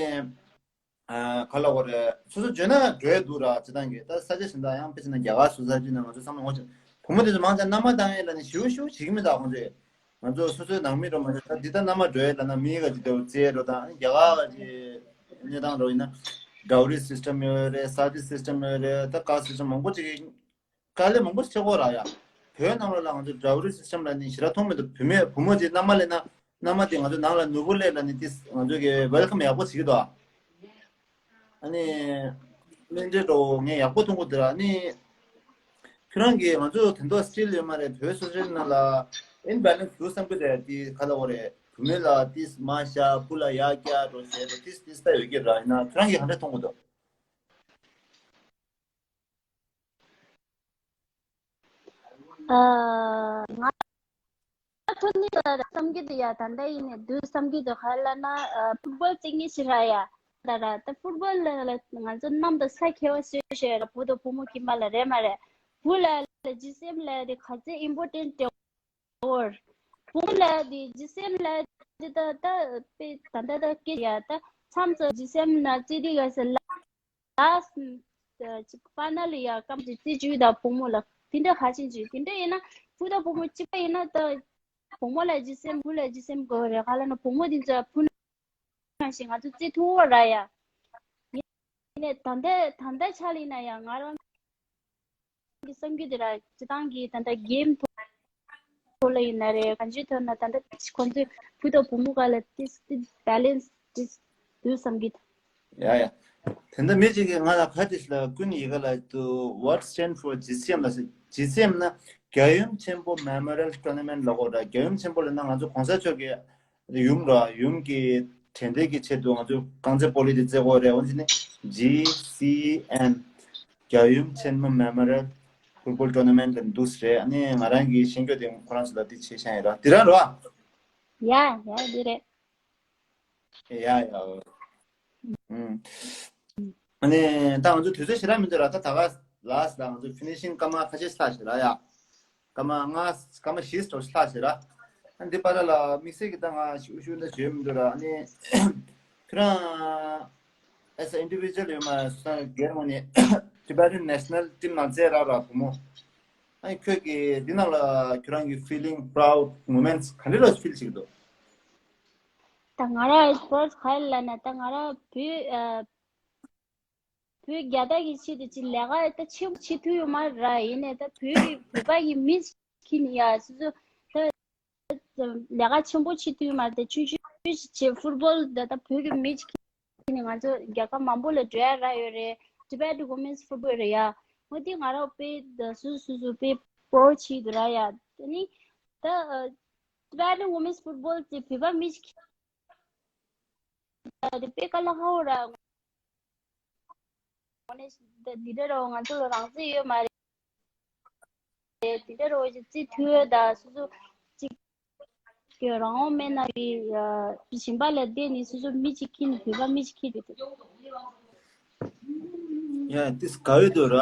ཨ་ག་ལ་བ་རེད། སོ་སོ་འཇོན་ན་འགྲོ་ཡ་འདུག་ར། སྤྱི་བཏང་གི་ད་ས་ཆ་གཞན་དག་ཡང་དཔེ་བྱས་ན་རྒྱ་གར་སོ་སའི་ཊི་ནང་ང་ཚོ་བསམ་བློ་ངོ་ཆེ་བུ་མོ་དེ་ཚོ་མང་ཆེ་མནའ་མ་བཏང་ཡས་ལ་ནི་ཞེ་པོ་ཞེ་པོ་བྱེད་ཀྱི་མི་འདུག་ཁོང་ཚོས་ང་ཚོ་སོ་སོའི་ནང་མི་འགྲོ་མ་ཆེ་ད་འདི་ལྟར་མནའ་མ་འགྲོ་ཡས་ལ་ན་མི་ག་ཅིག་འདྲ་བོ་བཙལ་འགྲོ་དང་རྒྱ་གར་ག་ཅིག་གནས་སྟངས་འགྲོ་ཡིན་ན་ཌའོ་རི་སི་སི་ཊམ་ཡོད་རེད། སཱ་ཊི་སི་སི་ཊམ་ཡོད་རེད། ད་ཀཱ་སི་ཊི་སི་ཊམ་མང་པོ་ཅིག་གི་དཀའ་ལས་མང་པོ་ཞིག་ཆགས་ཀྱི་ཡོད་རེད་ཡ། བོད་ནང་ལོགས་ལ་ང་ཚོ་ཌའོ་རི་སི་སི་ཊམ་ལ་ནི་ཞེ་དྲག་མཐོང་མི་འདུག་བུད་མེད་བུ་མོ་ཅིག་མནའ་མ་སླེབས་ན་མནའ་མ་དེ་ང་ཚོ་ནང་ལ་ནོར་བུ་སླེབས་ལ་ནི་ཏིས་ང་ཚོ་གི་ཝེལ་ཀམ་ཡག་པོ་བྱེད་ཀྱི་འདུག་ཨ་ནི་སྣེ་འདྲེན་འགྲོ་ངས་ཡག་པོ་མཐོང་གི་འདུག་ཨ་ནི་ཁྱོད་རང་གིས་ང་ཚོ་དེ་འདྲ་སི་ཊིལ་ཡོད་མ་རེད། བོད་སོ་སི་ཡེ་ཊི་ནང་ལ་ཨིམ་བེ་ལེན་སི་འདུག་བསམ་གྱི་རེད། དེ་ག་ལ་འོ་རེད། བུད་མེད་ལ་ཏིས་མ་ཤ་བུ་ལ་ཡ་རྒྱ་འགྲོ་བྱས་འགྲོ་ཏིས་ཏིས་ད་ཡོད་ཀྱི་ར། ཡིན་ན་ཁྱོད་རང་གིས་ག་འདྲ་མཐོང་གི་འདུག་ཨ། ང་ཐོན་ནི་ལ་བསམ་གྱི་འདུག་ཡ། ད་ལྟ་ཡིན་ནས་འདུག་བསམ་གྱི་འདུག་ག་ལ་ན་ཨ་ཕུཊ་བོལ་རྩེ་མཁན་ཞིག་རག་ཡ། ད་ར་ད་ཕུཊ་བོལ་ལ་ལ་ང་ཚོ་གནམ་དང་ས་ཁྱད་པར་བཟོས་བཞག་ཡ་ར། བུ་དང་བུ་མོ་ཁྱིམ་པ་ལ་རེད་མ་རེད། བུ་ལ་ལ་ཇི་སི་ཨེམ་ལ་དེ་ག་ཚད་ཨིམ་པོར་ཊེན་ཊི་ཡོད། བུ་མོ་ལ་དེ་ཇི་སི་ཨེམ་ལ་དེ་ད་ད་པེ་ད་ད་ད་སྐད་ཡ་ད་མཚམས་སུ་ཇི་སི་ཨེམ་ན་རྩེ་དེ་ག་ས་ལ། ལཱས་ཅིག་ཕ་ན་ལི་ཡ་སྐམ་ཅིག་རྩེ་བཅུ་དང་བུ་མོ་ལ་དེ་འདྲ་ཧ་ཅང་ཅིག་དེ་འདྲ་ཡིན་ན་བུ་དང་བུ་མོ་གཅིག་པ་ཡིན་ན་ད་བུ་མོ་ལ་ཇི་སི་ཨེམ་བུ་ལ་ཇི་སི་ཨེམ་དགོས་རེད། ག་ལ་ན་བུ་མོ་དེ་ཚོ་ཕུ་ན་ཞིག་ང་ཚོ་རྩེ་ཐུབ་པ་ར་ཡ། ཡིན་ནས་ད་ལྟ་ད་ལྟ་ཆ་ལ་ཡིན་ན་ཡང་ང་རང་གི་བསམ་རྒྱུ་དེ་ར་སྤྱི་བཏང་གི་ད་ལྟ་གེམ་ཐོག་སྐོར་ལ་ཡིན་ན་རེད། གང་ཅིའི་ཐོག་ན་ད་ལྟ་ཁོང་ཚོས་བུ་དང་བུ་མོ་ག་ལ་ཏིས་ཏིས་བེ་ལེན་སི་ཏིས་འདུག་བསམ་གི་འདུག་ཡ་ཡ། དེ་འདྲ་མི་གཅིག་གིས་ང་ལ་ཁ་ཅིག་ལ་ཀུན་ཡི་ག་ལ་དུ། What stand for G C M ལ་ཟེར། G C M ན་རྒྱལ་ཡུམ་ཆེན་པོ་Memorial Tournament ལ་གོ་ར། རྒྱལ་ཡུམ་ཆེན་པོ་ལ་ན་ང་ཚོ་གོང་ས་མཆོག་གི་ཡུམ་ར། ཡུམ་གྱི་དྲན་རྟེན་གྱི་ཆེད་དུ་ང་ཚོ་རྐང་རྩེད་སྤོ་ལོ་དེ་རྩེ་གོ་རེད། འོན་ཏེ་ནི་G C M རྒྱལ་ཡུམ་ཆེན་མོ་Memorial Football Tournament ལ་འདུག་ཟེར། ཨ་ནི་ང་རང་གི་ཤེས་རྒྱུ་དེ་ཁོ་རང་ཚོ་ལ་དེ་བྱེད་བཞག་ཡིན་ར། དེ་རང་རོ། ཡ་ཡ་འདི་རེད། ཡ་ཡ། ཨུམ། ཨ་ནི་ད་ང་ཚོ་དུས་ཚོད་ཞེ་དྲག་མི་འདུག་ར། ད་ད་ག་ལ་སི་ད་ང་ཚོ་ཕི་ནི་ཤིང་སྐར་མ་ཁ་ཤས་ལྷག་ཞེ་ར་ཡ། སྐར་མ་ལྔ། སྐར་མ་བཞི་ཙམ་ལྷག་ཞེ་ར། ཨ་འདི་པ་ད་ལ་དམིགས་བསལ་གྱི་ད་ང་ཞུ་ཞུ་འདི་བྱོས་མི་འདུག་ར། ཨ་ནི་ཁྱོད་རང་as an individual ཡོད་མ་སོང་སྒེར་ངོས་ནས་Tibetan national team ནང་རྩེད་ར་ར་བུ་མོ། ཨ་ནི་ཁྱོད་ཀྱི་འདི་ནང་ལ་ཁྱོད་རང་གི་feeling, proud moments ག་འདྲ་ལ་feel བྱེད་ཀྱི་འདུག་ད་ང་རང་སི་པོར་ཊི་ག་རེ་ལབ་ན། ད་ང་རང་བོད་ཨ་བོད་རྒྱལ་དར་གྱི་ཆེད་དུ་ཅིག་ལས་ཀ་ད་ཆེན་པོ་བྱེད་ཐུབ་ཡོད་མ་རེད། ཡིན་ནའི་ད་བོད་ཀྱི་བོད་པ་གི་མི་ཞིག་ནས་ཡ་སོ་སོ་ད་ལས་ཀ་ཆེན་པོ་བྱེད་ཐུབ་ཡོད་མ་རེད། ད་ཆུང་ཆུང་ཞིག་བྱེད། ཕུཊ་བོལ་ད་ད་བོད་ཀྱི་མི་ཞིག་ནས་ང་ཚོ་རྒྱལ་ཁབ་མང་པོ་ལ་འགྲོ་ཡ་རག་ཡོད་རེད། Tibet Women's Football རེད་ཡ། འོ་དེ་ང་རང་དཔེ་ད་སོ་སོ་སོ་སོ་དཔེ་པོ་རོ་བྱེད་འདུག་ར་ཡ། ད་ནི་ད་Tibetan Women's Football དེ་བོད་པ་མི་ཞིག་དེ་དཔེ་དཀའ་ལས་ཁག་པོ་ར། འོ་ནས་འདི་འདྲ་རོ་ང་ཚོ་ལ་རང་བཙན་ཡོད་མ་རེད། འདི་འདྲ་རོ་ཅིག་རྩེད་ཐུབ་ཡོད་ད། སོ་སོ་ཅིག་གི་རང་དབང་མེད་ན་ཡི་ཞིང་པ་ལ་བསྡད་ནས་སོ་སོ་མི་གཅིག་ཁྱེར་ནས་བོད་པ་མི་གཅིག་ཁྱེར་བསྡད་འདུག་ཡ་ཏིས་དགའ་ཡོད་འདུག་ར།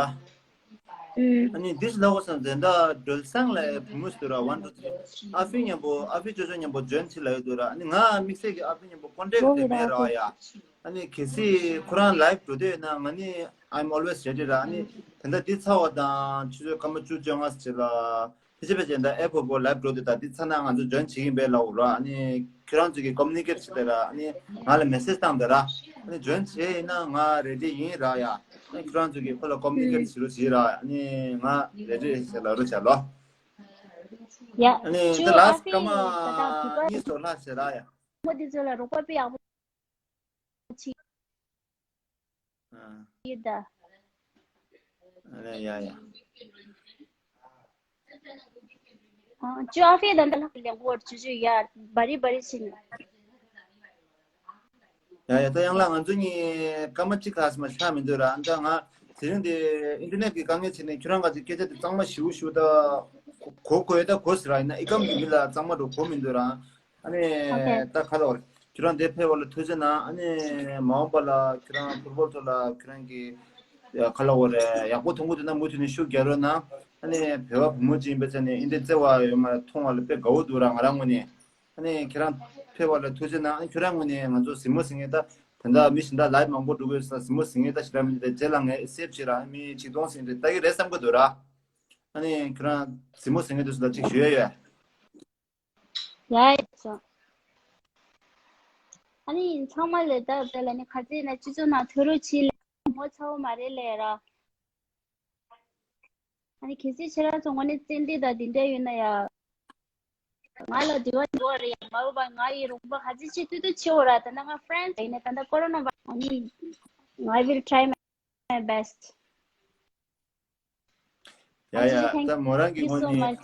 ཨུམ། ཨ་ནི་འདི་ལ་འོ་སང་དེ་འདྲ་སྒྲོལ་བཟང་ལ་བུ་མོ་ཞིག་འདུག་ར། ཝན་ཊུ་ཐི་རི། ཨ་ཕི་མཉམ་པོ་ཨ་ཕི་ཅོ་ཅོ་མཉམ་པོ་ཇོན་ཆི་ལ་ཡོད་འདུག་ར། ཨ་ནི་ང་དམིགས་བསལ་གྱི་ཨ་ཕི་མཉམ་པོ་ཀོན་ཊེག་དེ་མེད་ར་ཡ། ཨ་ནི་གལ་སྲིད་ཁོ་རང་ལའིབ་འགྲོ་འདོད་ཡོད་ན་ང་ནི་I'm always ready ར། ཨ་ནི་དེ་འདྲ་འདི་ཚར་བ་དང་ཆུ་ཚོད་སྐར་མ་བཅུ་བཅོ་ལྔ་ཙམ་ལ་ཕལ་ཆེར་ཕལ་ཆེར་ད་ཨེ་ཕོ་བོ་ལའིབ་འགྲོ་འདོད་ད་འདི་ཚར་ན་ང་ཚོ་ཇོན་བྱེད་ཀྱིན་པས་ལབ་འོ་ར། ཨ་ནི་ཁྱོད་རང་ཚོ་གི་ཀོ་མུ་ནི་ཀེཊ་བྱེད་དེ་ར། ཨ་ནི་ང་ལ་མེ་སེ་ཇི་བཏང་དེ་ར། ཨ་ནི་ཇོན་བྱས་ཡིན་ན་ང་རེ་ཌི་ཡིན་ར་ཡ། ཨ་ནི་ཁྱོད་རང་ཚོ་གི་ཁོ་ལ་ཀོ་མུ་ནི་ཀེཊ་བྱེད་རོགས་བྱེད་ར། ཨ་ནི་ང་རེ་ཌི་ཡིན་ཟེར་ལབ་རོགས་བྱ་ལོ། ཡ། ཨ་ནི་ད་ལ་སི་སྐར་མ་གཉིས་སོ་ལྷག་ཟེར་ར་ཡ། མོ་འདི་ཚོ་ལ་རོགས་པ་དཔེ་ཡག་པོ་བྱེད་ཀྱི་ཡོད་ད། ཨ་ཡ་ཡ། ཨ་ཅོ་ཨ་ཕེ་དང་ད་ལྷག་ལེན་གོ་ཅུ་ཅུ་ཡ་བ་རི་བ་རི་ཕྱིན། ཡ་ཡ། ད་ཡང་ལ་ང་ཚོ་གཉིས་སྐར་མ་གཅིག་ཁ་སི་མ་ཤ་མི་འདུག་ར། ཨ་ད་ང་དེ་རིང་འདི་ཨིན་ཊར་ནེཊ་གི་དཀའ་ངལ་བྱས་ནས་ཁྱོད་རང་ག་ཚོད་སྐད་ཆ་དེ་གཙང་མ་ཞུ་ཞུ་ད་གོ་གོ་ཡོད་ད་གོ་ཟེར་ར། ཡིན་ན་ཨི་ཀམ་གི་མི་ལ་གཙང་མ་འགྲོ་གོ་མི་འདུག་ར། ཨ་ནི་ཨོ་ཁེ། ད་ཁ་ལོ་ཁྱོད་རང་འདིར་ཕེབས་པ་ལ་ཐུགས་རྗེ་གནང་། ཨ་ནི་མ་འོངས་པ་ལ་ཁྱོད་རང་ཕུཊ་བོལ་ཐོག་ལ་ཁྱོད་རང་གི་ཁ་ལོ་རེ་ཡག་པོ་མཐོང་གི་འདུག་ན་མུ་མཐུད་ནས་ཤུགས་རྒྱག་རོགས་གནང་། ཨ་ནི་བོད་པ་བུ་མོ་ཅིག་ཡིན་པའི་ཆ་ནས་ཨིན་དེ་བརྩེ་བ་ཡོད་མ་མཐོང་བ་ལ་དཔེ་དགའ་བོ་འདུག་ར། ང་རང་ངོས་ནས། ཨ་ནི་ཁྱེད་རང་ཕེབས་པ་ལ་ཐུགས་རྗེ་གནང་། ཨ་ནི་ཁྱོད་རང་ངོས་ནས་ང་ཚོ་གཟིགས་མོ་གཟིགས་མཁན་ད་དེ་འདྲ་མི་གཞན་དག་ལའིབ་མང་པོ་འགྲོ་དགོས་ས་གཟིགས་མོ་གཟིགས་མཁན་ད་ཞེ་དྲག་མི་འདུག་རྗེས་ལ་ངས་སེབ་བྱེད་ར། མི་ཆིག་སྟོང་ཟིན་རེད་ལྟ་གི་རེད་བསམ་གི་འདུག་ར། ཨ་ནི་ཁྱོད་རང་གཟིགས་མོ་གཟིགས་མཁན་དེ་ཚོ་ལ་ཅིག་ཞུ་ཡ་ཡོད། ཡ་ཡ་ཚོ། ཨ་ནི་ཚང་མ་ལས་ད་དེ་ལ་ནི་ཁ་རྩེ་ན་སྤྱི་ཚོགས་ནང་ཐོས་རོགས་བྱེད་ལས་མོ་ཚ་བོ་མ་རེད་ལས་ར། ཨ་ནི་གལ་སྲིད་ཁྱེད་རང་ཚོ་ངོ་ནས་རྩེད་འདི་དང་འདི་འདྲ་ཡོད་ན་ཡ། ང་ལ་འབྲེལ་བ་འགྲོ་བ་རེད་ཡ། མ་འོངས་པ་ང་ཡི་རོགས་པ་ག་ཚོད་བྱེད་ཐུབ་ཐུབ་བྱེད་འོ་ར། ད་ནང་ང་ཧྥ་རན་སི་ཡིན་ན་ད་ལྟ་ཀོ་རོ་ན་བ་ཨ་ནི། I will try my best. ཡ་ཡ། ད་མོ་རང་གི་ངོས་ནས།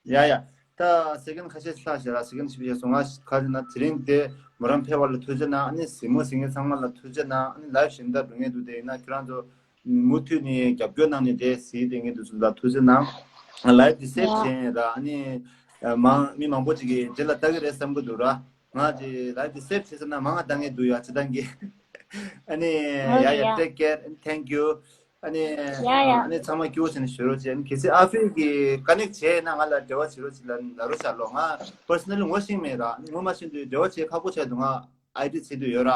ཡ་ཡ། ད་སེ་ཀེན་ཁ་ཤས་ལྷག་བྱས་ལ་སེ་ཀེན་ཞིབ་བྱས་སོང་ང་། ག་རེ་ན་དེ་རིང་དེ་མོ་རང་ཕེབས་པ་ལ་ཐུགས་རྗེ་གནང་། ཨ་ནི་གཟིགས་མོ་གཟིགས་མཁན་ཚང་མ་ལ་ཐུགས་རྗེ་གནང་། ཨ་ནི་ལའིབ་གཞན་དག་འགྲོ་མཁན་འདུག་དེ་ཡིན་ན་ཁྱོད་རང་ཚོ་མུ་མཐུད་ནས་རྒྱབ་སྐྱོར་གནང་ནས་དེ་གཟིགས་བསྡད་མཁན་དེ་ཚོ་ལ་ཐུགས་རྗེ་གནང་། ལའིབ་དེ་སེབ་བྱས་ར། ཨ་ནི་མང་མི་མང་པོ་ཅིག་གིས་རྗེས་ལ་ལྟ་གི་རེད་བསམ་གི་འདུག་ར། ང་ཅིག་ལའིབ་དེ་སེབ་བྱས་ཚར་ན་མང་ང་ལྟ་མཁན་འདུག་ཡ་སྤྱིར་བཏང་གི། ཨ་ནི་ཡ་ཡ། Take care and thank you. ཨ་ནི་ཡ་ཡ། ཨ་ནི་ཚང་མ་སྐྱིད་པོ་བྱས་ནས་བཞུགས་རོགས་བྱེད། ཨ་ནི་གལ་སྲིད་ཨ་ཕི་གིས་ཀ་ནེག་བྱས་ན་ང་ལ་འབྲེལ་བ་བྱེད་རོགས་བྱེད་ལ་ལབ་རོགས་བྱ་ལོ། ང་པར་སོ་ནལ་ལི་ངོ་ཤེས་མེད་ར། ཨ་ནི་ངོ་མ་ཤེས་དུས་འབྲེལ་བ་བྱེད་ཁག་པོ་ཆགས་འདུག་ང་ཨའི་ཌི་བྱེད་དུས་ཡོད་ར།